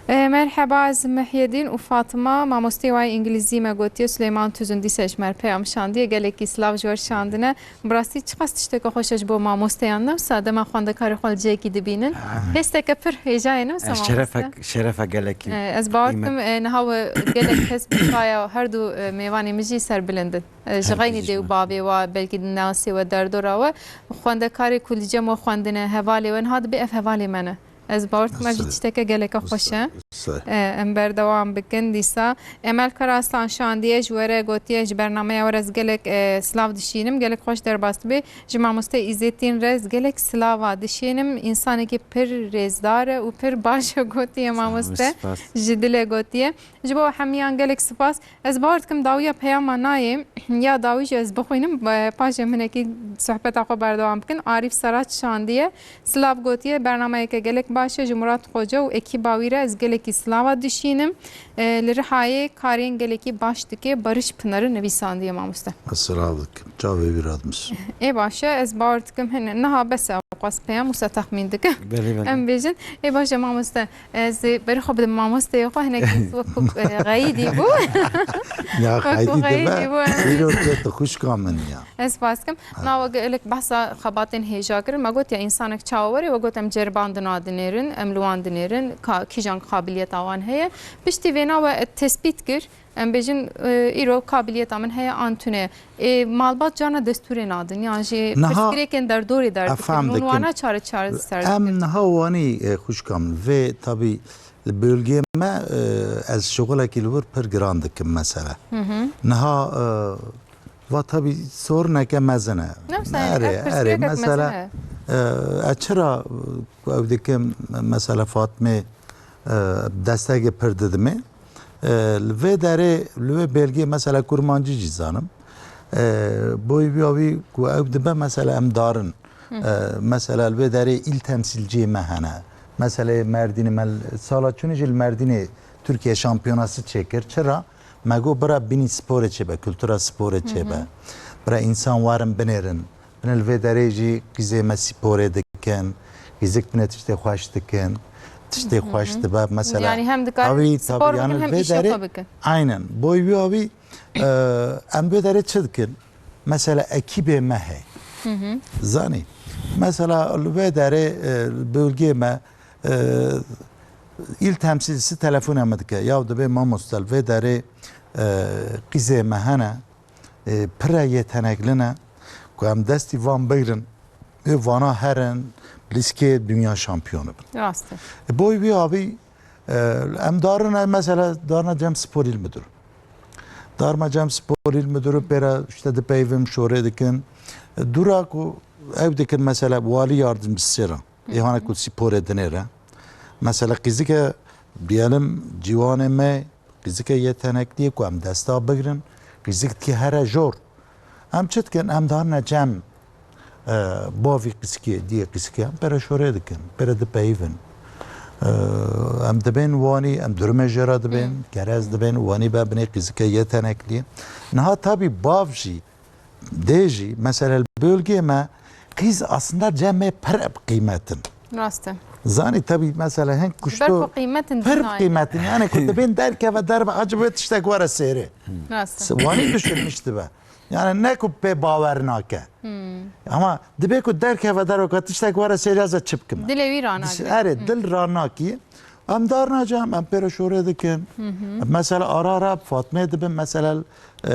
E, merheba, ez Mihyedîn û Fatima, mamosteyê wa yê îngilîzî me gotiye, Suleyman Tuzun dîse ji me re peyam şandiye, gelekî silav ji we re şandine. Bi rastî çiqas tişteke xweş e ji bo mamosteyan, ne wisa dema xwendekarê xwe li cihekî dibînin. Ha. Hêsteke pir hêja ye, ne wisa E, mamoste? şerefe, şerefe gelekî E, ez bawer qîmet. dikim, e, niha we gelek kes bi saya her du, e, mêvanê min jî serbilind in. E, ji Her xeynî dê û bavê wa, belkî di nasê we, derdora we. Xwendekarê ku li cem we xwendine, hevalê we, niha dibê ev hevalê me ne. Ez bawer dikim ev jî Sağ ol. tişteke geleke xweş e. Sağ ol. E, em berdewam bikin dîsa. Emel Karaslan şandiye ji we re gotiye, ji bernameya we re ez gelek, e, silav dişînim. Gelek xweş derbas dibe. Ji mamoste Îzzetîn re ez gelek silava dişînim. Însanekî pir rêzdar e û pir baş e, gotiye Sağ ol, mamoste. spas. Ji dilê gotiye. Ji bo hemiyan gelek spas. Ez bawer dikim dawiya peyama nayê, ya dawî jî ez bixwînim, e, paşê hinekî sohbeta xwe berdewam bikin. Arîf Saraç şandiye, silav gotiye, bernameyeke gelek baş e, ji Murat Xoce û ekîba wî re ez gelekî silava dişînim. E, li Rihayê karên gelekî baş dike, Barış Pınar'ı nivîsandiye mamoste. Ez silav dikim, çavê wî radimiz. Ê baş e, ez bawer dikim hin niha bes e, qas peyam wisa texmîn dikim. Belê, belê. Em bêjin, ê baş e mamoste. Ez ê berê xwe bidim mamosteyê xwe, hinek wekû, e, xeyîdî bû. Ya Wekû xeyîdî xeyîdî dime, bû, em îro tê tu xwişka min ya. Ez spas dikim. Ha. Na we gelek behsa xebatên hêja kirin. Me got ya însanek çawa were, we got em ceribandina dinêrin, em li wan dinêrin, ka, kîjan qabiliyeta wan heye. Piştî vêna we tespît kir. Em bêjin, e, îro kabiliyeta min heye an tune. Ê, malbat carna destûrê nadin, yan jî Niha pirsgirêkên derdorê derdikirin efendim û dikim. wana çare çare ser Em dikin. niha wanî, e, xwişka min, vê tabî li bölgeyê me, e, ez şixulekî li wir pir giran dikim mesela. Hı hı. Niha, e, va tabî soruneke mezin e. Ne wisa, Erê, ev erê, pirsgirêkek mesela, mezin e. e, ez çira, e, ew dikim, mesela Fatmê, e, destegê pir didimê. E, li vê derê, li wê belgê mesela kurmancî jî zanim. E, boy vî awî ku ew dibe mesela em darin. E, mesela li vê derê îl temsîlciyê me hene. Mesela Merdînê me li, sala çûnê jî li Merdînê Tirkiye şampiyonası çêkir. Çira? Me got bira bînî sporê çêbe, kultura sporê çêbe. Bira însan warin binêrin. Bine li vê derê jî qîzê me sporê dikin. Qîzik bine tiştê xweş dikin. Tiştê xweş dibe. Mesela Yani hem dikarin awî spor tabii yani bikin, hem vê işê derê xwe bikin. Aynen. Boy vî awî, e, em vê derê çi dikin? Mesela ekîbê me heye. Zanî. Mesela li vê derê, e, bölgê me, e, îl temsîlcisi telefona me dike. Ya dibe mamoste li vê derê, e, qîzê me hene. E, pire yetenekli ne ku em destî van bigrin, ê vana herin lîskê dinya şampiyonu bin. Rast e. E, boy vî abî, e, em darine mesela darine Cem Spor İl Müdürü. Darma Cem Spor İl Müdürü pêra işte dipeyvim şorê dikin. E, dura ku ev dikin mesela wali yardımcısı ra. Ê hane ku sporê dinêre. Mesela qîzike diyelim ciwanê me qîzike yetenekliyê ku em desta bigrin, qîzik dike here jor. Em çi dikin? Em darine cem, e, bavî qîzikê, diyê qîzikê, em pere şorê dikin, pere dipeyivin. E, em dibên wanî, em durumê jê re dibên, gerez dibên, wanî be binê qîzike yetenekliyê. Niha tabî bav jî, dê jî, mesela li bölgê me qîz aslında cemê pir bi qîmet in. Rast e. Zanî tabî mesela hin Ji ber kuşto ku qîmet in pir bi dinayê. Qîmet in. Yani ku dibên derkeve derve acaba tiştek were sêrê. Rast e. Wanî düşünmüş dibe. Yani ne ku pê bawer nake. Ama dibe ku derkeve derve ku tiştek were sêrê ez çi bikim. Dilê wî ranagire. Erê, dil ranakî. Em dar nacem, em pêre şorê dikin. Mesela ara ara Fatmê dibin, mesela, e,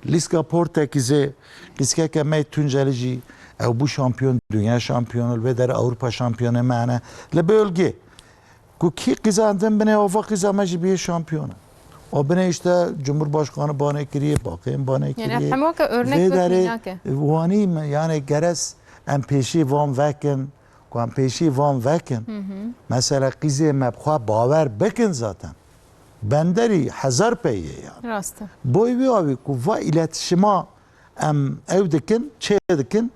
Lîska Portekîzê, qîskeke me Tuncelî jî, ew bû şampiyon, dünya şampiyonu, li vê derê Ewropa şampiyonê me hene. Li bölgê, ku kî qîzan din binê, ova qîza me jî biyê şampiyon. O binê işte Cumhurbaşkanı banê kiriye, Bakan banê kiriye. Yani hemû ke örnek Vê wek derê mînak e. Wanî me, yani gerez em pêşî van vekin. Ku em pêşî van vekin, mesela qîzê me bi xwe bawer bikin zaten. Benderî hezar pey ye yani. Rast e. Boy vî awî ku va îletişima em ew dikin, çê dikin,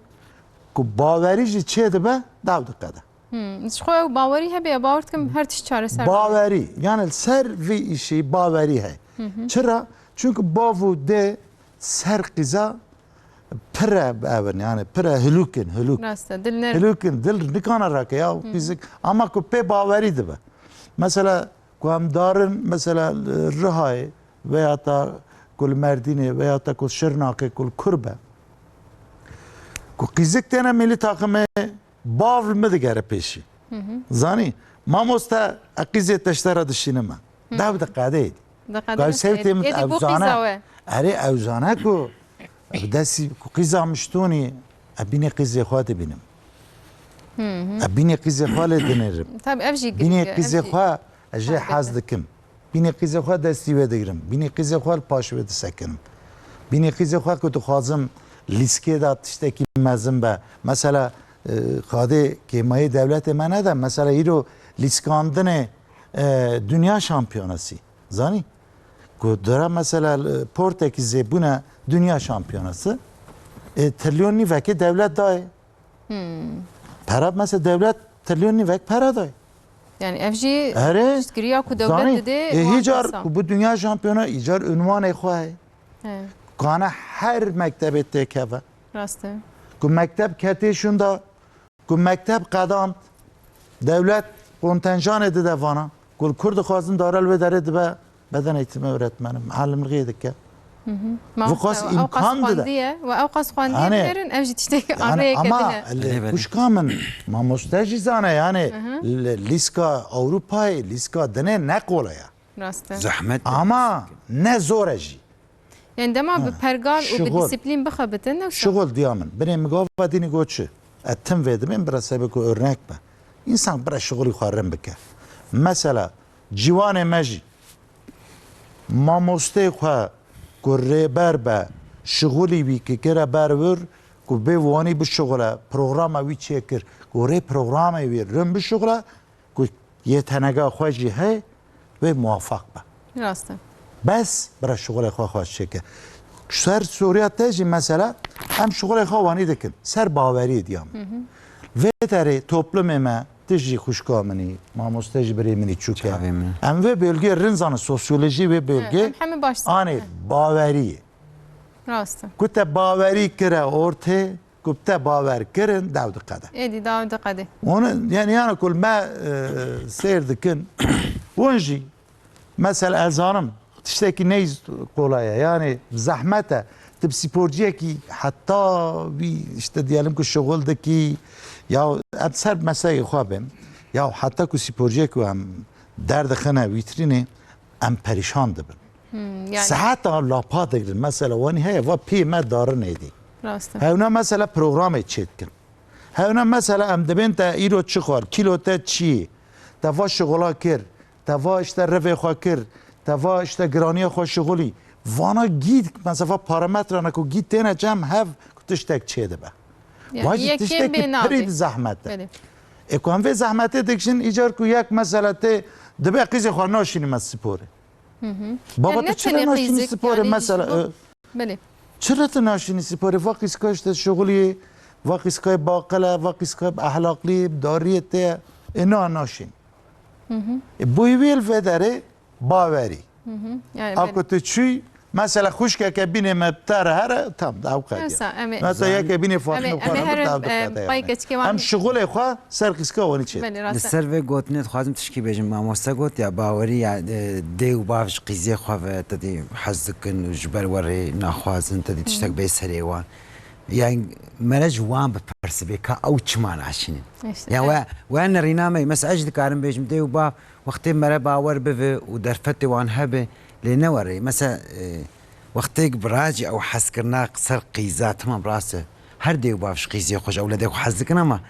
ku bawerî jî çê dibe, daw diqede. Hmm. Ji xwe ew bawerî hebe ya bawer dikim her tişt çareser dibe. Bawerî, yani li ser vî îşî bawerî heye. Çira? Çünkü bav û dê ser qîza pire ev in, yani pire hilûk in, hilûk. Rast e, dil ne Hilûk in, dil nikane rake ya, qîzik. Ama ku pê bawerî dibe. Mesela ku em darin, mesela li Rihayê veya ta ku li Merdînê veya ta ku Şirnakê ku li kur be. Ku qîzik têne milî takimê bav li min digere pêşî. Zanî, mamoste, e qîzê te ji te re dişînime. Dev diqedê. Diqedê Gayb sewtê min Êdî ew bû zane. Qîza we. Erê ew zane ku bi destî ku qîza min ji tonî, e bînê qîzê xwe dibînim. E bînê qîzê xwe lê dinêrim. Tabii ev jî Bînê girîng e, ev qîzê jî xwe ez jê tabii hez ki. Dikim. Bînê qîzê xwe destî wê digirim. Bînê qîzê xwe li paş wê disekinim. Bînê qîzê xwe ku dixwazim lîskê de tiştekî mezin be. Mesela, e, xadê kêmayê dewletê me nede. Mesela îro lîskandinê, e, dünya şampiyonası. Zanî? Ku dira mesela, e, Portekîzê bûne dünya şampiyonası. E, trilyon nîvekê dewlet dayê. Pera mesela dewlet trilyon nîvek pera dayê. Yani ev jî Erê, piştgiriya ku dewlet zanî, dide e, wan hîcar kesa. Ku bu dünya şampiyonu hîcar unwanê xwe heye. He. Kana her mektebê têkeve. Rast e. Ku mekteb ketê şunda, ku mekteb qedand, dewlet kontenjanê dide vana. Ku li kur dixwazin dara li wê derê dibe beden eğitimi öğretmeni, muallimlixê dike. Mamoste, Viqas ew qas imkan dide. Xwendiye û ew qas xwendiye Yani, binêrin, ev jî tiştekî yani arêyeke ama din e. Li Erê, belê. Kuşka min mamoste jî zane, yani li, lîska Ewropayê, lîska dinê ne kolay e. Rast e. Zehmet. Ama ne zor e jî. Yani dema bi pergal û bi disiplîn bixebitin, ne wisa? Şixul diya min. Binê min gava dînî got çi? E tim vê dibên bira sebê ku örnek be. Însan bira şixulî xwe rin bike. Mesela ciwanê me jî mamosteyê xwe ku rêber be, şixulî wî kikire ber wir, ku bê wanî bişixule, programa wî çêkir, ku rê programê wî rin bişixule, ku Yetenega xwe jî heye, wê muwafaq be. Rast e. Bes bira şixulê xwe xweş çêke. Ser soruya te jî mesela em şixulê xwe wanî dikin. Ser baweriyê diya min. Vê derê toplumê me, tu jî xwişka min î, mamoste jî birê min î çûke. Çavê min. Em vê bölgeyê rind zanin, sosyolojî vê bölgê. Em hemî baş zanin. Anê baweriyê. Rast e. Ku te bawerî kire ortê, ku te bawer kirin, dew diqede. Êdî dew diqede. Onu, yani, yani kul me, e, seyr dikin. Hûn jî, mesela, ez zanim, tiştekî ney kolay e, yani zehmet e. Tu bi sporciyekî heta wî, işte, diyelim ku şixul dikî, ya em ser meseleyê xwe bin, ya heta ku sporciyek em derdixine wîtrînê, em perîşan dibin. Hmm, yani. Seheta lapa digirin. Mesela wanî heye, va pê me darin êdî. Rast e. Hewna mesela programê çêdikin. Hewna mesela em dibên te îro çi xwar, kîlo te çi ye? Te va şixula kir, te va işte rivê xwe kir, te va işte giraniya xwe şixulî. Vana gî, mesela va parametrana ku gî têne cem hev ku tiştek çêdibe. Ya, va jî yekê tiştekî bê nabê. Pirî bi zehmet e. Belê. Ê ku em vê zehmetê dikişin, îcar ku yek mesela tê dibe qîzê xwe naşînî me sporê. Baba, yani tu ne çira tenê naşînî qîzik, sporê yani mesela? Ji bo-, e, belê. Çira tu naşînî sporê? Va qîzka işte şixulî, va qîzkayê baqil e, va qîzka ehlaqlî, dariyê te, e, na naşîn. E, boy wê li vê derê bawerî. Yani a belê. Ku tu çûyî, mesela xwişkeke bînê me bi te re here, tam da ew qediya. Mesela, em ê, mesela yeke bînê Fatîme xwe re bi te ew diqede. Em şixulê xwe ser qîzka wanî çê. Belê, rast e. Li ser vê gotinê dixwazim tişkî bêjim. Mamoste got ya bawerî ya, e, dê û bav ji qîzê xwe ve te dî hez dikin û ji ber we rê naxwazin, te dî tiştek bê serê wan. Yani mere ji wan bipirsibê ka ew çima naşînin. İşte, ya evet. We, we nerîna me, mesela ez jî dikarim bêjim dê û bav wextê mere bawer bive û derfetê wan hebe, lê ne were. Mesela, e, wextêk biracî ew hezkirina ser qîza, tamam rast e. Her dê û bav ji qîzê xwe, ji ewledê xwe hez dikin ama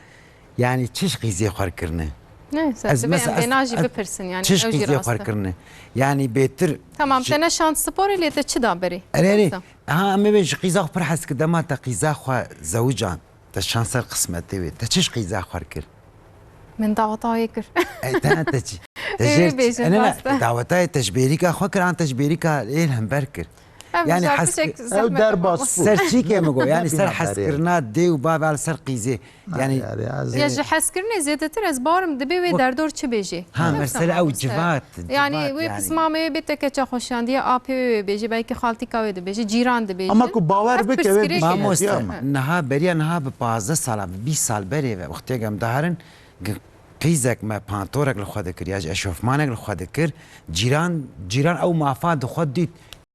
yani çi ji qîzê xwe kirine? Neyse, ez divê em mesela, bêna jî bipirsin, yani çi ji qîzê xwe kirine? Yani bêtir. Tamam, te neşand sporê lê te çi da berê? Erê, erê. Ha, em ê ji qîza xwe pir hez kir, dema te qîza xwe zewican, te şan ser qismetê wê. Te çi ji qîza xwe kir? Min daweta wê kir. Ey, te, te çi? Te jêr bêjin, rast e. Daweta te ji bêrîka xwe kir, an te ji bêrîka ê li hember kir? Ev yani hes piçek zehmet e. Ew derbas bû. Ser çîkê min got, yani ser hezkirina dê û bavê li ser qîzê. Yani, ya ji hezkirinê zêdetir ez barim dibê wê derdor çi bêjê. Ha, mesela ew civat, yani civat wê yani. Pismamê wê bê te keça xweşandiye apê wê wê bêjê, belkî xaltîka wê dibêjê, cîran dibêjin. Ama ku bawer bike wê bişkîne. Mamoste, niha beriya niha bi pazdeh sala, bi bîst sal berê ve wextê em diherin, qîzek me pantorek li xwe dikir ya jî eşofmanek li xwe dikir, cîran, cîran ew mafa di xwe dît.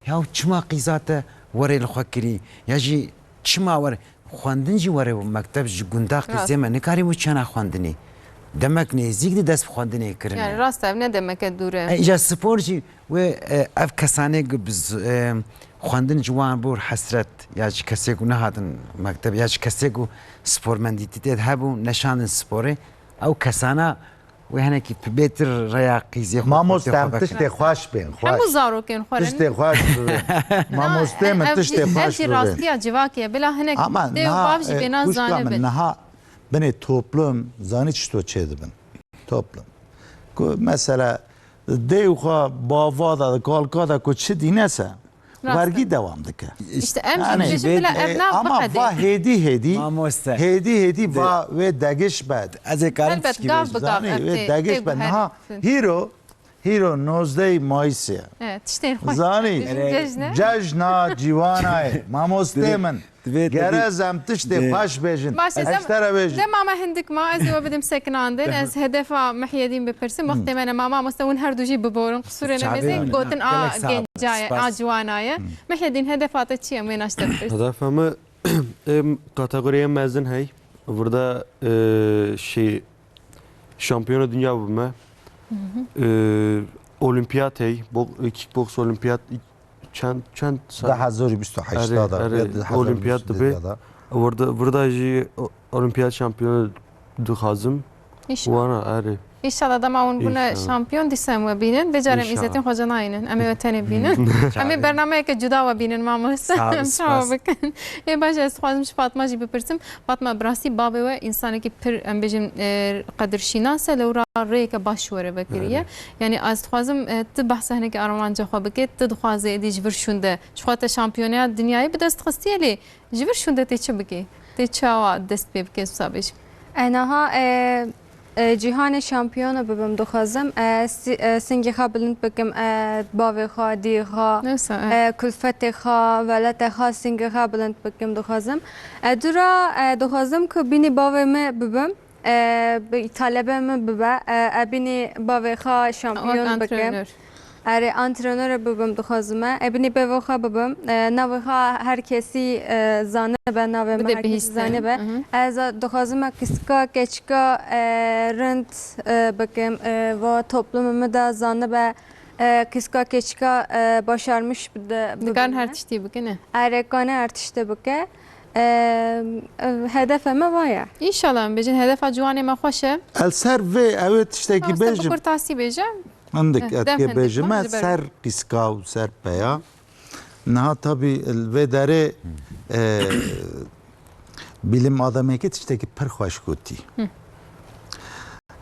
Ya çima qîza te werê li xwe kirî? Ya jî çima were? Xwendin jî were, mekteb ji gunda qîzê me nikarî bû çêna xwendinê. Demek nêzîk di dest bi xwendinê kirin. Yani rast ev ne demeke dûr e. E, îca spor jî wê, e, ev kesanê ku bi z-, e, xwendin ji wan bû hesret, ya ji kesê ku nehatin mekteb, ya ji kesê ku spormendîtî tê de hebû, neşandin sporê, ew kesana wê hinekî bêtir rêya qîzê xwe. Mamoste, em tiştê xweş bên, xweş. Hemû zarokên xwe re. Tiştê xweş bibê. Mamoste min, tiştê xweş bibê. Ev jî rastiya civakê ye. Bila hinek dê û bav jî bêna zanibin. Niha binê toplum, zanî çito çêdibin. Toplum. Ku mesela dê û xwe bava da, kalka da ku çi dînese, Rast e. Wergî dewam dike. İşte em jî yani, dibêjin bila ev nav biqedê. Ama va hêdî hêdî, mamoste, hêdî hêdî va wê degiş be. Ez ê karim tişkî bêjim. Elbet gav bi gav. Zanî, ev wê tê, degiş tê be. Niha hîro, hîro nozdehê Mayîsê. Evet, tiştên xweş. Zanî, cejna cîwana ye. Mamoste min. Gere ez em tiştê xweş bêjin. Baş e, ez te re bêjim. Dema me hindik ma, ez ê we bidim sekinandin. Ez hedefa Mihyedîn bipirsim. Wextê me nema, mamoste hûn her du jî biborin. Qisûrê ne mêze, gotin a genca ye, a ciwana ye. Mihyedîn, hedefa te çi ye? Em wê naş te bipirs. Hedefa me, em, kategoriya mezin hey. Burada, e, şey, şampiyona dünya bime. E, olimpiyat hey, bo-, kickbox olimpiyat. Çend, çend sal? Du hezar û bîst û heşt da, erê, olimpiyat dibe. Burada jî olimpiyat şampiyonu dixwazim. Wana, erê. Înşallah dema hûn bûne şampiyon dîsa em we bînin. Vê carê em Îzzetîn Xoca nayînin. Em ê we tenê bînin. Em ê bernameyeke cuda we bînin mamoste. Em çawa bikin. Ê baş e, ez dixwazim ji Fatma jî bipirsim. Fatma, bi rastî bavê we însanekî pir, em bêjin, e, qedirşînas e, lewra rêyeke baş ji we re vekiriye. Yanî ez dixwazim, e, tu behsa hinekî armanca xwe bike, tu dixwazê êdî ji vir şûnde. Ji xwe te şampiyoneya dinyayê bi dest xistiye lê ji vir şûnde tê çi bikê? Tê çawa dest pê bikê, wisa bêjim? E, niha, e, e, cîhanê şampiyona bibim dixwazim. E, si-, e, singê xwe bilind bikim, e, bavê xwe, diyê xwe, Neyse, e. e, kulfetê xwe, veletê xwe, singê xwe bilind bikim dixwazim. E, dûra, e, dixwazim ku bînî bavê me bibim. E, bi-, talebe min bibe. E, e bînî bavê xwe şampiyon bikim. Antrenör. Erê, antrenore bibim dixwazim e. E, bînî bavê xwe bibim. E, navê xwe her kesî, e, zanibe, navê min her kesî zanibe. Hı hı. Ez dixwazim e kiska, keçika, e, rind, e, bikim. E, va toplumê min de zanibe, e, kiska, keçika, e, başarmış bide-, Dikarin bibin her e. tiştî bikin e. Erê, kane her tiştê bike. E, e, hedefe me va ye. Înşallah, em bêjin hedefa ciwanê me xweş e. El ser vê, ew ê tiştekî Mamoste bêjim. Bikurtasî bêje. Hindik, Eh, ez dem dê hindik bêjim, min me ji ber ser qîska û ser peya. Niha tabî li vê derê, e, bilim adamekî tiştekî pir xweş gotî. Hı.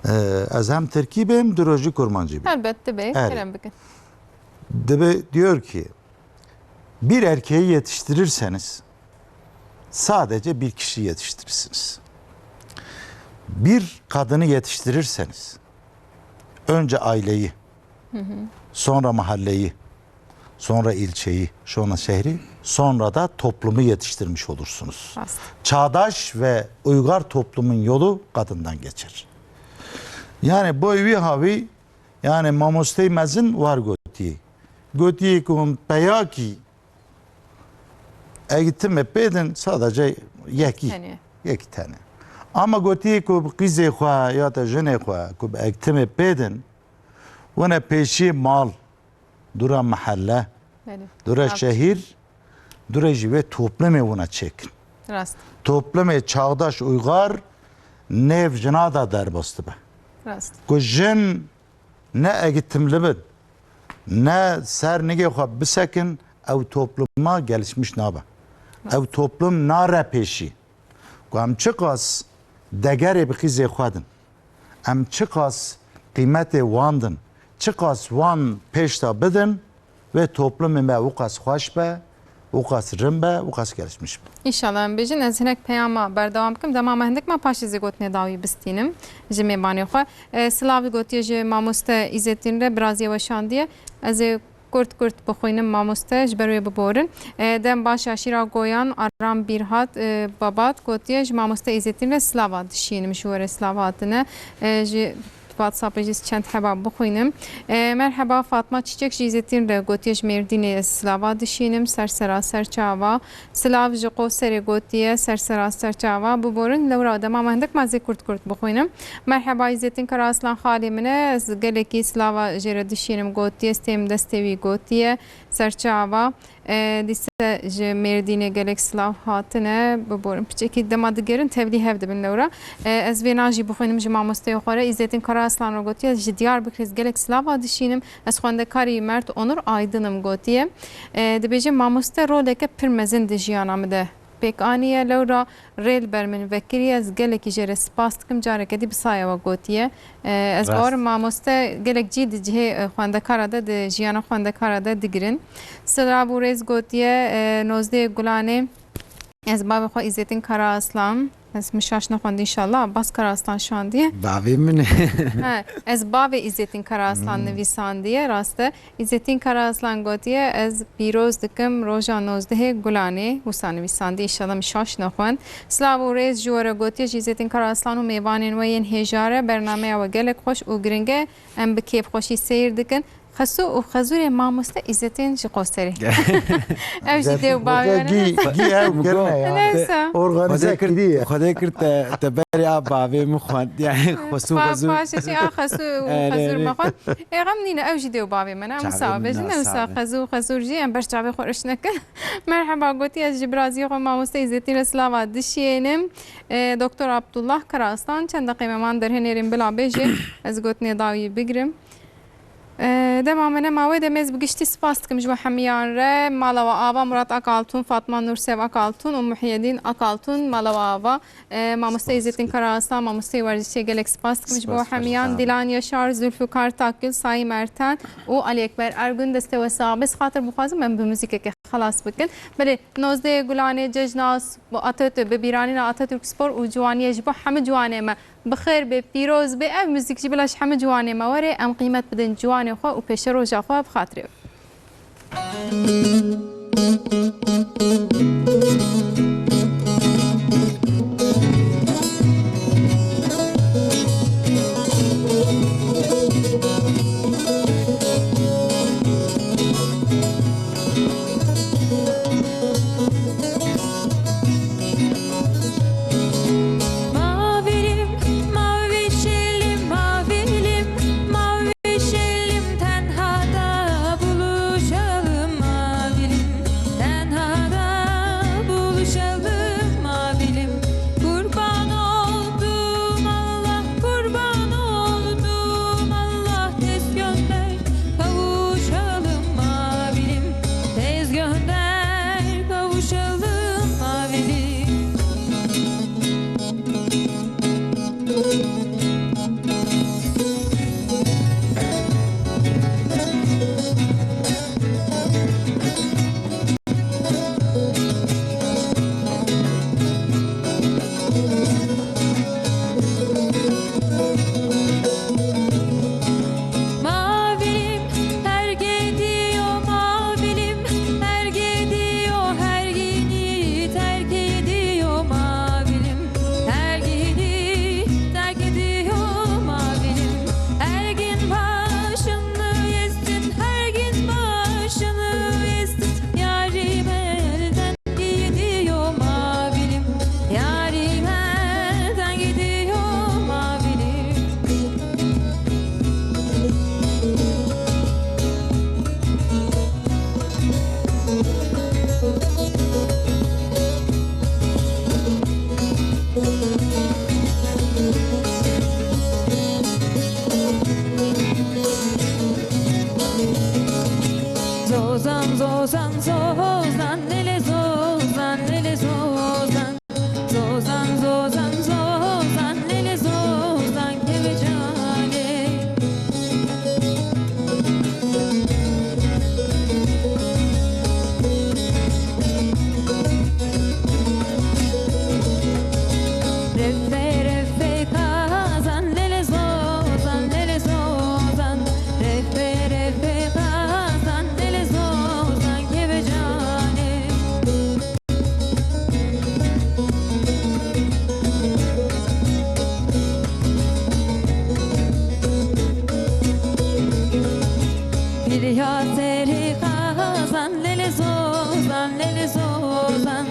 E, ez hem tirkî bêm, du rojî kurmancî bêm. Elbet, dibe, Erê. kerem bikin. Dibe, diyor ki, bir erkeği yetiştirirseniz sadece bir kişi yetiştirirsiniz. Bir kadını yetiştirirseniz önce aileyi, Hı hı. sonra mahalleyi, sonra ilçeyi, sonra şehri, sonra da toplumu yetiştirmiş olursunuz. Rast. Çağdaş ve uygar toplumun yolu kadından geçer. Yani bu evi havi, yani mamostey mezin var gotî. Gotî ku hûn peyakî egitimê pêdin sadece yekî. Tenê. Yekî tenê. Ama gotî ku bi qîzê xwe ya te jinê xwe ku bi egitimê pêdin, wene pêşî mal, dura mehelle, Belê. dura Rast. şehîr, dura jî vê toplumê wina çêkin. Rast. Toplumê çağdaş uygar nêv jina da derbas dibe. Rast. Ku jin ne egitimli bin, ne ser nigê xwe bisekin, ew topluma gelişmiş nabe. Ew toplum nare pêşî. Ku em çiqas degerê bi qîzê xwe din, em çiqas qîmetê wan din, çiqas wan pêşta bidin, vê toplumê me wiqas xweş be, wiqas rin be, wiqas gelişmiş be. Înşallah em bêjin. Ez hinek peyama berdewam bikim. Dema me hindik me paşê zê gotinê dawî bistînim ji mêvanê xwe. E, silav gotiye ji mamoste Îzetîn re, birazî ye weşandiye. Ez ê kurt kurt bixwînim mamoste, ji ber wê biborin. E, dem baş aşîra Goyan, Aram Bîrhat, e, Babat gotiye ji mamoste Îzetîn re silava dişînim, ji we re silav hatine. E, ji WhatsAppê jî çend heba bixwînim. E, merheba, Fatma Çiçek ji Îzetîn re gotiye, ji Mêrdînê ez silava dişînim, ser sera ser çava. Silav ji Qoserê gotiye, ser sera ser çava. Biborin, lewra dema me hindik ma zê kurt kurt bixwînim. Merheba, Îzetîn Karaaslan xalê min e, ez gelekî silava jê re dişînim gotiye, stêm destê wî gotiye, ser çava. E, dîse ji Mêrdînê gelek silav hatine. Biborin, piçekî dema digerin tevlî hev dibin lewra. E, ez vêna jî bixwînim ji mamosteyê xwe re. Îzetîn Karaaslan re gotiye, ji Diyarbekirê ez gelek silava dişînim. Ez xwendekarî Mert Onur Aydin im gotiye. E, dibêje, mamoste roleke pir mezin di jiyana min de pêk aniye, lewra rê li ber min vekiriye, ez gelekî jê re spas dikim, careke dî bi saya we gotiye. E, ez Rast. bawerim mamoste gelek cî di cihê, e, xwendekara de, di jiyana xwendekara de digirin. Silav û rêz gotiye, e, nozdehê Gulanê. Ez bavê xwe Îzetîn Karaaslan, ez min şaş nexwend, înşallah Abbas Karaaslan şandiye. Bavê min e. He, ez bavê Îzetîn Karaaslan Hmm. nivîsandiye, rast e. Îzetîn Karaaslan gotiye, ez pîroz dikim roja nozdehê Gulanê, wisa nivîsandiye, înşallah min şaş nexwend. Silav û rêz ji we re gotiye, ji Îzetîn Karaaslan û mêvanên we yên hêja re, bernameya we gelek xweş û giring e, em bi kêfxweşî seyr dikin. Xesu û Xezûrê mamoste Îzzetîn ji Qoserê. Ew jî dê û bavê me ne. Gî, gî ew kirine yani. Neyse. Organize Xwedê kir, kiriye. Xwedê kir te, te berê a bavê min xwend. Yani Xesu, Pa-, Xezûr. Paşê jî a Xesu û Erê, Xezûr erê. Me xwend. Ê, xem nîne, ew jî dê û bavê me ne. Ew Çavê sabe min jî ne, ne, ew sa sabe. Xezû û Xezûr jî em ber çavê xwe reş nekin. Merheba gotî, ez ji biraziyê xwe mamoste Îzzetîn re silava dişiyênim. Ee, Doktor Abdullah Karaslan, çend deqê me man derhênerên bila bêjê, ez gotinê dawî bigrim. Ee, dema me nema wê demê ez bi giştî spas dikim ji bo hemiyan re. Mala we ava Murat Akaltun, Fatma Nursev Akaltun û Muhiyedîn Akaltun, mala we ava. Ee, mamoste Îzzetîn Karaslan, mamoste werzişê gelek spas dikim ji bo hemiyan. Dilan Yaşar, Zülfikar Takgül, Saîm Erten û Ali Ekber Ergun, destê we sax be. Ez xatir bixwazim em bi muzîkekê xelas bikin. Belê, nozdehê Gulanê cejna s-, Atatürk, bi bîranîna Atatürk Spor û ciwaniyê ji bo hemû ciwanê me bi xêr bê, pîroz bê. Ev muzîk jî bila ji hemû ciwanê me were. Em qîmet bidin ciwanê xwe û pêşeroja xwe bi xatirê we. Mavilim, mavi çelim, mavilim, mavi çelim, tenhada buluşalım mavilim, tenhada buluşalım mavilim. Kurban oldum Allah, kurban oldum Allah, tez gönder kavuşalım mavilim, tez gönder kavuşalım mavilim. Mavilim terk ediyor, mavilim terk ediyor, her yeri terk ediyor mavilim, her yeri terk ediyor mavilim. Her gün başını ezsin, her gün başını ezsin, yarim elden gidiyor mavilim, yarim elden gidiyor mavilim. Zozan, zozan, zozan, lele zozan, lele zozan. Zozan, zozan, zozan, lele zozan, kevecanê. Refe, refe, kazan, lele zozan, lele zozan. Refe, refe, kazan, lele zozan, kevecanê. Pirya serê xazan, lele zozan, lele zozan.